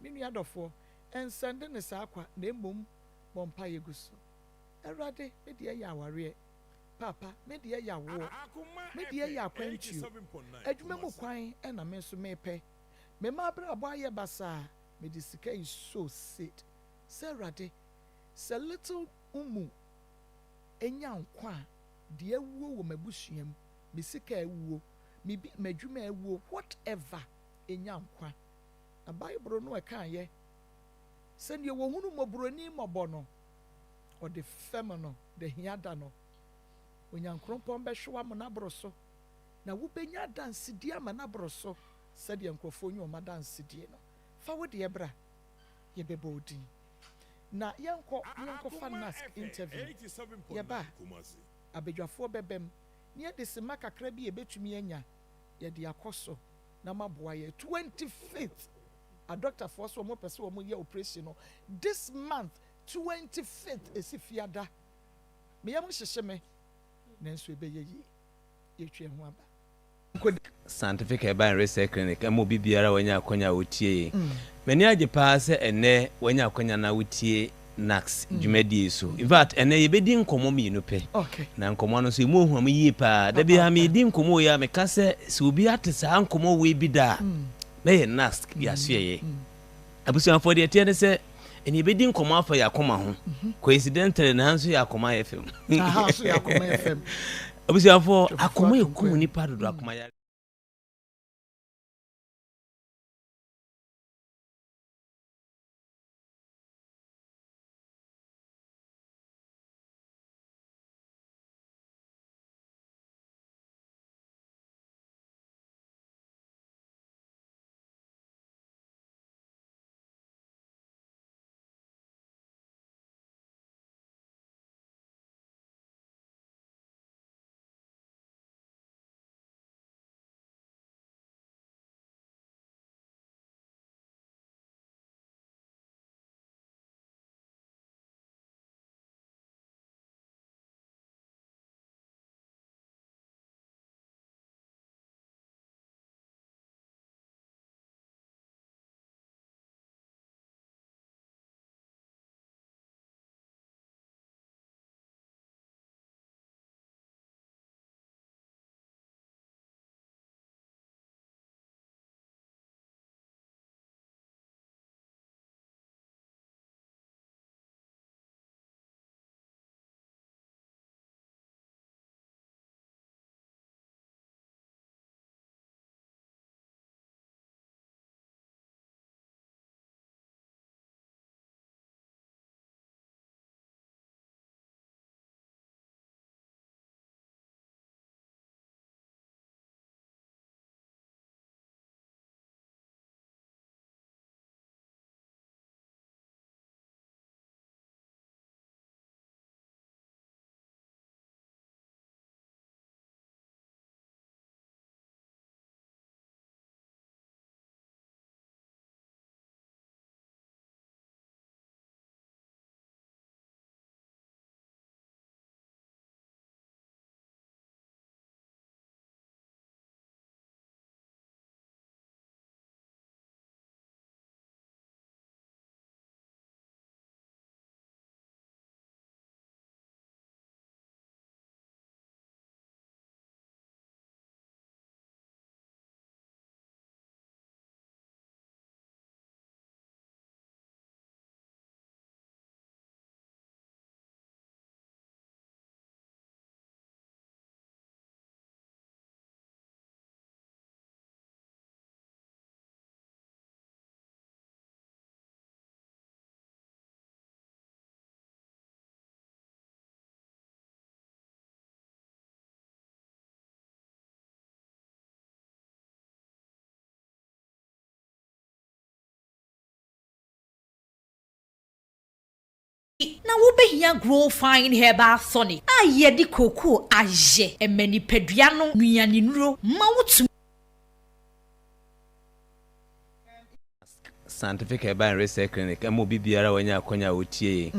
me nua dɔfoɔ, ɛnsɛnde ne saa kwa, na mmom bɔ mpaeɛ gu so. Awurade, me deɛ yɛ awareɛ, papa, me deɛ yɛ awoɔ, me deɛ yɛ akwantuo, adwuma mu kwan ɛna me nso mepɛ, me mma abrabɔ ayɛ basaa, mede sika yi sow seed sɛ Awurade, sɛ little umu enya nkwa a, deɛ awuo wɔ m'abusua mu, me sika awuo, me bi m'adwuma awuo, whatever, enya nkwa. Na Bible no ɛka yɛ sɛdeɛ wɔhunu mmɔborɔni mmɔbɔ no, ɔde fɛm no de hia da no, Onyankopɔn bɛhwɛ wo ama n'aboro so, na wobɛnya adansedie ama n'aboro so sɛdeɛ nkurɔfoɔ nye wɔn adansedie no. Fa wo deɛ bra, yɛbɛbɔ wo din. Na yɛnkɔ na yɛnkɔfa NASC interview. Yɛba a, abadwafoɔ bɛbɛm na yɛde sima kakra bi a yɛbɛtumi anya yɛde akɔ so na maboa yɛ. 25th, adɔktafoɔ so wɔn pɛ sɛ wɔn yɛ operation no this month 25th, esi fiada. Meyɛ mo hyehyɛ me, nanso ɛbɛyɛ yie. Yɛtwa ho aba. Scientific Herbal and Research Clinic ɛma obi biara wanya akwanya a wotie yɛn. M'ani agye paa sɛ ɛnnɛ wanya akwanya na wotie NACS dwumadie so. In fact, ɛnnɛ yɛbɛdi nkɔmmɔ mmienu pɛ. Na nkɔmmɔ no nso ɛmu ohuam yie paa. Da biara medi nkɔmmɔ wei a, meka sɛ sɛ obi ate saa nkɔmmɔ wei bi da a, na yɛ NACS yɛasoɛyɛ. Abusuafoɔ, deɛ ɛteɛ ne sɛ ɛne yɛbɛdi nkɔmmɔ afa yɛ akoma ho. Coincidentally, na ha nso yɛ Akoma FM. Aha nso yɛ Akoma FM. Abusuafoɔ, akoma ɛkum nipa dodo, akoma yare. Na wobɛhia Grow Fine Herbal Tonic a yɛde kookoo ayɛ. Ɛma nipadua no nnuanennuro ma wotumi. Scientific Herbal and Research Clinic ɛma obi biara a wanya akwanya a ɔtie yɛn.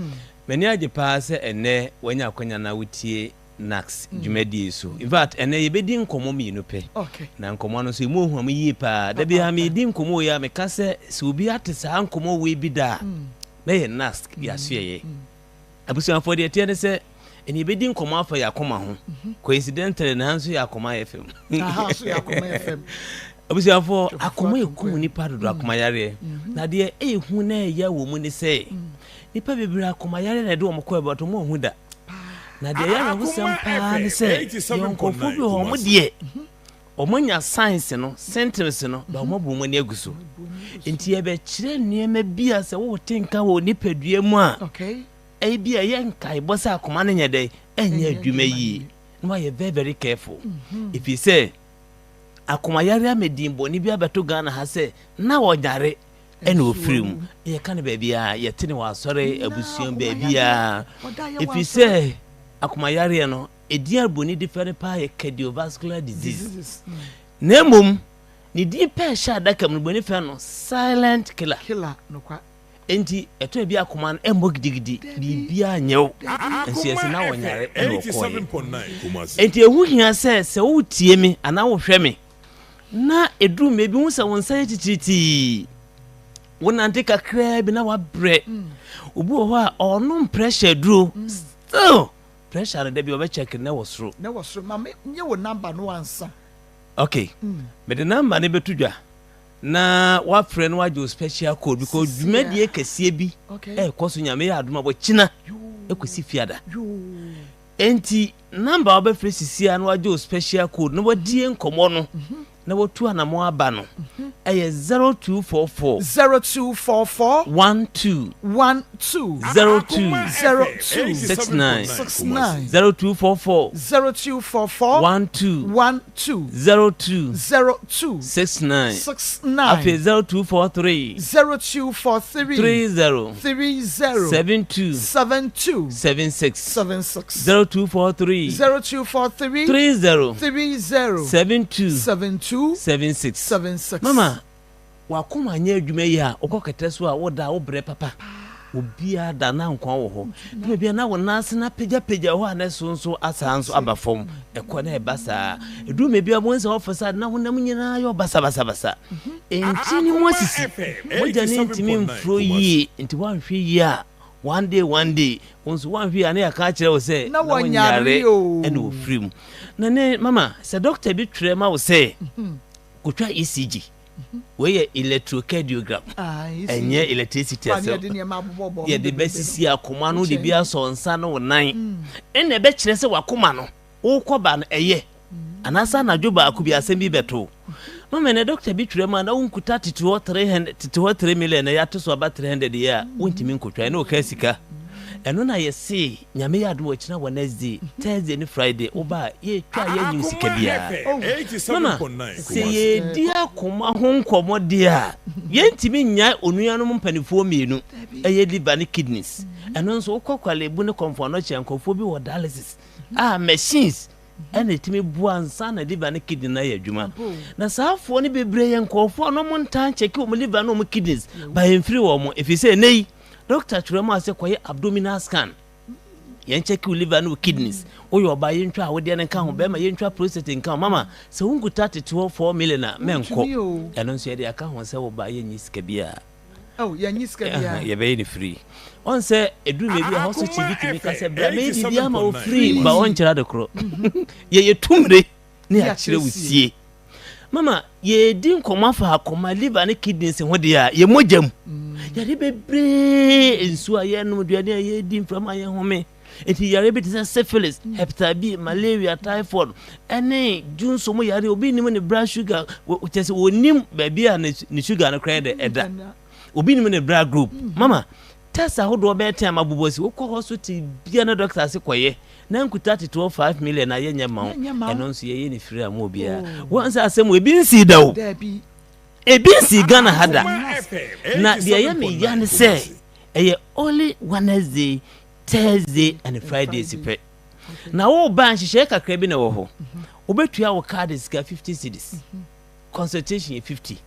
M'ani agye paa sɛ ɛnnɛ wanya akwanya na wotie NACS dwumadie yi so. In fact, ɛnnɛ yɛbɛdi nkɔmmɔ mmienu pɛ. Na nkɔmmɔ no nso ɛmu ohuam yie paa. Da biara medi nkɔmmɔ wei a meka sɛ sɛ obi ate saa nkɔmmɔ wei bi da a, na yɛ NASC yɛasoɛyɛ. Abusuafoɔ deɛ ɛteɛ ne sɛ ɛne yɛbɛdi nkɔmmɔ afa yɛ akoma ho. Coincidentally na ha nso yɛ akoma FM. Abusuafoɔ akoma ɛkum nipa dodo akoma yareɛ. Na deɛ ɛhu na ɛya wɔ mu ne sɛ nipa bebree akoma yareɛ na ɛde wɔn kɔ ɛbɛtɔ wɔn ahu da. Na deɛ ɛyɛ awerɛhosɛm paa ne sɛ yɛn nkurɔfoɔ bi wɔ hɔ wɔn deɛ Wɔanya signs no, symptoms no, but wɔabu wɔn ani agu so. Nti yɛbɛkyerɛ nneɛma bi a sɛ wote nka wɔ nipadua mu a, ebi a ɛyɛ nkaebɔ sɛ akoma no nyɛ dɛn, ɛnyɛ adwuma yie. Na wayɛ very very careful. Ɛfiri sɛ akomayare ama din bɔne bi abɛto Ghana ha sɛ na ɔnyare ɛna ɔfiri mu. Yɛka no baabiara, yɛte no wɔ asɔre, abusua mu, baabiara. Ɛfiri sɛ akomayareɛ no, Edin a buroni de frɛ no paa yɛ cardiovascular disease. Na mmom, ne din pɛ ɛhyɛ adaka mu no, buroni frɛ no silent killer. Killer, nokwa. Enti, ɛtɔ bi akoma no ɛmmɔ gidigidi, biribiara nyɛ wo. Nso yɛse na wɔnyare ɛna ɔkɔɔeɛ. Enti ɛho hia sɛ sɛ wotie me anaa wohwɛ me na ɛduru mmerɛ bi wohu sɛ wo nsa yɛ titiritii, wonante kakraa bi na wabrɛ. Obi wɔ hɔ a ɔnom pressure duro still Pressure no dabi ɔbɛ check no na ɛwɔ soro. Na ɛwɔ soro ma me nye wo number no ansa. Ok mede number no bɛto dwa na wafrɛ na wagye wo special code because dwumadie kɛseɛ bi ɛrekɔ so Nyame yɛ adom a wɔkyina ɛkɔsi fiada enti number a wobɛfrɛ sisi a na wagye wo special code na wadie nkɔmmɔ no na watu anamɔn aba no, ɛyɛ 0244. 0244. 12. 12. 02. 02. 69. 69. 0244. 0244. 12. 12. 02. 02. 69. 69. Afei 0243. 0243. 30. 30. 72. 72. 76. 76. 0243. 0243. 30. 30. 72. 72. 76. 76. Mama, w'akoma anyɛ adwuma yie a, wokɔ kɛtɛ so a, woda a, wobrɛ papa. Obiara da na nkwa wɔ hɔ. Duru baabi a na wo nan ase no apagyapagya hɔ a na ɛso nso asan nso aba fam. Ɛkɔ na ɛba saa. Ɛduru baabi a wobɛhu sɛ wɔfa saa na honam nyinaa yɛ basabasabasa. Ntini mu asisi. Mogya no ntumi mfuro yie. Nti woanhwɛ yie a, one day one day, wo nso woanhwɛ yie a na yɛaka akyerɛ wo sɛ Na na wonyare wɔnyare o. ɛna wɔfiri mu. Na ne mama, sɛ dɔkta bi twerɛ ma wo sɛ kɔtwa ECG, wei yɛ electrocardiogram, ɛnyɛ electricity asɛm. Yɛde bɛsisi akoma no de bi asɔ nsa ne wo nan, ɛna ɛbɛkyerɛ sɛ wakoma no wokɔ ba no ɛyɛ anaasɛ anadwo baako bi asɛm bi bɛto wo. Mama ɛnɛ dɔkta bi twerɛ mu a na wonkuta tete hɔ 300 tete hɔ 3 million na yɛato so aba 300 yɛ a wontumi nkotwa ɛne ɔka sika. Ɛno na yɛse Nyame yɛ adom a ɔkyena Wednesday, Thursday ne Friday woba a yɛtwa a yɛnnye wo sika biara. Mama sɛ yɛredi akoma ho nkɔmmɔ deɛ a yɛntumi nnyae onuanom mpanifoɔ mmienu ɛyɛ liver ne kidneys. Ɛno nso wokɔ Kwalebu ne Komfo Anokye a nkurɔfoɔ bi wɔ dialysis a machines ɛna ɛtumi boa ansa na liver ne kidney no ayɛ adwuma. Na saa afoɔ no bebree yɛ nkurɔfoɔ a na wɔn ntaa nkyɛke wɔn liver ne wɔn kidneys ba ɛmfiri wɔn ɛfiri sɛ ɛnɛ yi dɔkta twerɛ mu a sɛ kɔyɛ abdominal scan yɛn kyɛke wo liver ne wo kidneys woyɛ ɔbaa yɛntwa awodeɛ no nka ho bɛrima yɛntwa prostate nka ho mama sɛ wonkuta tete hɔ 4 million a mɛnkɔ ɛno nso yɛde aka ho sɛ wo ba yɛnyi sika biara Oh, yɛnyi sika biara. Yɛbɛyɛ no free. Ɔn sɛ ɛduru baabi a hospital bi tumi ka sɛ bra mɛyɛ biribi ama wo free ba ɔnkyerɛ ade korɔ. Yɛyɛ tumire ne yɛakyerɛ wo sie. Mama yɛredi nkɔmmɔ afa akoma, liver ne kidneys ho deɛ a, yɛ mogya mu. Yare bebree, nsuo a yɛnom, aduane a yɛdi, mframa a yɛhome. Enti yare bi te sɛ syphilis, hepatitis B, malaria, typhoid, ɛne dwonso mu yare, obi nim ne blood sugar, kyerɛ sɛ onim baabi a ne sugar no koraa dɛ ɛda. Obi nim ne blood group. Mama, test ahodoɔ bɛyɛ ten ama bobɔ si, wokɔ hospital bia na doctor ase kɔyɛ, na nkuta tete hɔ 5 million a yɛnyɛ ma wo. Ɛno nso yɛyɛ ne free ama obiara. Wɔn sɛ asɛm wɔ ebi nsii da o. Ebi nsii Ghana ha da. Na deɛ ɛyɛ me ya ne sɛ, Ɛyɛ only Wednesday, Thursday and Fridays pɛ. Na woba a nhyehyɛe kakra bi na ɛwɔ hɔ. Wobɛtua wo kaade sika 50 cedis. Consultation yɛ 50.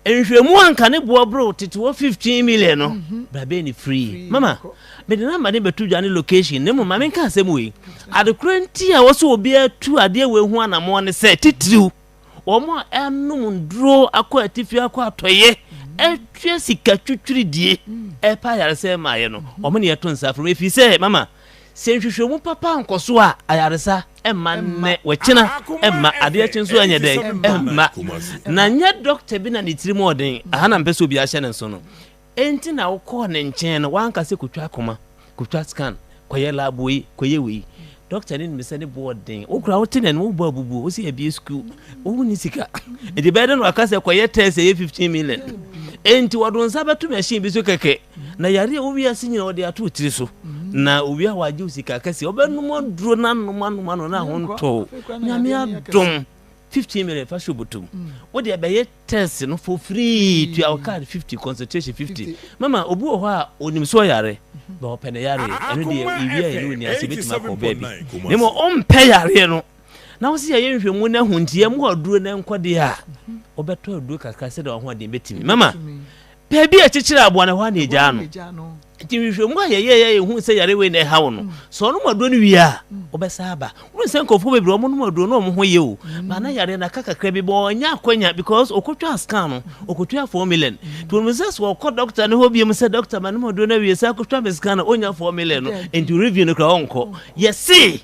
Nhwɛmu a nka ne boɔ boro tete wɔ 15 million no, bra bɛyɛ ne free. Mama, mede namba ne bɛto dwa ne location na mmom ma menka asɛm wei. Adekorɔ nti a wɔsɛ obiara tu adeɛ wei ho anammɔn ne sɛ titiriw Wɔn a ɛrenom nnuro akɔ atifi akɔ atɔeɛ atua sika twitwiridie ɛrepa ayaresa mmaeɛ no, wɔn na yɛto nsa frɛ wɔn. Ɛfiri sɛ, mama, sɛ nhwehwɛmu papa ankɔ so a, ayaresa mma nnɛ, wɔkyena mma, adeɛ kye nso ɛnyɛ dɛn mma. Na nyɛ dɔkta bi na ne tirim ɔden, aha na mpɛ sɛ obi ahyɛ ne nso no. Enti na wokɔɔ ne nkyɛn no, wanka sɛ kotwa akoma, kotwa scan, kɔyɛ lab wei, kɔyɛ wei. Dɔkta no nim sɛ ne bo ɔden. Wo koraa wote n'anim, wobɔ abubuo, wo sɛ yɛabie sukuu, wonni sika. Enti bɛyɛ dɛ na waka sɛ kɔyɛ test ɛyɛ 15 million. Enti wɔde wo nsa bɛto machine bi so kɛkɛ, na yare a ɛwɔ wiase nyinaa wɔde ato wo tiri so. Na owie a wɔagye wo sika kɛseɛ. Wobɛnom aduro no anom anom anom na ho ntɔ wo. Nyame adom, 15 million fa hyɛ wo bɔtɔ mu. Wo deɛ bɛyɛ Test no for free tua wo card 50 concentration 50 mama obi wɔ hɔ a onim sɛ ɔyare ba ɔpɛ ne yareɛ ɛno deɛ ewia yɛ ne ɔni ase ebetumi akɔ baabi na mmom ɔmpɛ yareɛ no na wo sɛ yɛyɛ nhwɛmu no ahu nti yɛmmoa aduro no nkɔ deɛ a wobɛtɔ aduro kakra sɛdeɛ ɔhoɔden bɛtumi mama Baabi a ɛkyekyere aboa no, ɛhɔ ara na egyaa no. Nti nhwehwɛmu a yɛyɛeɛ a yɛhuu sɛ yare wei na ɛha wo no, sɛ ɔnom aduro no wie a, wobɛsan aba. Wohu sɛ nkurɔfoɔ bebree wɔnom aduro na wɔn ho yɛ o, but na yareɛ no aka kakra bi, but ɔnnya akwanya because ɔkɔtwaa scan no, ɔkɔtua 4 million. Nti wɔnim sɛ sɛ ɔkɔ doctor no hɔ biom sɛ doctor manom aduro no awie, san kɔtwa me scan a, ɔnnya 4 million no, nti review no koraa ɔnkɔ. Yɛse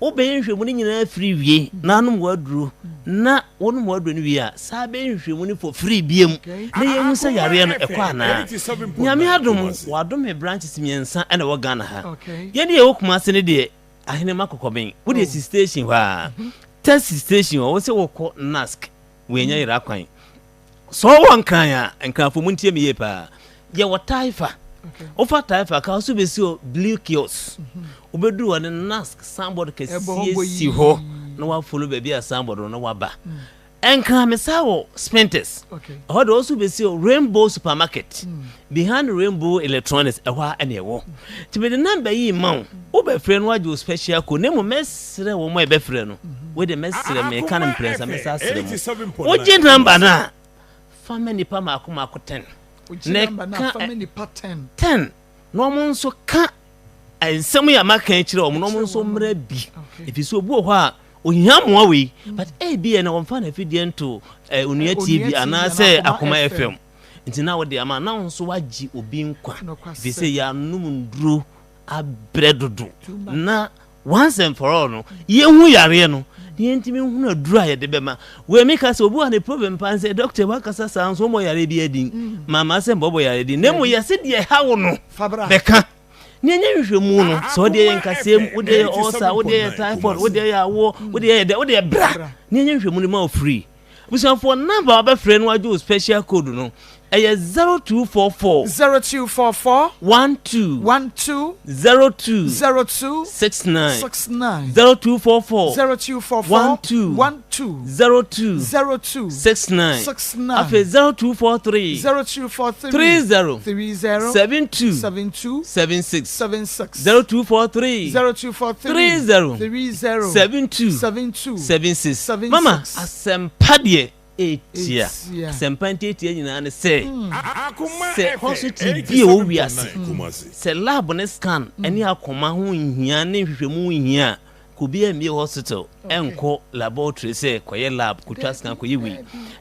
Wobɛyɛ nhwehwɛmu no nyinaa firi wie na anom w'aduro na wonom w'aduro no wie a saa bɛyɛ nhwehwɛmu no for free biam na yɛhu sɛ yareɛ no ɛkɔ anaa. Nyame adom wadome branches mmiɛnsa ɛna ɛwɔ Ghana ha. Yɛn deɛ yɛwɔ Kumasi no deɛ Ahenema Kɔkɔben wodeɛ si station hɔ a taxi station hɔ wo sɛ wokɔ Nask woanya yera kwan. Sɛ ɔwɔ Nkran a, Nkranfoɔ montie me yie paa. Yɛwɔ Taifa. Wofa Taifa ka so bɛsi hɔ Blue Kiosk. Wobɛduru hɔ no NASC signboard kɛseɛ si hɔ na woafolo baabi a signboard no na woaba. Nkran mesaa wɔ Spintex. Ɛhɔ deɛ wo so bɛsi hɔ Rainbow Supermarket. Behind Rainbow Electronics ɛhɔ ara ɛna ɛwɔ. Nti mede number yi ma wo, wobɛfrɛ no wagye wo special code na mmom mɛsrɛ wɔn a ɛbɛfrɛ no, wei deɛ mɛsrɛ meka no mprɛnsa mɛsa asrɛ mo. Wogye number no a, fa ma nnipa mmaako mmaako ten. Wogye number no a, fa ma nnipa ten. Ten. Na wɔn nso ka nsɛm yi a maka akyerɛ wɔn na wɔn nso mmra bi. Ɛfiri sɛ obi wɔ hɔ a ohia mmoa wei but ebi yɛ na wɔmfa n'afidie nto eh, Onua TV anaasɛ Akoma FM. Nti na wode ama na wo nso woagye obi nkwa ɛfiri sɛ yɛanom nnuro abrɛ dodo na once and for all no yɛhu yareɛ no na yɛntumi nhunu aduro a yɛde bɛma wei meka sɛ obi wɔ ne problem paa sɛ doctor wakasa saa nso wɔmmɔ yareɛ bi adin mama sɛ mbɔbɔ yareɛ din na mmom yɛse deɛ ɛha wo no bɛka na ɛnyɛ nhwehwɛmu no sɛ wodeɛ yɛ nkasɛm wodeɛ yɛ ɔsa wodeɛ yɛ typhoid wodeɛ yɛ awoɔ wodeɛ yɛ dɛ wodeɛ bra na ɛnyɛ nhwehwɛmu no ma wo free Abusuafoɔ number a wobɛfrɛ no agye wo special code no ɛyɛ 0244. 0244. 12. 12. 02. 02. 69. 69. 0244. 0244. 12. 12. 02. 02. 69. 69. Afei 0243. 0243. 30. 30. 72. 72. 76. 76. 0243. 0243. 30. 30. 72. 72. 76. 76. Mama, asɛmpa deɛ ɛtia. Asɛmpa ntiatia nyinaa ne sɛ, sɛ hospital bi a ɛwɔ wiase, sɛ lab ne scan ne akoma ho nhia ne nhwehwɛmu ho nhia a, ka obiara mmie hospital nkɔ laboratory sɛ kɔyɛ lab, kɔtwa scan, kɔyɛ wei.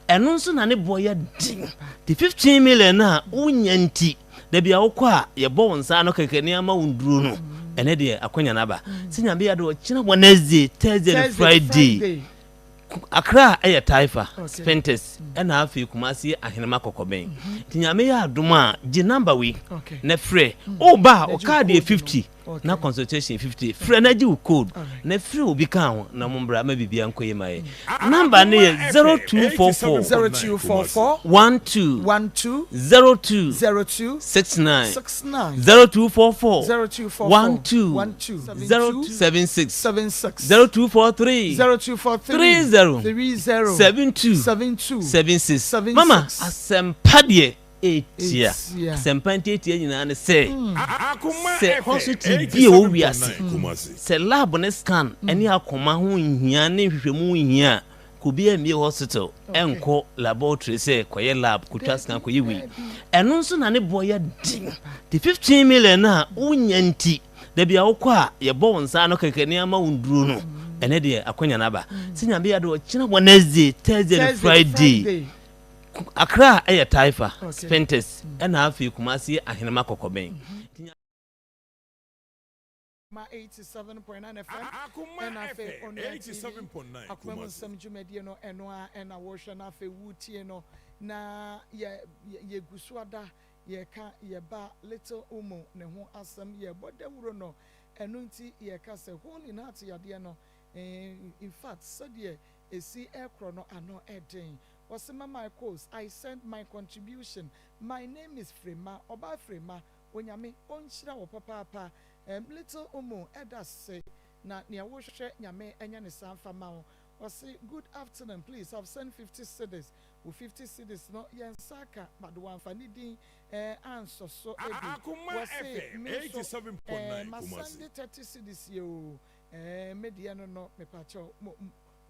Ɛno nso na ne boɔ yɛ den. Te 15 million no a wonya nti, Da bi a wokɔ a yɛbɔ wo nsa ano kɛkɛ ne ama wo nduro no ɛnɛ deɛ akwanya no aba sɛ Nyame yɛ adom ɔkyena Wednesday, Thursday ne Friday Accra ɛyɛ Taifa, Spintex ɛna afei Kumasi yɛ Ahenema Kɔkɔbɛn nti Nyame yɛ adom a gye number wei na frɛ woba a wo card yɛ 50 na consultation 50 frɛ na gye wo code na frɛ obi ka ho na mo mbra ma biribiara nkɔ yie ma yɛ number no yɛ 0244 0244 12 12 02 02 69 69 0244 0244 12 12 02 76 76 0243 0243 30 30 72 72 76 76 mama asɛmpa deɛ. Ɛretia. Asɛmpa ntiatia nyinaa ne sɛ, sɛ hospital bi a ɛwɔ wiase, sɛ lab ne scan ne akoma ho nhia ne nhwehwɛmu ho nhia a, kɔ obiara mmie hospital nkɔ laboratory sɛ kɔyɛ lab, kɔtwa scan, kɔyɛ wei. Ɛno nso na ne boɔ yɛ den. Te 15 million no a wonya nti, da bi a wokɔ a yɛbɔ wo nsa ano kɛkɛ ne ama wo nduro no, ɛnɛ deɛ akwanya no aba. Sɛ Nyame yɛ adom ɔkyena Wednesday, Thursday ne Friday, Accra yɛ Taifa, Spintex, ɛna afei Kumasi yɛ Ahenema Kɔkɔbɛn. Nti Akoma 87.9 FM ɛna afei Onua TV Akoma mu nsɛm dwumadie no ɛno ara ɛna wohwɛ na afei wotie no na yɛ yɛgu so ada yɛka yɛba Little Umu ne ho asɛm yɛbɔ dawuro no ɛno nti yɛka sɛ hole in heart yadeɛ no in fact sɛdeɛ ɛsi ɛkorɔ no ano ɛden Ɔse ma my cos I send my contribution my name is Frema ɔbaa Frema Onyame ɔnhyira wo papaapa ehm little Umu ɛda se na nea wohwehwɛ Nyame ɛnyɛ ne saa nfa ma wo Ɔse good afternoon please I've send 50 cedis wo 50 cedis no yɛn nsa aka but wanfa ne din eh ansɔ so bi Wɔse me nso eh ma sɛnde 30 cedis yɛ oo eh me deɛ no no mepakyɛw mo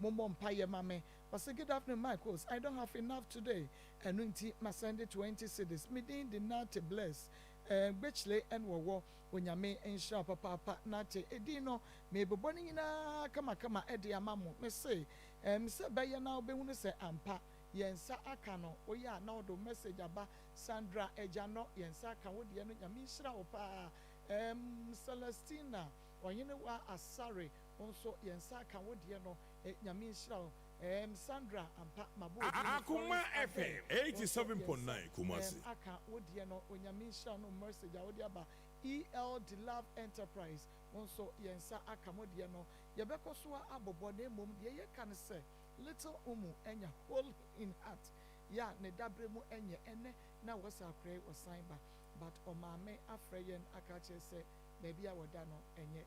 mommɔ mpaeɛ ma me Ɔse good afternoon Michaels, I don't have enough today ɛno nti ma sɛnde 20 cedis, me din de Nartey Bless eh, Gbechle ɛna ɔwɔ, Onyame nhyira wo papaapa Nartey, edin no merebobɔ ne nyinaa kamakama de ama mo, mese ehm sɛ ɛbɛyɛ na wobɛhunu sɛ ampa yɛn nsa aka no, woyɛ a na wode wo message aba, Sandra Agyanɔ yɛn nsa aka wo deɛ no, Nyame nhyira wo paa ehm, Celestina Ɔhenewa Asare wo nso yɛn nsa aka wo deɛ no, Eh Nyame nhyira wo ehm Sandra ampa mabɔ odin no Akoma Florence FM Adeh wo nso yɛnsa 87.9 Kumasi. ehm aka wo deɛ no Onyame nhyira wo no message a wode aba EL Delove Enterprise wo nso yɛnsa aka mo deɛ no yɛbɛkɔ so a abobɔ na mmom deɛ yɛka ne sɛ Little Umu anya hole in heart yɛ a ne dabrɛ mu ɛnyɛ ɛnɛ na wɔ sɛ akora yi ɔsan ba but ɔmaame afrɛ yɛn aka akyerɛ sɛ baabi a wɔda no ɛnyɛ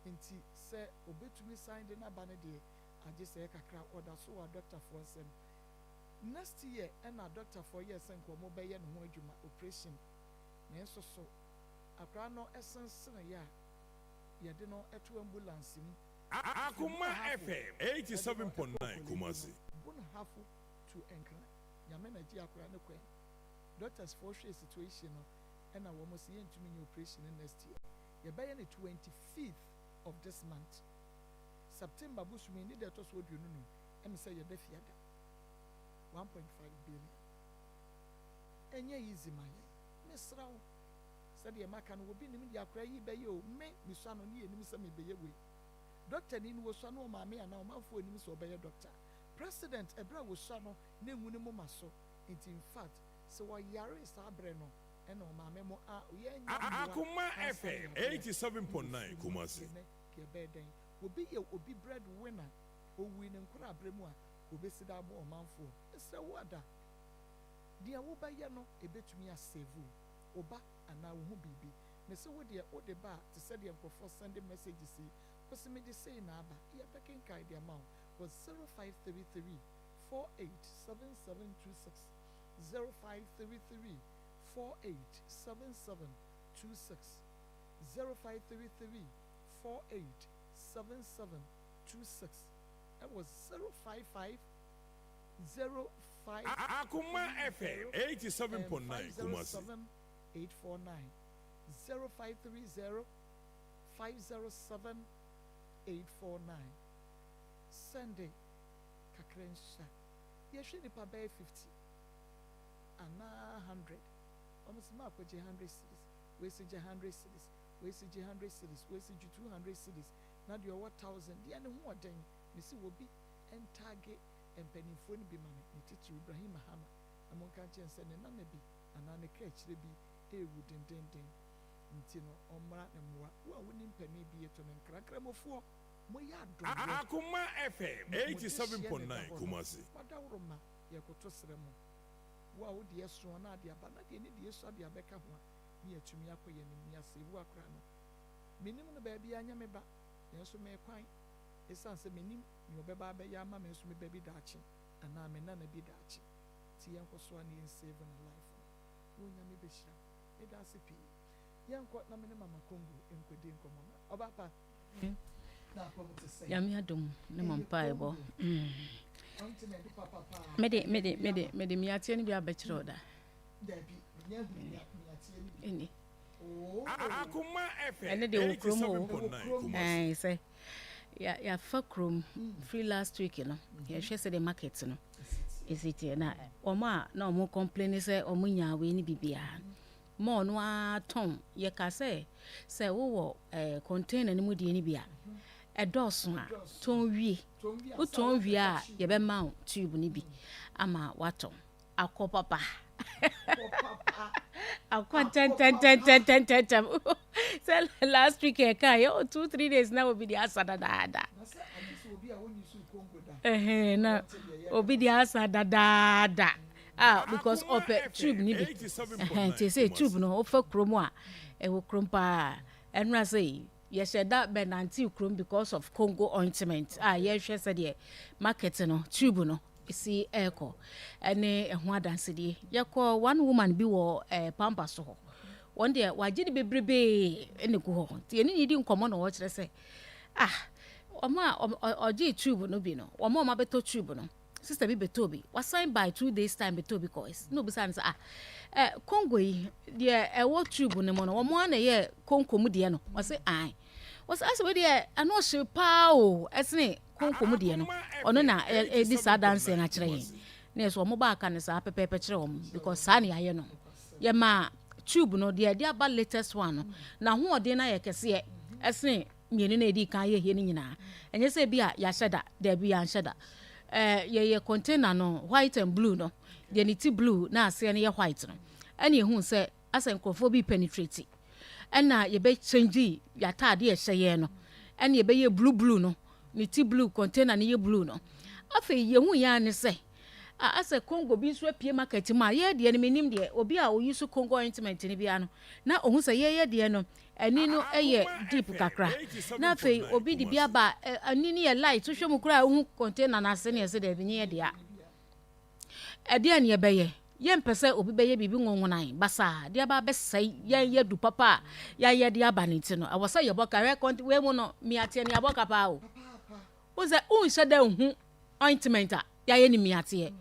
Nti sɛ obetumi san de no aba no deɛ, agye sɛ kakra. Ɔda so wɔ adɔktafoɔ nsam. Next year ɛna adɔktafoɔ yɛɛ sɛ nka wɔbɛyɛ ne ho adwuma, operation. Nanso so akwadaa no senseneeɛ a, yɛde no to ambulance mu firi Akoma Ahafo FM de no kɔɔ 87.9 Korle Bu no, Kumasi. Bunhafo to Nkran. Nyame na gyee akwadaa no kwan. Doctors foɔ hwɛɛ situation no ɛna wɔn se yɛntumi nyɛ operation no next year. Yɛbɛyɛ no 25th of this month, September bosome ne da ɛtɔ so 25, ɛne sɛ yɛda fiada. 1.5 billion. Ɛnyɛ easy ma yɛn. Mesrɛ wo, sɛdeɛ maka no, obi nim deɛ akora yi bɛyɛ o, me, mesua no ne yɛnim sɛ mebɛyɛ wei. Doctor ni no wɔsua no ɔmaame anaa ɔmanfoɔ nim sɛ ɔbɛyɛ doctor. President, ɛberɛ a wɔsua no na enwu ne moma so, nti in fact, sɛ ɔyaree saa berɛ no, ɛna ɔmaame mo a yɛnya mmoa Akoma ansa ne FM adeɛ a 87.9 ne wɔfiri mu Kumasi. ɛnɛ ka ɛbɛyɛ dɛn obi yɛ obi bread winner owui ne nkoraberɛ mu a ka obɛsi da aboa ɔmanfoɔ mesrɛ wo ada deɛ wobɛyɛ no ɛbɛtumi a save wo ba anaa wo ho biribi mese wo deɛ wode ba a te sɛ deɛ nkurɔfoɔ sɛnde messages yi kɔsi mede sei na aba yɛbɛkenkan de ama wo wɔ 0533 487726 0533 487726 0533 487726 ɛwɔ 055 05 Akoma FM 30 87.9 Kumasi. 507 849 0530 507 849 Sɛnde kakra nhyia yɛhwɛ nipa bɛyɛ 50 anaa 100 wɔn sɛ maa kɔgye 100 cedis wei si gye 100 cedis wei si gye 100 cedis wei si gye 200 cedis na deɛ ɔwɔ 1000 deɛ ne ho ɔden mesi wɔ bi ntaage mpanimfoɔ no bi ma me ne titiri Ibrahim Mahama na monka nkyɛn sɛ ne nana bi anaa ne kaakyire bi ɛrewu dendenden nti no ɔmmra ne mmoa wo a wonim panin bi to no nkrankramofoɔ moyɛ adɔyɛ Akoma FM mo mo de hyeɛ ne da 87.9 hɔ no Kumasi. moadaworo ma yɛkoto srɛ mo Wo a wo deɛ soɔ na ade aba na deɛ ne deɛ sua de abɛka ho a, ne yɛatumi akɔ yɛn anim ne yɛasave akora no. Mennim no baabiara, nyɛ me ba, nanso merekwan esiane sɛ mennim nea ɔbɛba abɛyɛ ama me nso me ba bi daakye anaa me nana bi daakye nti yɛnkɔ so ara na yɛnsave ne life no. Onyame bɛhyira wo. Meda ase pii. Yɛnkɔ na me ne Mama Kongo nkɔdi nkɔmmɔ. Ɔbaa pa, na apɔm te sɛn? Nyame adom ne mo mpaebɔ. Mede mede mede mede miateɛ no bi abɛkyerɛ wo da. Dabi, menya hu miateɛ no bi. Ɛni. Ɛne deɛ wɔ kurom o. Ɛn sɛ yɛafa kurom firi last week no yɛhwɛ sɛ deɛ market no ɛsi teɛ na wɔn a na wɔn complain sɛ wɔn nyaa wei ne biribiara mall no ara tɔn yɛka sɛ sɛ wowɔ eh, container no mu deɛ no bi a ɛdɔɔso a tɔn wie wotɔn wie a yɛbɛma wo tube no bi ama watɔn akɔ papa akɔ ntɛntɛntɛntɛntɛntɛm sɛ last week ɛka yɛ oh, 2, 3 days na obi de asa dadaada na obi de asa dadaada ah, because ɔpɛ tube ni bi nti sɛ tube no wofa kurom a ɛwɔ kurom paa. Ɛnora sɛ yɛhyɛ da bɛnante kurom because of Congo ointment a yɛhwɛ sɛdeɛ market no tube no si ɛrekɔ ɛne ɛho adansedie. Yɛkɔ one woman bi wɔ pampa so hɔ, wɔn deɛ wagye ne bebrebee ɛna gu hɔ, nti yɛne ne di nkɔmmɔ na wɔkyerɛ sɛ ah, wɔn a ɔgye tube no bi no, wɔn a wɔn abɛtɔ tube no, sister bi bɛtɔ bi, wasan by 2 days time bɛtɔ bi kɔɛ na obisa no sɛ ah, Congo yi deɛ ɛwɔ tube no mu no, wɔn a na ɛyɛ konko mu deɛ no? Wɔsi ae. Wɔsi asɛ wei deɛ ɛno ɔhye paa o, ɛsene konko mu deɛ no. Ɔno na ɛdi saa danseɛ no akyerɛ yɛn na yɛ so wɔn baaka no saa pɛpɛɛpɛ kyerɛ wɔn because saa na yɛayɛ no. Yɛma tube no deɛ ɛde aba latest one no, n'ahoɔden no ayɛ kɛseɛ ɛsene mmienu na edi kan yɛ hie no nyinaa. Ɛnyɛ sɛ bi a yɛahyɛ da, daabi, yɛanhyɛ da. Yɛyɛ container no white and blue no deɛ, ne ti blue na aseɛ no yɛ white no, ɛna ehu sɛ asɛ nkurɔfoɔ bi penetrate, ɛna yɛbɛ change yɛataade ɛhyɛ yɛn no, ɛna yɛbɛyɛ blue blue no, ne ti blue, container no yɛ blue no. Afei yɛhu yɛn ne sɛ asɛ Congo bi nso apue market mu a yɛ deɛ no. Menim deɛ obi a oyi so Congo ointment no bia no na ohun sɛ yɛyɛ deɛ no ani no yɛ deep kakra, na afei obi de bi aba, ani no yɛ light. Wohwɛ mu koraa, wohu container no ase ne yɛsɛ daabi, nyɛ yɛ deɛ ɛdeɛ ne yɛbɛyɛ. Yɛmpɛ sɛ obi bɛyɛ biribi nwonwonan basaa de aba abɛsɛe yɛn yɛ du papa a yɛayɛ de aba ne ti no. Ɛwɔ sɛ yɛbɔ ka hwɛ wei mu no miateɛ ne yɛabɔ ka paa o. Wo sɛ wonhyɛ dɛ nhu ointment a yɛayɛ ne miateɛ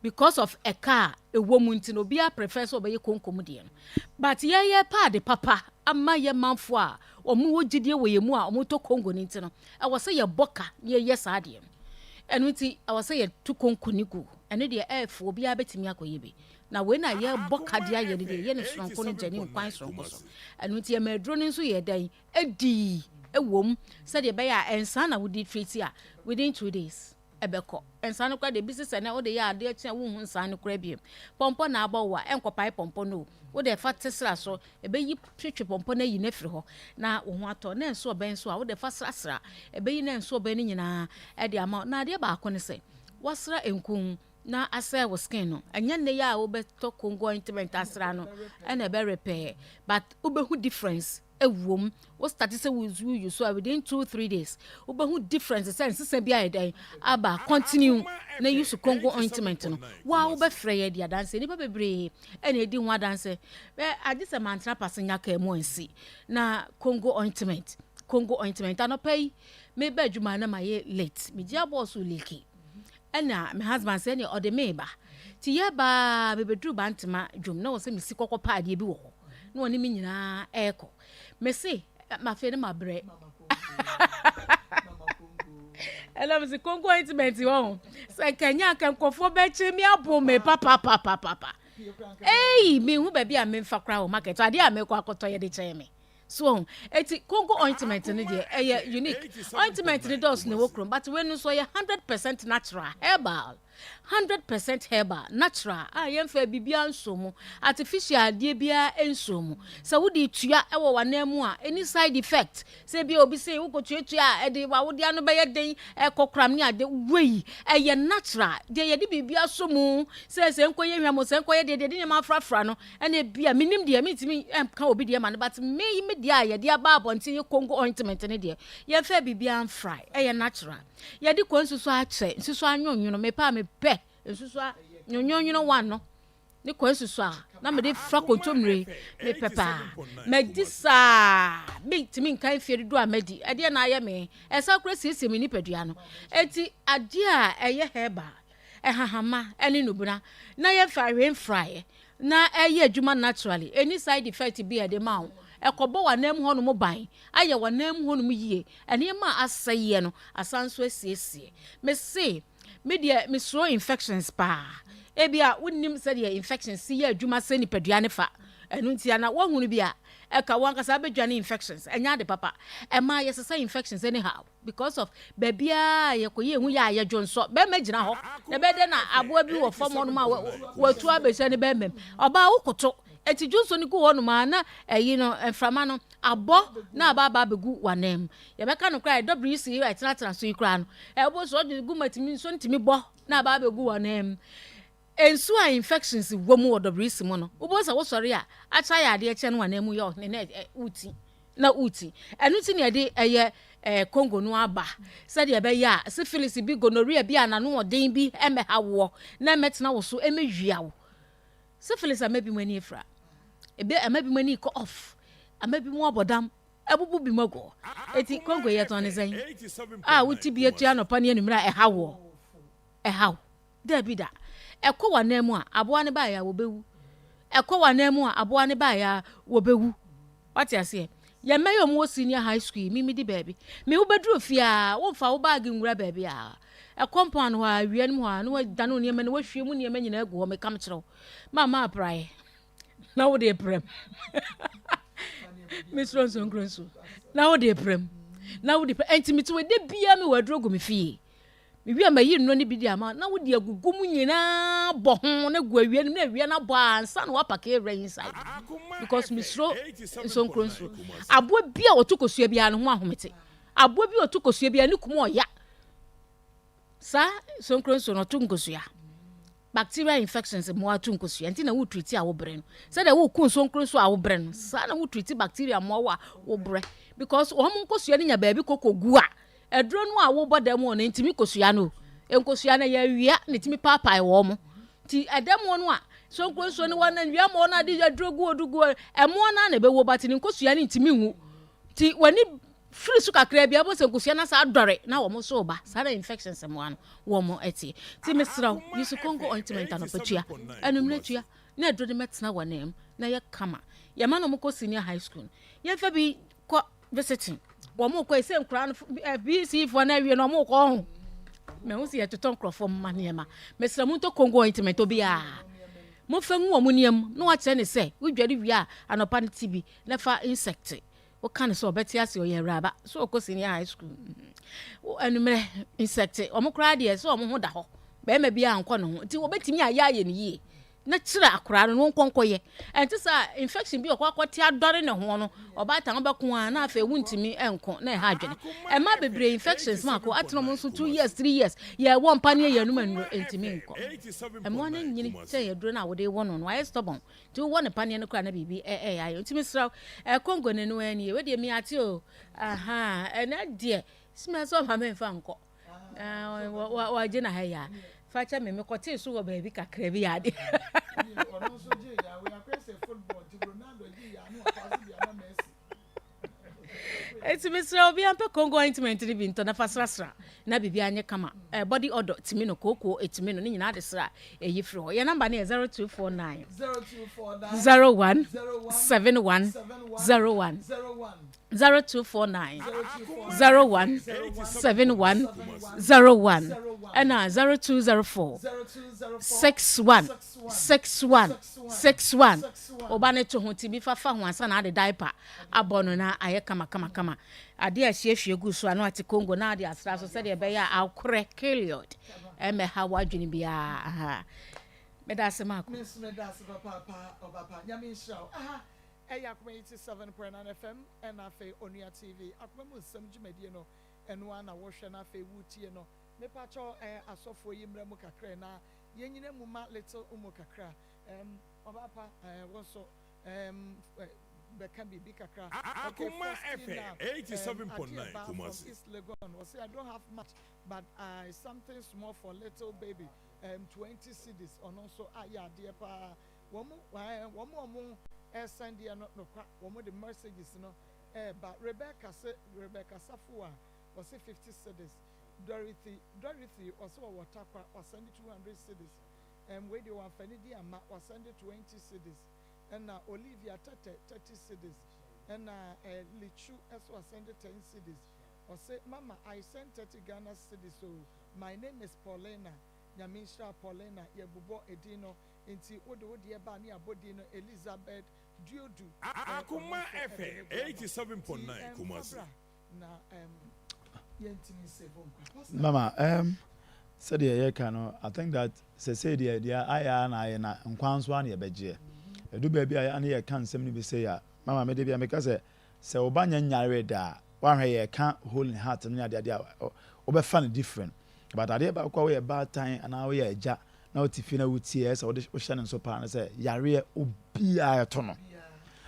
because of ɛka a ɛwɔ mu nti no, obiara prefer sɛ ɔbɛyɛ konko mu deɛ no, but yɛyɛ paade papa ama yɛ manfoɔ a wɔn wɔ gyidie wɔ yɛn mu a wɔn tɔ Kongo no nti no, ɛwɔ sɛ yɛbɔ ka na yɛyɛ saa deɛ no. Ɛno nti ɛwɔ sɛ yɛto konko ne gu. Ɛno deɛ ɛɛfo, obiara bɛtumi akɔyɛ bi, na wei na yɛbɔ ka de ayɛ no deɛ, yɛ ne soronko no gyani nkwan soronko so. Ɛno nti yɛma aduro no nso yɛ dɛn ɛdii ɛwɔ mu sɛdeɛ ɛbɛyɛ a ɛnsa na wodi treat a, within 2 days ɛbɛkɔ. Nsa no koraa deɛ, ebi sisɛ na wode yɛ adeɛ kye a, wonhu nsa no koraa bio. Pɔmpɔ na abɔ wo a, ɛnkɔpae pɔmpɔ no o. Wode ɛfa te sra so, ɛbɛyi twetwe pɔmpɔ no ayi no afiri hɔ na wo ho atɔ. Na nso ɔbɛn so a, wode fa srasra, ɛbɛyi na nso ɔbɛn no nyinaa ɛde ama wo. Na adeɛ baako ne sɛ wasra nku na asɛe wo skin no, ɛnyɛ nne yɛ a wobɛtɔ Congo ointment asra no ɛna ɛbɛ repair, but wobɛhu difference ɛwom. Wo start sɛ wo use so a, within 2, 3 days wobɛhu difference sɛ nsesa bi ayɛ dɛn aba. Continue na use Congo ointment no. Waa wobɛfrɛ yɛ di adanse, nnipa bebree ɛna ɛdi ho adanse. Ɛ agye sɛ mantena pase nya kaa mu ansi na Congo ointment, Congo ointment. Anɔpa yi meba adwuma na mayɛ late, megye abɔɔ leaki, ɛna me husband sɛ ɛne ɔde me ba nti yɛbaa mebɛduru Bantama dwom na wɔ sɛ mesi kɔkɔ pa adeɛ bi wɔ hɔ na ɔne me nyinaa ɛrekɔ. Mese mafei ne mabrɛ, ɛna mese Congo ointment wɔ ho sɛ nkanya nka nkurɔfoɔ bɛkye me abo me papapapapa. Ei, mehu baabi a memfa koraa wɔ market, adeɛ a mekɔ akɔtɔ yɛde kyɛn me so. Eti Congo ointment no deɛ, ɛyɛ unique ointment no dɔɔso na ɛwɔ kurom, but wei no nso ɛyɛ 100% natural herbal, 100% herbal natural a yɛmfa biribiara nsuo mu, artificial adeɛ biara nsuo mu. Sɛ wode tua wɔ w'anan mu a, any side effect sɛ bi obi sɛ wokɔtuatua a ɛde w'awodeɛ no bɛyɛ den ɛkɔkoram ne ade. Wei ɛyɛ natural deɛ yɛde biribi asɔ mu sɛ nkɔyɛ hwam sɛ nkɔyɛ deɛ de nneɛma afrafra no. Ɛna ebi a menim deɛ mentumi nka obi deɛ ma no, but me deɛ a yɛde aba abɔnten yɛ Congo ointment no deɛ, yɛmfa biribiara mfra, ɛyɛ natural. Yɛde kɔ nsusu akyɛ nsusu anwonwono, mepɛ a mepɛ nsusu a nwonwonwono one no. Ne kwan susu a na mede fra kontommire mepɛ paa. Madi saa mentumi nka mfeɛ dodoɔ a madi. Ɛdeɛ na ayɛ me. Ɛsan koraa siesie me nipadua no. Enti adeɛ a ɛyɛ herbal, ɛhahama ne nnubena na yɛmfa hwee mfraeɛ na ɛyɛ adwuma naturally, ɛnni side effect bi a ɛde ma wo. Ɛkɔbɔ w'ananmu hɔnom ban, ayɛ w'ananmu hɔnom yie. Nneɛma a asɛeɛ no, asan nso asiesie. Mese Me deɛ mesuro infections paa. Ebia wonnim sɛdeɛ infections si yɛ adwuma sɛ nipadua no fa. Ɛno nti ana woahunu bi a, ɛka wo ankasa abɛdwane infections. Ɛnyɛ ade papa. Ɛma yɛsesa infections anyhow because of baabiara a yɛkɔ yɛhu yɛ a yɛdwo nsɔ. Bɛrima gyina hɔ na ɛbɛyɛ dɛ na aboa bi wɔ fam hɔnom a watu abɛhyɛ ne bɛrima mu. Ɔbaa wokoto. Eti dwonsɔ no gu hɔnom a na ɛyi no mframa no abɔ na aba aba abɛgu w'anan mu. Yɛbɛka no koraa WC yi a ɛtenatena so yi koraa no, ɛwɔ so ɔde gu mu atumi nsuo no tumi bɔ na aba abɛgu wɔn nan mu. Nsuo a infections wɔ mu wɔ WC mu no, wobɛhu sɛ wosɔre a akyɛ ayɛ adeɛ kyɛ no wɔn nan mu yɛ ɔhene na wuti na wuti. Ɛno ti na yɛde ɛyɛ ɛɛ Congo no aba sɛdeɛ ɛbɛyɛ a syphilis bi gonorrhea bi a n'ano ɔden bi ɛmɛha woɔ na ɛmɛtena wo so ɛmɛwia wo. Syphilis ama bi mu ani afira, ebi ama bi mu ani kɔ off, ama bi mu abɔ dam. Abubu bi mu agu hɔ. Eti konko yɛ tɔn ne sɛn? A wote bi atua anɔpa ne anwummere a ɛhaw woɔ? Ɛhaw? Dabi da. Ɛkɔ w'anan mu a, aboa no baeɛ a wɔbɛwu. Ɛkɔ w'anan mu a, aboa no baeɛ a wɔbɛwu. Wate aseɛ? Yɛn mma yi a wɔwɔ senior high school yi, me medi baabi. Me wobɛduru fie a, womfa wo baage nwura baabi a. Ɛkɔ mpɔn ano hɔ a, awia no mu hɔ a, na wɔadane wo nneɛma no, wɔahwie mu nneɛma nyinaa agu hɔ, meka mekyerɛ wo. Mama apraeɛ. na wode prɛm mesrɛ nsonkro nso na wode prɛm na wode prɛm ɛnti mete wɔ de bia me wɔ aduro gu me fie mewie a mayi nnuro no bi de ama na wode agugu mu nyinaa bɔ ho na gu awia no mu na awia no abɔ ansa na wapake awura inside because mesuro nsonkro nso aboa bi a wɔto kosua biara no ho ahomete aboa bi a ɔto kosua biara ne kum ɔya Saa sonkro nsuo no ɔto nkosua. Bacterial infections mmoawa to nkosua nti na wo treat a wobrɛ no. Sɛdeɛ woko nsonkro nsuo a wobrɛ no, saa na wo treat bacteria mmoawa a wobrɛ. Because wɔn nkosua no nya baabi kɔkɔ gu a, aduro no a wobɔ dam wɔ no ntumi kosua no. Nkosua no yɛ awia na ɛtumi paapae wɔn. Nti ɛdam hɔ no a sonkro nsuo no wɔ no awia mmoa no ade aduro gu odu gu ɛmoa no a na ɛbɛwɔ but ne nkosua no ntumi nwu. Nti w'ani firi so kakraa bi a, wobɛhu sɛ nkosua no asa adɔre na wɔn nso reba. Saa na infections mmoa no wɔn teɛ. Nti mesrɛ wo, use Congo ointment anɔpa tua, anwummerɛ tua, na aduro no mɛtena w'anan mu na yɛ kama. Yɛma no wɔkɔ senior high school no, yɛmfa bi kɔ visiting. Wɔn kɔ sɛ nkoraa no BC foɔ no awie no wɔn kɔ ho. Mahu sɛ yɛtotɔ nkurɔfoɔ mma nneɛma. Mesrɛ mo ntɔ Congo ointment obiara. Momfa ngu wɔn nneɛma mu na wakyerɛ ne sɛ wodware wie a anɔpa no ti bi na fa insect Woka no sɛ ɔbɛte ase ɔyɛ awuraba sɛ ɔkɔ senior high school anummerɛ insect wɔn koraa deɛ sɛ wɔn ho da hɔ bɛrima bi ankɔ ne ho nti wɔbɛtumi ayɛ ayɛ no yie na kyerɛ akwaraa no na wɔnkɔ nkɔyɛ ɛnte sɛ infection bi ɔkɔ akɔte adɔre ne ho no ɔbaatan wobɛko a na afei wontumi nko na ɛha adwene ɛma bebree infections ma akɔ atena wɔn nso 2 years 3 years yɛwɔ mpa ne yɛ anum nnuro ntumi nkɔ ɛmoa no nyini kyɛn aduro no a wode wɔ no no ayɛ stubborn Nti wowɔ no paneɛ no koraa na biribi ɛyɛ ayɛ. Nti mesrɛ wo, Congo no no ani. Wei deɛ miate o. Aha, ɛnɛ deɛ sima sɛ ɔma memfa nkɔ. Wagye na ha yi a. Fa kyɛ me, mekɔtee so wɔ baabi kakra bi ade. Ɔno nso gye ya, wei akɔyɛ sɛ football nti Ronaldo gye ya na ɔpaase de ama Messi. Eti mesrɛ obi ampɛ Congo ointment no bi ntɔ na fa srasra na biribi anyɛ kama. Eh, body odor tumi no, kooko etumi no, ne nyinaa de sra eyi firi hɔ. Yɛn namba no yɛ 0249 01 71 01 0249 01 71 01 ɛna 0204 61 61 61. Wo ba no to ho ti bi fa fa ho ansa na ade diaper abɔ no na ayɛ kama kama kama. Ade a ɛhyiahwie gu so a na wate Congo na ade asra so sɛdeɛ ɛbɛyɛ a akorɛ keliod ɛmmɛha w'adwene biara. Aha. Meda ase Marco. Me nso meda ase papaapa ɔbapa Nyame nhyira wo. Aha ɛyɛ Akoma 87.9 FM ɛna afei Onua TV Akoma mu nsɛm dwumadie no ɛno ara na wohwɛ na afei wotie no. Mepakyɛw ɛɛ asɔfoɔ yi mmra mu kakra na yɛnyina mu ma little umu kakra. Ɛm ɔbapa ɛɛ wo nso Ɛɛm bɛka biribi kakra. Okay, Akoma Faustina FM um, 87.9 Adeɛba from Kumasi. East Legon. Ɔse I don't have much but I something small for little baby. Um, 20 cedis. Ɔno nso ayɛ adeɛ paa. Wɔn ɛɛ wɔn a wɔn ɛresan deɛ no nokwa wɔn de messages no ɛreba. Rebecca se Rebecca Safoa ɔse 50 cedis. Dorothy Dorothy ɔse ɔwɔ Tarkwa wasɛnde 200 cedis. Ɛm wei deɛ wamfa ne din amma wasɛnde 20 cedis. Ɛna Olivia Tete 30 cedis. Ɛna ɛɛ Lichu ɛso wasɛnde 10 cedis. Ɔse mama I send 30 Ghana cedis oo my name is Paulina. Nyame nhyira wo Paulina yɛbobɔ edin no nti wode wo deɛ ba a ne yɛabɔ din no Elizabeth Duodu eh ɔno Akoma nso ɛde ne FM deɛ aba eighty seven point nti nine ɛmfa Kumasi. bra na ɛm yɛntumi nsave nkwa Pastor. Mama um, sɛdeɛ yɛka no, I think that sɛsei deɛ deɛ ayɛ ara na ayɛ na nkwa nso ara na yɛbɛgyeɛ. Ɛdu baabi a ne yɛka nsɛm no bi sei a, mama mede bia meka sɛ Sɛ wo ba nya nyaree da a, woanhwɛ yɛka hole in heart no ne adeade a, wobɛfa no different. But adeɛ baako a woyɛ baatan anaa woyɛ agya na wote fie na wotie a ɛsɛ sɛ wode wohyɛ no nso paa ne sɛ yareɛ obiara ɛto no.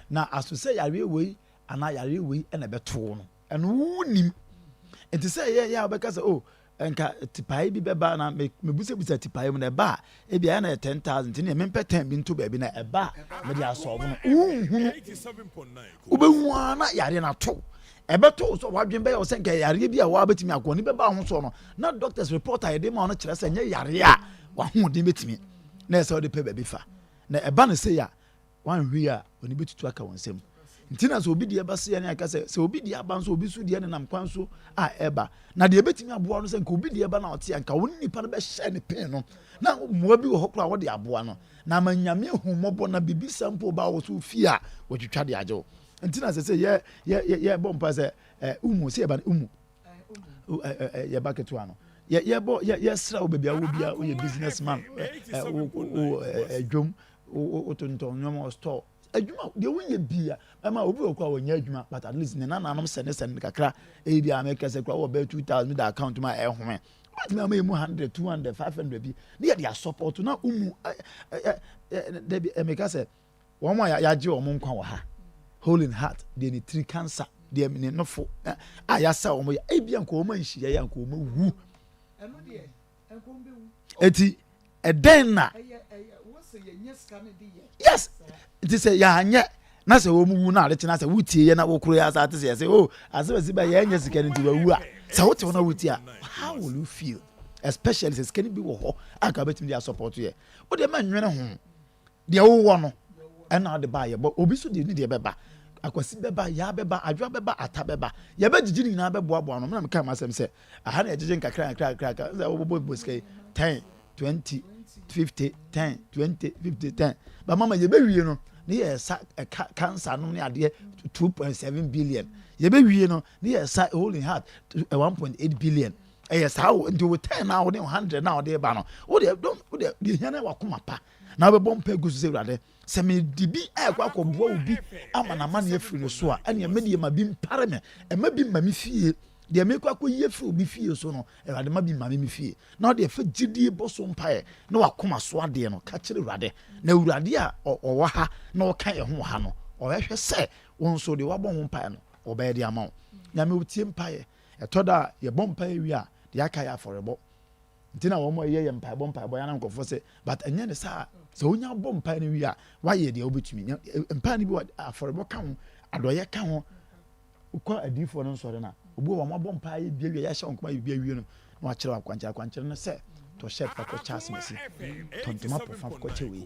Na aso sɛ yareɛ wei anaa yareɛ wei na ɛbɛto wo no, ɛno wonim. Nti sɛ ɛyɛ yɛ a wobɛka sɛ oh nka tipae bi bɛba na mebusabusɛ tipae mu na ɛba a ebi ayɛ na yɛ 10,000 nti neɛ mempɛ 10 bi nto baabi na ɛba a mede asɔɔbo no wonhunu wobɛhu ara na yareɛ no ato ɛbɛto wo sɛ wadwen bɛyɛ wo sɛ nka yareɛ bi a wɔabɛtumi akɔ ne bɛba ho soɔ no na doctors report a yɛde ma no kyerɛ sɛ nyɛ yareɛ a wahoɔden bɛtumi na ɛsɛ wode pɛ baabi fa na ɛba no sei a Wanhwɛ a, w'ani bɛtutu aka wo nsam. Nti na sɛ obi deɛ ba seɛ ne aka sɛ, sɛ obi deɛ aba nso, obi nso deɛ nenam kwan so a ɛba. Na deɛ ɛbɛtumi aboa no sɛ nka obi deɛ ba na ɔte a, nka wo ne nipa no bɛhyɛ ne pɛn no. Na mmoa bi wɔ hɔ koraa a wɔde aboa no. Na ama Nyame ahu mmɔbɔ na biribi sa mpo ba wo so fie a, wɔatwitwa de agye wo. Nti na sɛ sɛ yɛ yɛ yɛ yɛbɔ mpa sɛ ɛ umu sɛ yɛba no umu yɛ ba ketewa no yɛ yɛbɔ yɛ yɛsrɛ wo baabi a wɔ bia woyɛ business man ɛ wo wo ɛ dwom wotontɔn nneɛma wɔ store adwuma deɛ wonyɛ bia ɛma obi wɔ kɔ a wɔnyɛ adwuma but at least ne nananom sɛne sɛne kakra ebi bi a mɛka sɛ kura wɔ bɛyɛ 2000 da account mu a ɛhome wobɛtumi ama ɛmu 100 200 500 bi ne yɛde asɔpɔto na womu dabi meka sɛ wɔn a yɛagye wɔn nkwa wɔ ha hole in heart deɛ ne tiri cancer deɛ ne nofo a yɛasa wɔn yɛ ebi anka wɔn anhyia yɛ anka wɔn awu Eti ɛdɛn na yes nti sɛ yɛanyɛ na sɛ wɔn wu na ade kyena sɛ wotie yɛ na wokoro yɛ asa ate sɛ yɛsɛ o oh, asɛm asi ba yɛnyɛ sika no nti wawu a sɛ wote hɔ na wotie a how will you feel especially sɛ sika no bi wɔ hɔ a ka wobɛtumi de asɔpɔto yɛ wodeɛ ma nwene ho Deɛ wowɔ no ɛna wode ba yɛbɔ obi so deɛ ne deɛ bɛba akwasi bɛba yaa bɛba adwoa bɛba ata bɛba yɛbɛgyegye ne nyinaa bɛboaboa no mena meka m'asɛm sɛ aha na yɛgyegye nkakra nkakra nkakra sɛ wobɔbɔ bɔ sika yi 10 20 50 10 20 50 10 ba mama yɛbɛwie no ne yɛsa ɛka cancer nom ne adeɛ 2.7 billion yɛbɛwie no ne yɛsa hole in heart 1.8 billion ɛyɛ saa wo nti wo 10 na wode 100 na wode ba no wode wode deɛ hia no wakoma pa Na wobɛbɔ mpae agu so sɛ, Awurade, sɛ mede bi rekɔ akɔboa obi ama n'amanneɛ afiri ne so a, ɛnneɛ me deɛ ma bi mpare me, mma bi mma me fie. Deɛ merekɔ akɔyi afiri obi fie so no, Awurade ma bi mma me me fie. Na wode ɛfa gyidie bɔ so mpaeɛ na wakoma so adeɛ no, ka kyerɛ Awurade. Na Awurade a ɔwɔ ha na ɔka yɛn ho wɔ ha no, ɔbɛhwɛ sɛ wo nso deɛ woabɔ ho mpaeɛ no, ɔbɛyɛ de ama wo. Nyame ɔtie mpaeɛ. Ɛtɔ da a yɛbɔ mpaeɛ wie a, deɛ aka yɛ afɔrebɔ. Nti na wɔn yɛ yɛ mpaebɔ mpaebɔ yɛn nkurɔfoɔ sɛ but ɛnyɛ ne saa sɛ wonya bɔ mpae no wie a wayɛ deɛ wobɛtumi mpae no bi wɔ afɔrebɔ ka ho adɔyɛ ka ho wokɔ adiifoɔ no nsɔre no a obi wɔ wɔn abɔ mpae yɛ bia wie yɛahyɛ wɔn kɔma yɛ bia wie no na wakyerɛ wɔn akwankyerɛ akwankyerɛ no sɛ tɔ shirt fa kɔkyɛ asemasi tɔ ntoma pɔ fa kɔkyɛ wei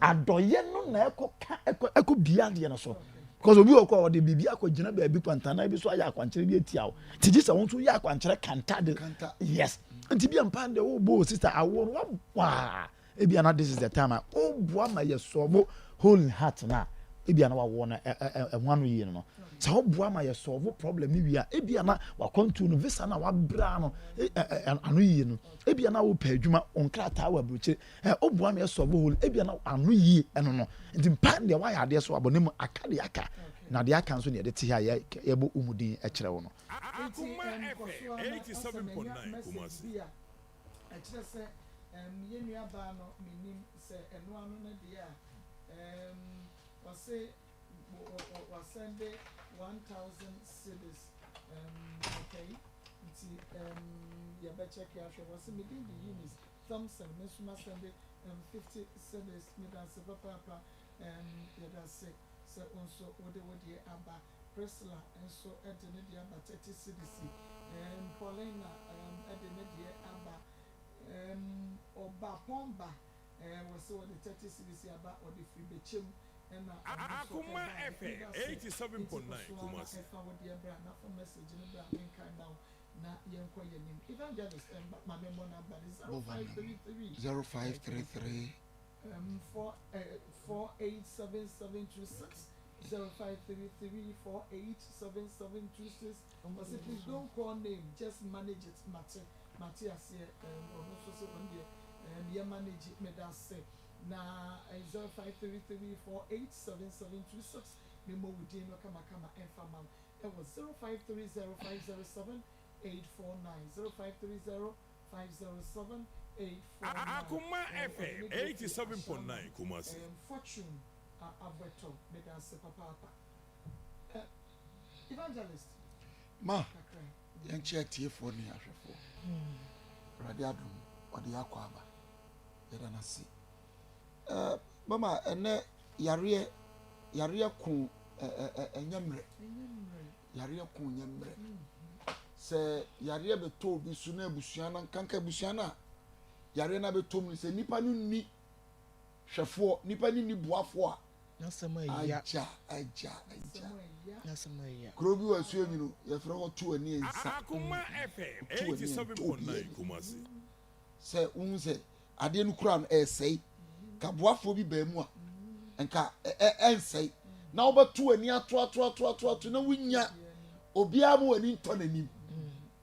adɔyɛ no na ɛkɔ ka ɛkɔ ɛkɔ bia adeɛ no so Because obi wɔ kɔ a ɔde biribi akɔgyina baabi kwantanan bi so ayɛ akwankyerɛ bi atia wo. Nti gye sɛ wo nso yɛ akwankyerɛ kanta de. Yes. Nti bi ampa de wo bo sister awo no waboa. Ebi ana this is the time a woboa ma yɛ sɔbo hole in heart na ebi ana wawo no ɛho ano yie no no. Sɛ woboa ma yɛ sɔbo problem no wie a ebi ana wakwantu no visa na wabra no ano yie no. Ebi ana wopɛ adwuma wo nkrataa wɔ aburokyire Ɛ o boa me ɛsɔ bo hole ebia na ano yie ɛno no nti mpa deɛ wayɛ adeɛ so abɔ ne mu aka deɛ aka na deɛ aka nso na yɛde te ha yɛ yɛbɔ umu din ɛkyerɛ wo no. Nti nkɔso ara na asɛ manya message bi a ɛkyerɛ sɛ ɛm yɛn nua baa no mennim sɛ ɛno ano no deɛ a ɛm ɔse wasɛnde 1000 cedis ɛm okay nti ɛm yɛbɛkyɛke ahwɛ wɔse me din de Eunice. Thompson, me nso masɛnde um, 50 cedis. Meda ase papaapa. Um, yɛda ase sɛ wo nso wode wo deɛ aba. Priscilla nso de ne deɛ aba, 30 cedis. Um, Paulina um, de ne deɛ aba. Um, Ɔbapɔnba, eh, wɔse wɔde 30 cedis aba, ɔde firi Bɛkyɛm ɛna ɔno nso Akoma ɛbaeɛ. FM Meda ase. Enti kɔ so 87.9 ara na Kumasi. ɛfa wo deɛ bra na fa message no bra menkae ma wo na yɛnkɔ yɛn anim. Evangelist, eh, ma memmɔ number no, 0533 0533 um, 4, eh, 487726, 0533 487726. Ɔse please don't call name, just manage it. Mate, mate aseɛ. Um, ɔno nso sɛ ɔno deɛ um, yɛ manage. Meda ase. Na eh, 0533 487726, memmɔ wo din no kamakama ɛmfa ma wo ɛwɔ 0530 507 849, 0530 507 849. Akoma Um, ɔde FM ne deɛ firi 87.9 Ashaiman, Kumasi. um, Fortune uh, Abwɛtɔ. Meda ase papaapa. Uh, Evangelist, Ma kakra. yɛnkyɛ atiefoɔ ne ahwɛfoɔ. Awurade adom ɔde yɛ akɔ aba. Yɛda no ase. Eh, mama ɛnɛ yareɛ yareɛ ko ɛnyɛ mmerɛ. Yareɛ ko nyɛ mmerɛ. Sɛ yareɛ bɛtɔ obi so na abusua no nkanka abusua no a yareɛ no abɛtɔ mu no sɛ nipa no nni hwɛfoɔ, nipa no nni boafoɔ a N'asɛm a ɛya. agya agya agya. N'asɛm a ɛya. Kuro bi wɔ asuo nwunu yɛfrɛ hɔ to ani nsa. Akoma FM To ani ntɔ obi 87.9 ani. Kumasi. Sɛ wohu sɛ adeɛ no kura no ɛresɛe ka boafoɔ bi baa mu a nka ɛnsɛe na wobɛto ani ato ato ato ato ato na wonya obiara ma w'ani ntɔ n'anim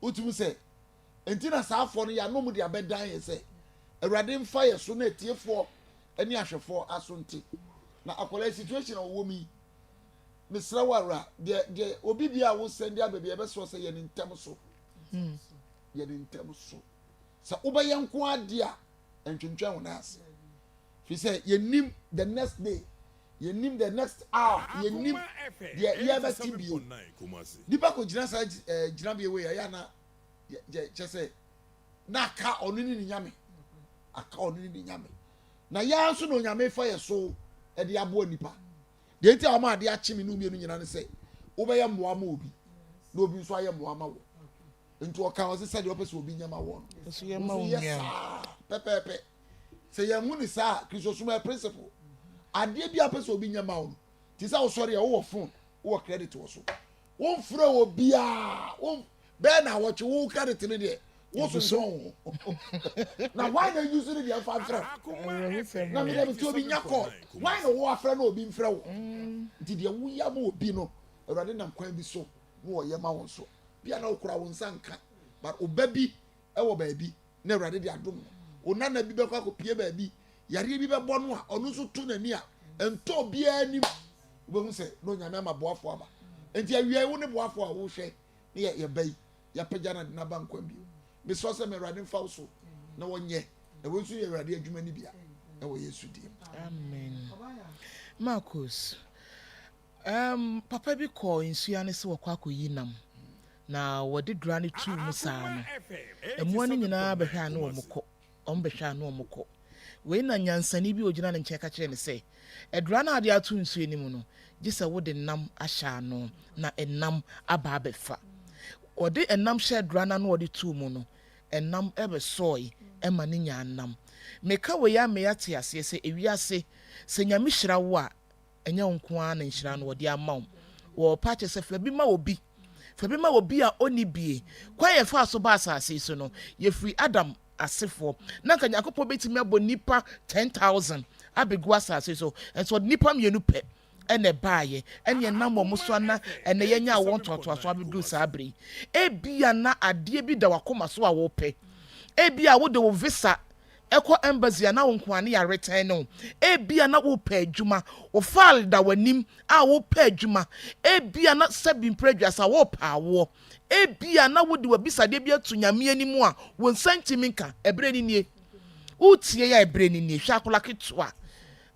wotumi sɛ nti na saa afɔ no yɛanom de abɛdan yɛ sɛ Awurade mfa yɛ so na atiefoɔ ne ahwɛfoɔ aso nte na akwadaa situation a wɔwɔ mu yi mesrɛ wo awura deɛ deɛ obi bi a wosɛn de aba bi ɛbɛsrɛ sɛ yɛ ne ntɛm so yɛ ne ntɛm so sɛ wobɛyɛ nko adeɛ a ntwentwɛn wo nan ase fi sɛ yɛnim the next day, yɛnim the next hour, yɛnim Akoma FM deɛ yɛbɛte bio 87.9 Kumasi. nipa kɔ gyina saa gyinabea wei ɛyɛ ana kyɛ sɛ na aka ɔno ne ne nyame, aka ɔno ne ne nyame na yɛn nso na Onyame fa yɛ so ɛde aboa nipa. Deɛ nti a wɔn ade akye me ne mmienu nyinaa ne sɛ wobɛyɛ mmoa ma obi na obi nso ayɛ mmoa ma wɔ nti ɔka ɔsɛ sɛdeɛ ɔpɛ sɛ obi nyɛ ma wɔ no Nso yɛ ma nso wo yɛ nua. saa pɛpɛɛpɛ. Sɛ yɛn ho ne saa Kristosom yɛ principle adeɛ bi a pɛ sɛ obi nyɛ ma wo no te sɛ wosɔre a wowɔ phone, wowɔ credit wɔ so, womfrɛ wɔ biaa wom bɛɛ na awɔtwe wo credit no deɛ wosontɔn wo ho na hwan na use no deɛ mfa mfrɛ wo Akoma FM na mede mete obi nya call 87.9 hwan na Kumasi. wo afrɛ na obi mfrɛ wo nti deɛ woyɛ ma obi no Awurade nam kwan bi so na wɔyɛ ma wo nso bia na wokora wo nsa nka but ɔba bi ɛwɔ baabi na Awurade de adom no wo nana bi bɛkɔ akɔpie baabi yareɛ bi bɛbɔ no a ɔno nso to n'ani a ɛntɔ obiara anim wobɛhu sɛ na Onyame ama boafoɔ aba nti awia wo ne boafoɔ a wohwɛ ne yɛ yɛba yi yɛapagya no de n'aba nkwa bio mesrɛ sɛ ma Awurade mfa wo so na wɔnyɛ na wɔn nso yɛ Awurade adwuma no bia ɛwɔ Yesu din mu. Amen. Marcus, um, papa bi kɔɔ nsuo ano sɛ wɔkɔ akɔyi nam na wɔde dora no tuu mu saa Akoma no FM mmoa no nyinaa bɛhwɛ 87.9 a na wɔn Kumasi. kɔ wɔn bɛhwɛ a na wɔn kɔ. Wei na nyansani bi a ogyina ne nkyɛn ka kyerɛ no sɛ ɛdora no a ade ato nsuo no mu no gye sɛ wode nam ahyɛ ano na ɛnam aba abɛfa. Ɔde ɛnam hyɛ dora no ano a ɔde tuu mu no ɛnam ɛbɛsɔe ɛma ne nyaa nam. Meka wei a meyɛ ate aseɛ sɛ ewiase sɛ Nyame hyira wo a ɛnyɛ wo nko ara na nhyira no wɔde ama wo. Wɔpa kyerɛ sɛ fa bi ma obi, fa bi ma obi a ɔnni bie. Kwan yɛfaa so ba asase yi so no yɛfiri Adam asefoɔ na nka Nyankopɔn bɛtumi abɔ nipa 10,000 abɛgu asase yi so nso ɔde nipa mmienu pɛ ɛna ɛbaayɛ ɛne ɛnam wɔn so Akoma ana FM ɛnɛ yɛnya wɔn ntoatoaso 87.9 abɛduru Kumasi. saa bere yi. Ebia na adeɛ bi da wakoma so a wɔpɛ, ebia wode wo visa ɛkɔ embassy a na wo nko ane yɛaretɛn no, ebia na wopɛ adwuma, wo file da w'anim a wopɛ adwuma, ebia na sɛbi mpere aduasa wopɛ awoɔ, ebia na wode w'abisadeɛ bi ato Nyame anim a wo nsa ntumi nka. Ɛberɛ ni nie wotie yɛ, ɛberɛ ni nie. Hwɛ akwadaa ketewa,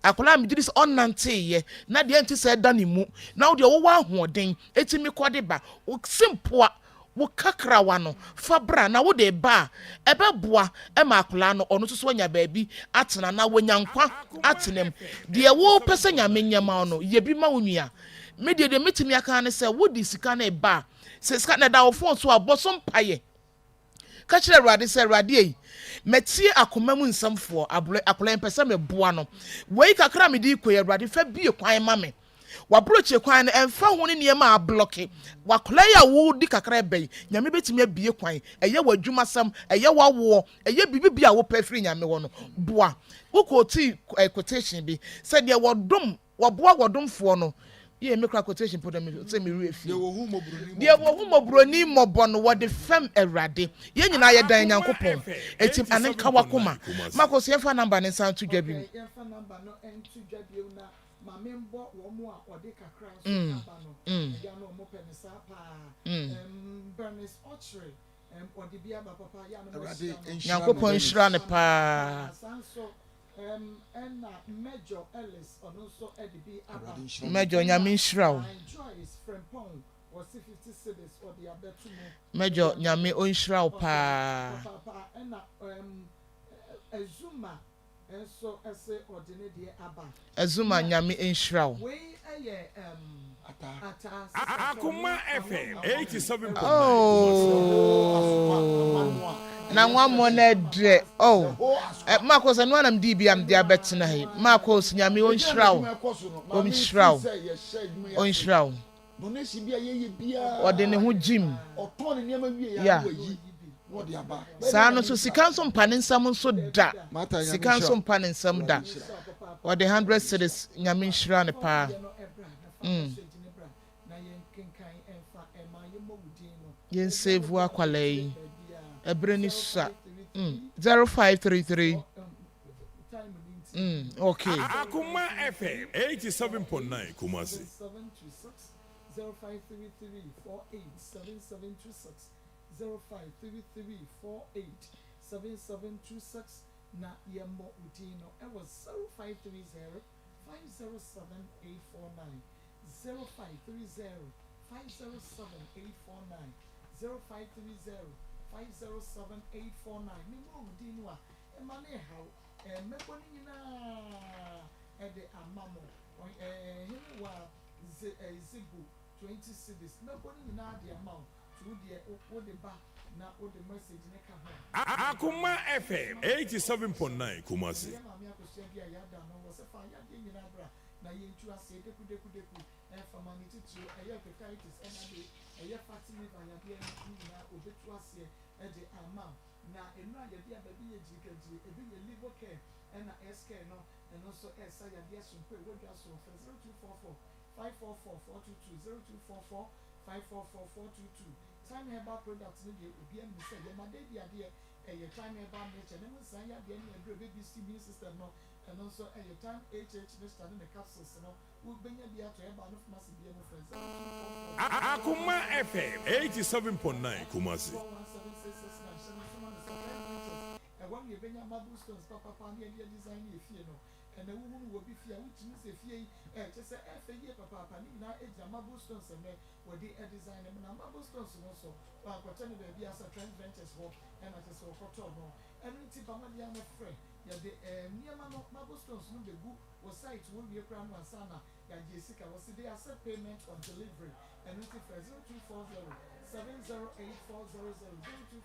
akwadaa a megye di sɛ ɔnanteeɛ na deɛ nte sɛ ɛda ne mu na wodeɛ wowɔ ahoɔden ɛtumi kɔde ba wo sempoa. Wo kakrawa no, fa bra, na wode reba a, ɛbɛboa ma akwadaa no, ɔno nso so anya baabi atena na wanya nkwa atena mu. Deɛ wopɛ sɛ Nyame nyɛ ma wo no, yɛ bi ma wo nua. Me deɛ, deɛ mɛtumi aka ara ne sɛ, wode sika no reba a, sɛ sika no ɛda wo phone so a, bɔ so mpaeɛ. Ka kyerɛ Awurade sɛ, Awurade ei, matie akoma mu nsɛm foɔ, akwadaa yi mpɛ sɛ meboa no. Wei kakra a mede rekɔ yi, Awurade fa bue kwan ma me. W'aburokyire kwan no, ɛmfa ho ne nneɛma a ablɔke, w'akwadaa yi a woredi kakra reba yi, Nyame bɛtumi abue kwan. Ɛyɛ w'adwumasɛm, ɛyɛ w'awoɔ, ɛyɛ biribi bi a wopɛ firi Nyame hɔ no, boa. Wo quotee quotation bi sɛ deɛ wɔdom Wɔboa wɔdomfoɔ no. Yie me kora quotation po na me sɛ me werɛ fie. Deɛ wɔhu mmɔborɔni mmɔbɔ no wɔde fɛm Awurade. Yɛn nyinaa yɛdan Nyankopɔn. Eti ɛno nka wakoma. Marcus yɛmfa number no nsan nto dwa bio. Mm, mm, mm. Nyankopɔn nhyira no paa. Major Nyame nhyira wo. Major Nyame ɔnhyira wo paa. Azuma Nyame nhyira wo. Akoma FM 87.9 Oh, na nwammɔ no ɛdrɛ oh eh, Marcos ɛno anam dii bi a mede abɛtena ha yi Marcos Nyame ɔnhyira wo ɔnhyira wo ɔnhyira wo Ɔde ne ho gyim. Yeah. Saa no nso sika nso mpa ne nsam nso da. Sika nso mpa ne nsam da. Ɔde 100 cedis Nyame nhyira no paa. Mm. Yɛn save akwalaa yi. Ɛberɛ ni sua. Mm. 0533 Mm, okay. Akoma FM 87.9 Kumasi. Mma no nhaw. Mɛbɔ ne nyinaa de ama mo. Hene wa Zebu 20 cedis. Mɛbɔ ne nyinaa de ama wo. Nti wo deɛ wode ba na wode message no ka ho a. Akoma FM 87.9 Kumasi. Yɛ maame akosua bi a yɛada no wɔ sɛ fa yadeɛ nyinaa bra na yɛntu aseɛ deku deku deku ɛfa ma ne titiriw ɛyɛ hepatitis ɛna de ɛyɛ fatty liver yadeɛ no nyinaa ɔbɛtu aseɛ de ama wo. Na nnuru a yɛde aba bi yɛ gyirikagyiri, ebi yɛ Livocare ɛna S-Care no, ɛno nso ɛresa yadeɛ sononko a ɛwɔ dwa so. Frɛ 0244 544 422, 0244 544 422. Thyme Herbal Products no deɛ obiara nim sɛ yɛma da adi adeɛ, ɛyɛ Thyme Herbal Mixture ne mu nsan yadeɛ ne aduru a ɛbɛbisti immune system no, ɛno nso ɛyɛ Thyme HH Mixture ne ne capsules no. Wobɛnya bi atɔ herbal no pharmacy biara mu frɛ 0244 Akoma FM 87.9 Kumasi. 417669 hyɛ no nso ma me sɛ Trend Ventures ɛhɔ na yɛbɛnya marble stones papapa ne yɛde adesign yɛ fie no ɛnɛ wohunu wɔ bi fie a wotumi hu sɛ fie yi ɛkyɛ sɛ ɛfɛ yie papaapa ne nyinaa ɛgyina marble stones ɛnɛ wɔde adesign no na marble stones no nso wankɔtɔ no baabi a sɛ Trend Ventures hɔ ɛna kyɛ sɛ wɔkɔtɔɔ no ɛno nti ba mmɔden ara na frɛ yɛde nneɛma no marble stones no bɛgu Wɔ site hɔ wie koraa no ansa na yagye sika. Wɔse they accept payment on delivery ɛno nti frɛ 0240 708 400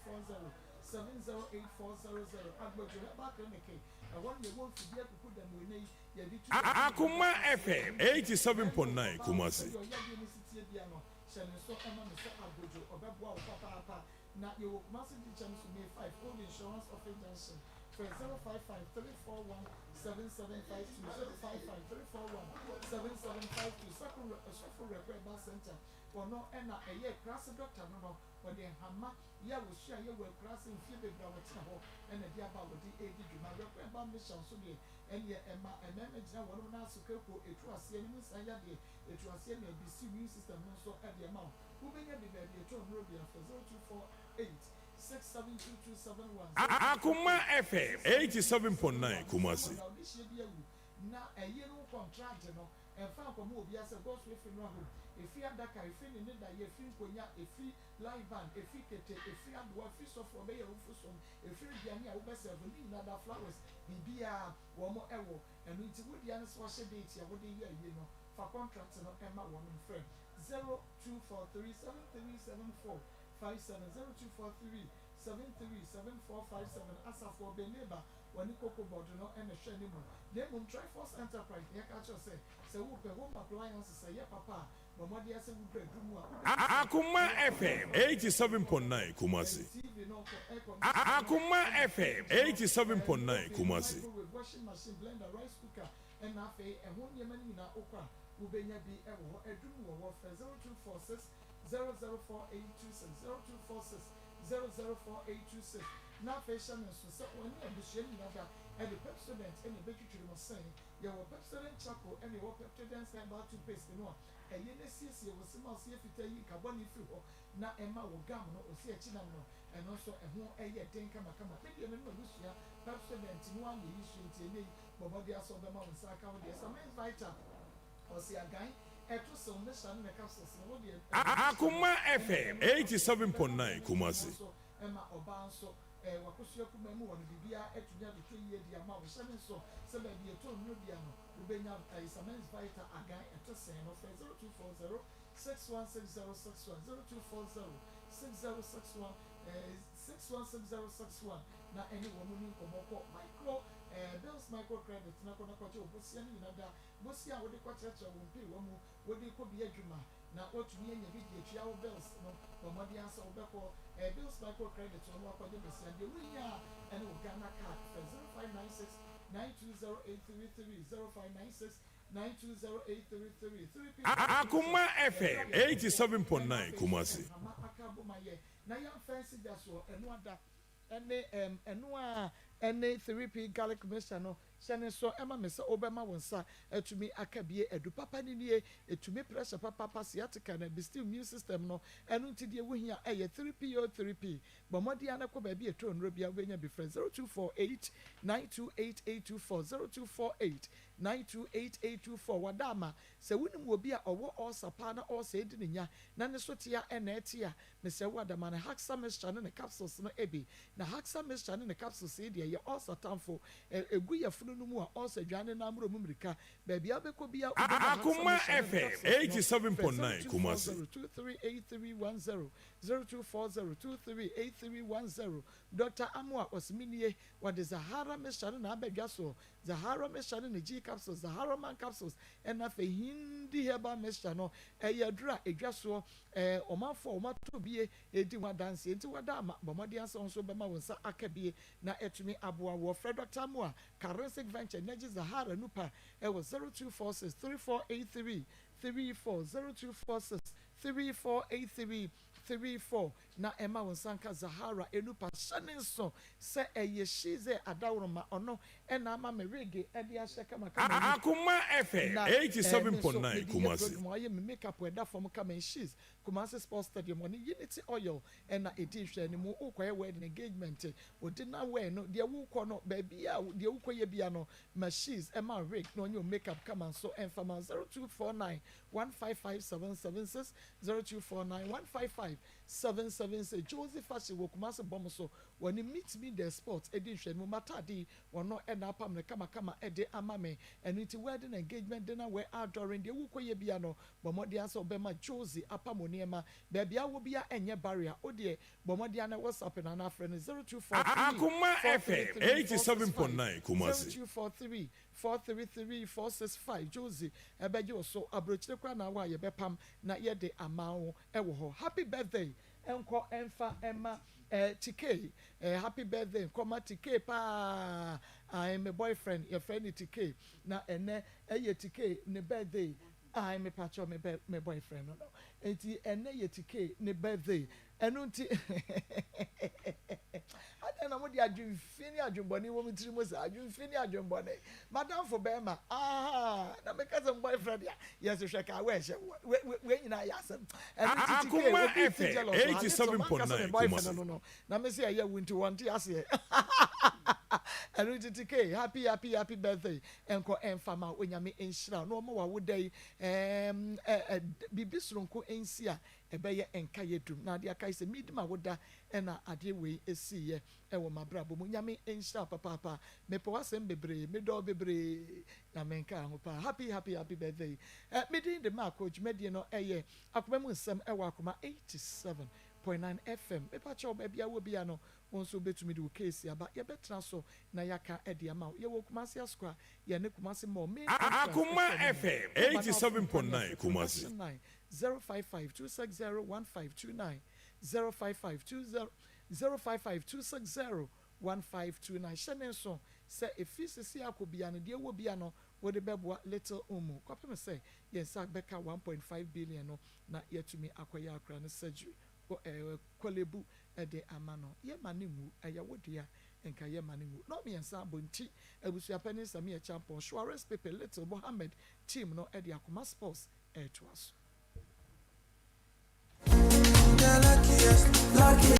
0240 708 400 Agbodwo Herbal Clinic ɛhɔ na yɛwɔ mfidie akuku dam wɔ nnɛ yi yɛde tu Akoma FM 87.9 Kumasi. Sɛdeɛ ɔyadeɛ no si teɛ bia no hyɛ ne nso ma me sɛ Agbodwo ɔbɛboa wo papaapa. Na yɛwɔ Kumasi Gyikyɛm so May 5 Old Insurance Office Junction frɛ 055 341 7752 055 341 7752 Sɔfo Sɔfo Werɛkɔ Herbal Centre ɔno na ɛyɛ akuraase dɔkta no no ɔde nhama yɛ a wɔsua yɛ wɔ akuraase mfie bebree a wɔtena hɔ na ɛde aba a wɔde redi dwuma Werɛkɔ Herbal Mission nso deɛ ɛneɛ ɛma mmarima gyina wɔnom nan so kɛkuo ɛtu aseɛ ne mu nsan yadeɛ ɛtu aseɛ na ɛbisi immune system no nso de ɛma wo Wobɛnya bi baabi ɛtɔ nnuro bia frɛ 0248 672271 Akoma FM 87.9 Kumasi. Na ɔde hyia bi awu na ɛyere wo kɔntragye no ɛmfa nkɔma obiara sɛ God's Way Funeral Home. Ɛfiri adaka, ɛfiri ne nnedayɛ, ɛfiri nkonya, ɛfiri live band, ɛfiri kete, ɛfiri adowa, ɛfiri sɔfo a ɔbɛyɛ awufo som, ɛfiri aduane a wobɛ serve, ne nyinaa da flowers, biribiara wɔn wɔ. Ɛno nti wo dea ne sɛ wahyɛ date a wode yɛ ayie no, fa contract no ma wɔnom. Frɛ 0243 7374 57, 0243 737457, Asafo Ɔbɛneba wɔne Cocoa Board no na ɛhwɛ anim. Na mmom Triforce Enterprise na yɛka akyerɛ wo sɛ, sɛ worepɛ home appliances a ɛyɛ papa a, bɔ mmɔden ara sɛ woduru aduru mu a, wobɛhu sɛ Akoma ɛyɛ papa FM papa. 87.9 Kumasi. TV no kɔ air condition no, Akoma ɛna FM fridge no, 87.9 oven, Kumasi. microwave, washing machine, blender, rice cooker, ɛna afei ɛho nneɛma no nyinaa wokɔ a, wobɛnya bi wɔ hɔ. Adum wɔ hɔ, frɛ 0246 004826, 0246 004826, na afei hyɛ no nso sɛ wɔne abusua no nyinaa da de Pepsodent na ɛbɛtwitwiri mo se. Yɛwɔ Pepsodent Charcoal ɛna yɛwɔ Peptodent Herbal Toothpaste no a ɛyɛ na ɛsiesie wo se ma wo se yɛ fitaa yi nka bɔne firi hɔ na ɛma wo gum no, wo se akyi nam no, ɛno nso ɛho yɛ den kamakama. Me deɛ me ne m'abusua Pepsodent no ara na yɛyi so nti ɛnnɛ yi bɔ mmɔden ara sɛ wobɛma wo nsa aka wo deɛ. Samens Vital, ɔse agan ɛto sew ne hyɛ ne ne capsules no wo deɛ ɛno nso Akoma ɛna FM ɛma wo 87.9 Kumasi. nso ɛma ɔbaa nso ɛɛ wakosua kumaa mu hɔ no biribiara atumi atotɔ yie de ama wo. Hyɛ ne nso sɛ baabi yɛtɔn nnuro bia no wobɛnya ɛɛ Samens Vital agan ɛto sɛn no frɛ 0240 616061 0240 6061 ɛɛ 616061 na ɛne wɔn ni nkɔmmɔ kɔ micro ɛɛ Bills Micro Credit na kɔ na kɔgye wo bosea no nyina da bosea a wode kɔkyerɛkyerɛ wo mpeewa mu wode kɔ bi adwuma na woatumi anya bi de atua wo bills no, bɔ mmɔden ara sɛ wobɛkɔ eh, Bills Micro Credit hɔ na woakɔgye bosea. Deɛ wohia ara ne wo Ghana card. Frɛ 0596 920833, 0596 920833, 3P Akoma Solution, FM yɛduru ayɛmfoɔ, ɛna 87.9 afei nso Kumasi. nhama aka abom ayɛ na yɛamfa ansi gya soɔ, ɛno ada ne ɛm, ɛno a ɛne 3P Garlic Mixture no Hyɛ no nso ma me sɛ wobɛma wo nsa atumi aka bie. Adu papa no nie, ɛtumi pressure papaapa, sciatica na ɛboosti immune system no. Ɛno nti deɛ wohia ɛyɛ 3P o 3P. Bɔ mmɔden ara na kɔ baabi a ɛtɔ nnuro biara wobɛnya bi. Frɛ 0248 928 824, 0248 928 824. Wada ama. Sɛ wonim obi a ɔwɔ ulcer paa na ulcer redi no nya na ne so te a ɛna ɛte a, Mesrɛ wo ada ma no Haxa mixture ne ne capsules no bi. Na Haxa mixture ne ne capsules yi deɛ, ɛyɛ ulcer tamfo. Ɛ, ɛgu yafunu no mu a, ulcer dwan ne nan mmorɔ mu mmirika. Baabi a wobɛkɔ biara wobɛnya Haxa Akoma mixture ne ne FM capsules no. Frɛ 87.9 Kumasi. 0240238310, 0240238310. Doctor Amoah, ɔse me nie, wɔde Zahara mixture no na aba dwa soɔ. Zahara mixture ne ne G capsules, Zahara man capsules, ɛna afei Hindi herbal mixture no, ɛyɛ aduro a ɛdwa soɔ. Ɛɛ, ɔmanfoɔ a wɔatɔ bie redi ho adanseɛ nti wɔada ama. Bɔ mmɔden ara sɛ wo nso wobɛma wo nsa aka bie na atumi aboa woɔ. Frɛ Dɔkta Amoah, Karensic Venture, Nɛgye Zahara Nupa wɔ 0246 3483 34, 0246 3483 34 na ɛma wo nsa nka Zahara Nupa. Hyɛ no nso sɛ ɛyɛ Shize Adaworoma, ɔno na ama me wig de ahyɛ kamakama yi. Akoma FM Na eh, me nso 87.9 mede yɛ Kumasi. program a ɔyɛ me makeup ɛda fam kama yi she's Kumasi Sports Stadium ɔne Unity Oil ɛna ɛdi nhwɛanimu wokɔyɛ wedding engagement wo dinner wear no deɛ wokɔ no baabi a deɛ wokɔyɛ bia no ma she's ɛma wo wig na ɔnyɛ wo makeup kama nso ɛmfa ma 0249 155 776 0249 155 776 Josie Fashion wɔ Kumasi bɔm so wɔne Meet Me The Sport ɛdi nhwɛanimu m'ataade yi Wɔno na apam no kamakama de ama me. Ɛno nti wedding, engagement, dinner wear, outdooring, deɛ worekɔyɛ biara no, bɔ mmɔden ara sɛ wobɛma Josie apam wo nneɛma. Baabi a wowɔ biara ɛnyɛ barrier. Wo deɛ, bɔ mmɔden ara na WhatsApp no anaa frɛ no 0243 Akoma FM 433 465, 87.9 Kumasi. 0243 433 465. Josie bɛgye wo so. Aburokyire koraa na wowɔ a yɛbɛpam na yɛde ama wo wɔ hɔ. Happy birthday nkɔ mfa mma eh, Tikey eh, happy birthday nkɔ ma Tikey paa ae me boyfriend yɛfrɛ no Tikey na ɛnɛ ɛyɛ Tikey ne birthday ae me pakyɛw me bɛ me boyfriend no no enti ɛnɛ yɛ Tikey ne birthday ɛno nti adɛn na mode adwenfi ne adwenbɔne wɔ me tiri mu saa adwenfi ne adwenbɔne madamfo bɛrima ahaa na meka sɛ me boyfriend a yɛse hwɛ kaa wɛ hyɛ wei nyinaa yɛ asɛm ɛno nti ti kee Akoma obi ti FM jealous wɔ ha ne sɛ ɔmanka sɛ me 87.9 boyfriend Kumasi. no no na me se ɛyɛ wo nti wɔnte aseɛ. Ɛno nti TK, happy happy happy birthday nkɔ ɛmfa ma wo. Onyame nhyira wo na ɔma w'awoda yi ɛɛm ɛ ɛ biribi soronko nsi a ɛbɛyɛ nkaeɛ dum. Na adeɛ akae sɛ medi m'awoda ɛna adeɛ wei ɛsiiɛ ɛwɔ m'abrabɔ mu. Nyame nhyira wo papaapa. Mepɛ w'asɛm bebree, medɔ wo bebree. Nyame nka ho paa. Happy happy happy birthday. Ɛ me din de Marko, dwumadie no ɛyɛ Akoma mu nsɛm ɛwɔ Akoma 87.9 FM. Mepakyɛw baabi a wɔ biara no wo nso wobɛtumi de wo case aba, yɛbɛtena so na yɛaka de ama wo. Yɛwɔ Kumasi Asokwa, yɛne Kumasi Mall main entrance Akoma ɛhyɛ anim. FM Number no a wofrɛ mfa ne 87.9 afiri Kumasi. production line 055 260 1529, 055 20 055 260 1529. Hyɛ ne nso sɛ ɛfiri sisi akɔ bia no deɛ ɛwɔ bia no wode bɛboa Little Umu kɔpem sɛ yɛn nsa bɛka 1.5 billion no na yɛatumi akɔyɛ akora no surgery wɔ ɛɛ Korle Bu de ama no. Yɛmma no nwu, ɛyɛ wo dea, nka yɛmma no nwu. Nɔɔmiɛnsa Abonti Abusuapanin Samia Acheampong, Suarez Pepe, Little Mohammed team no de Akoma Sports retoa so.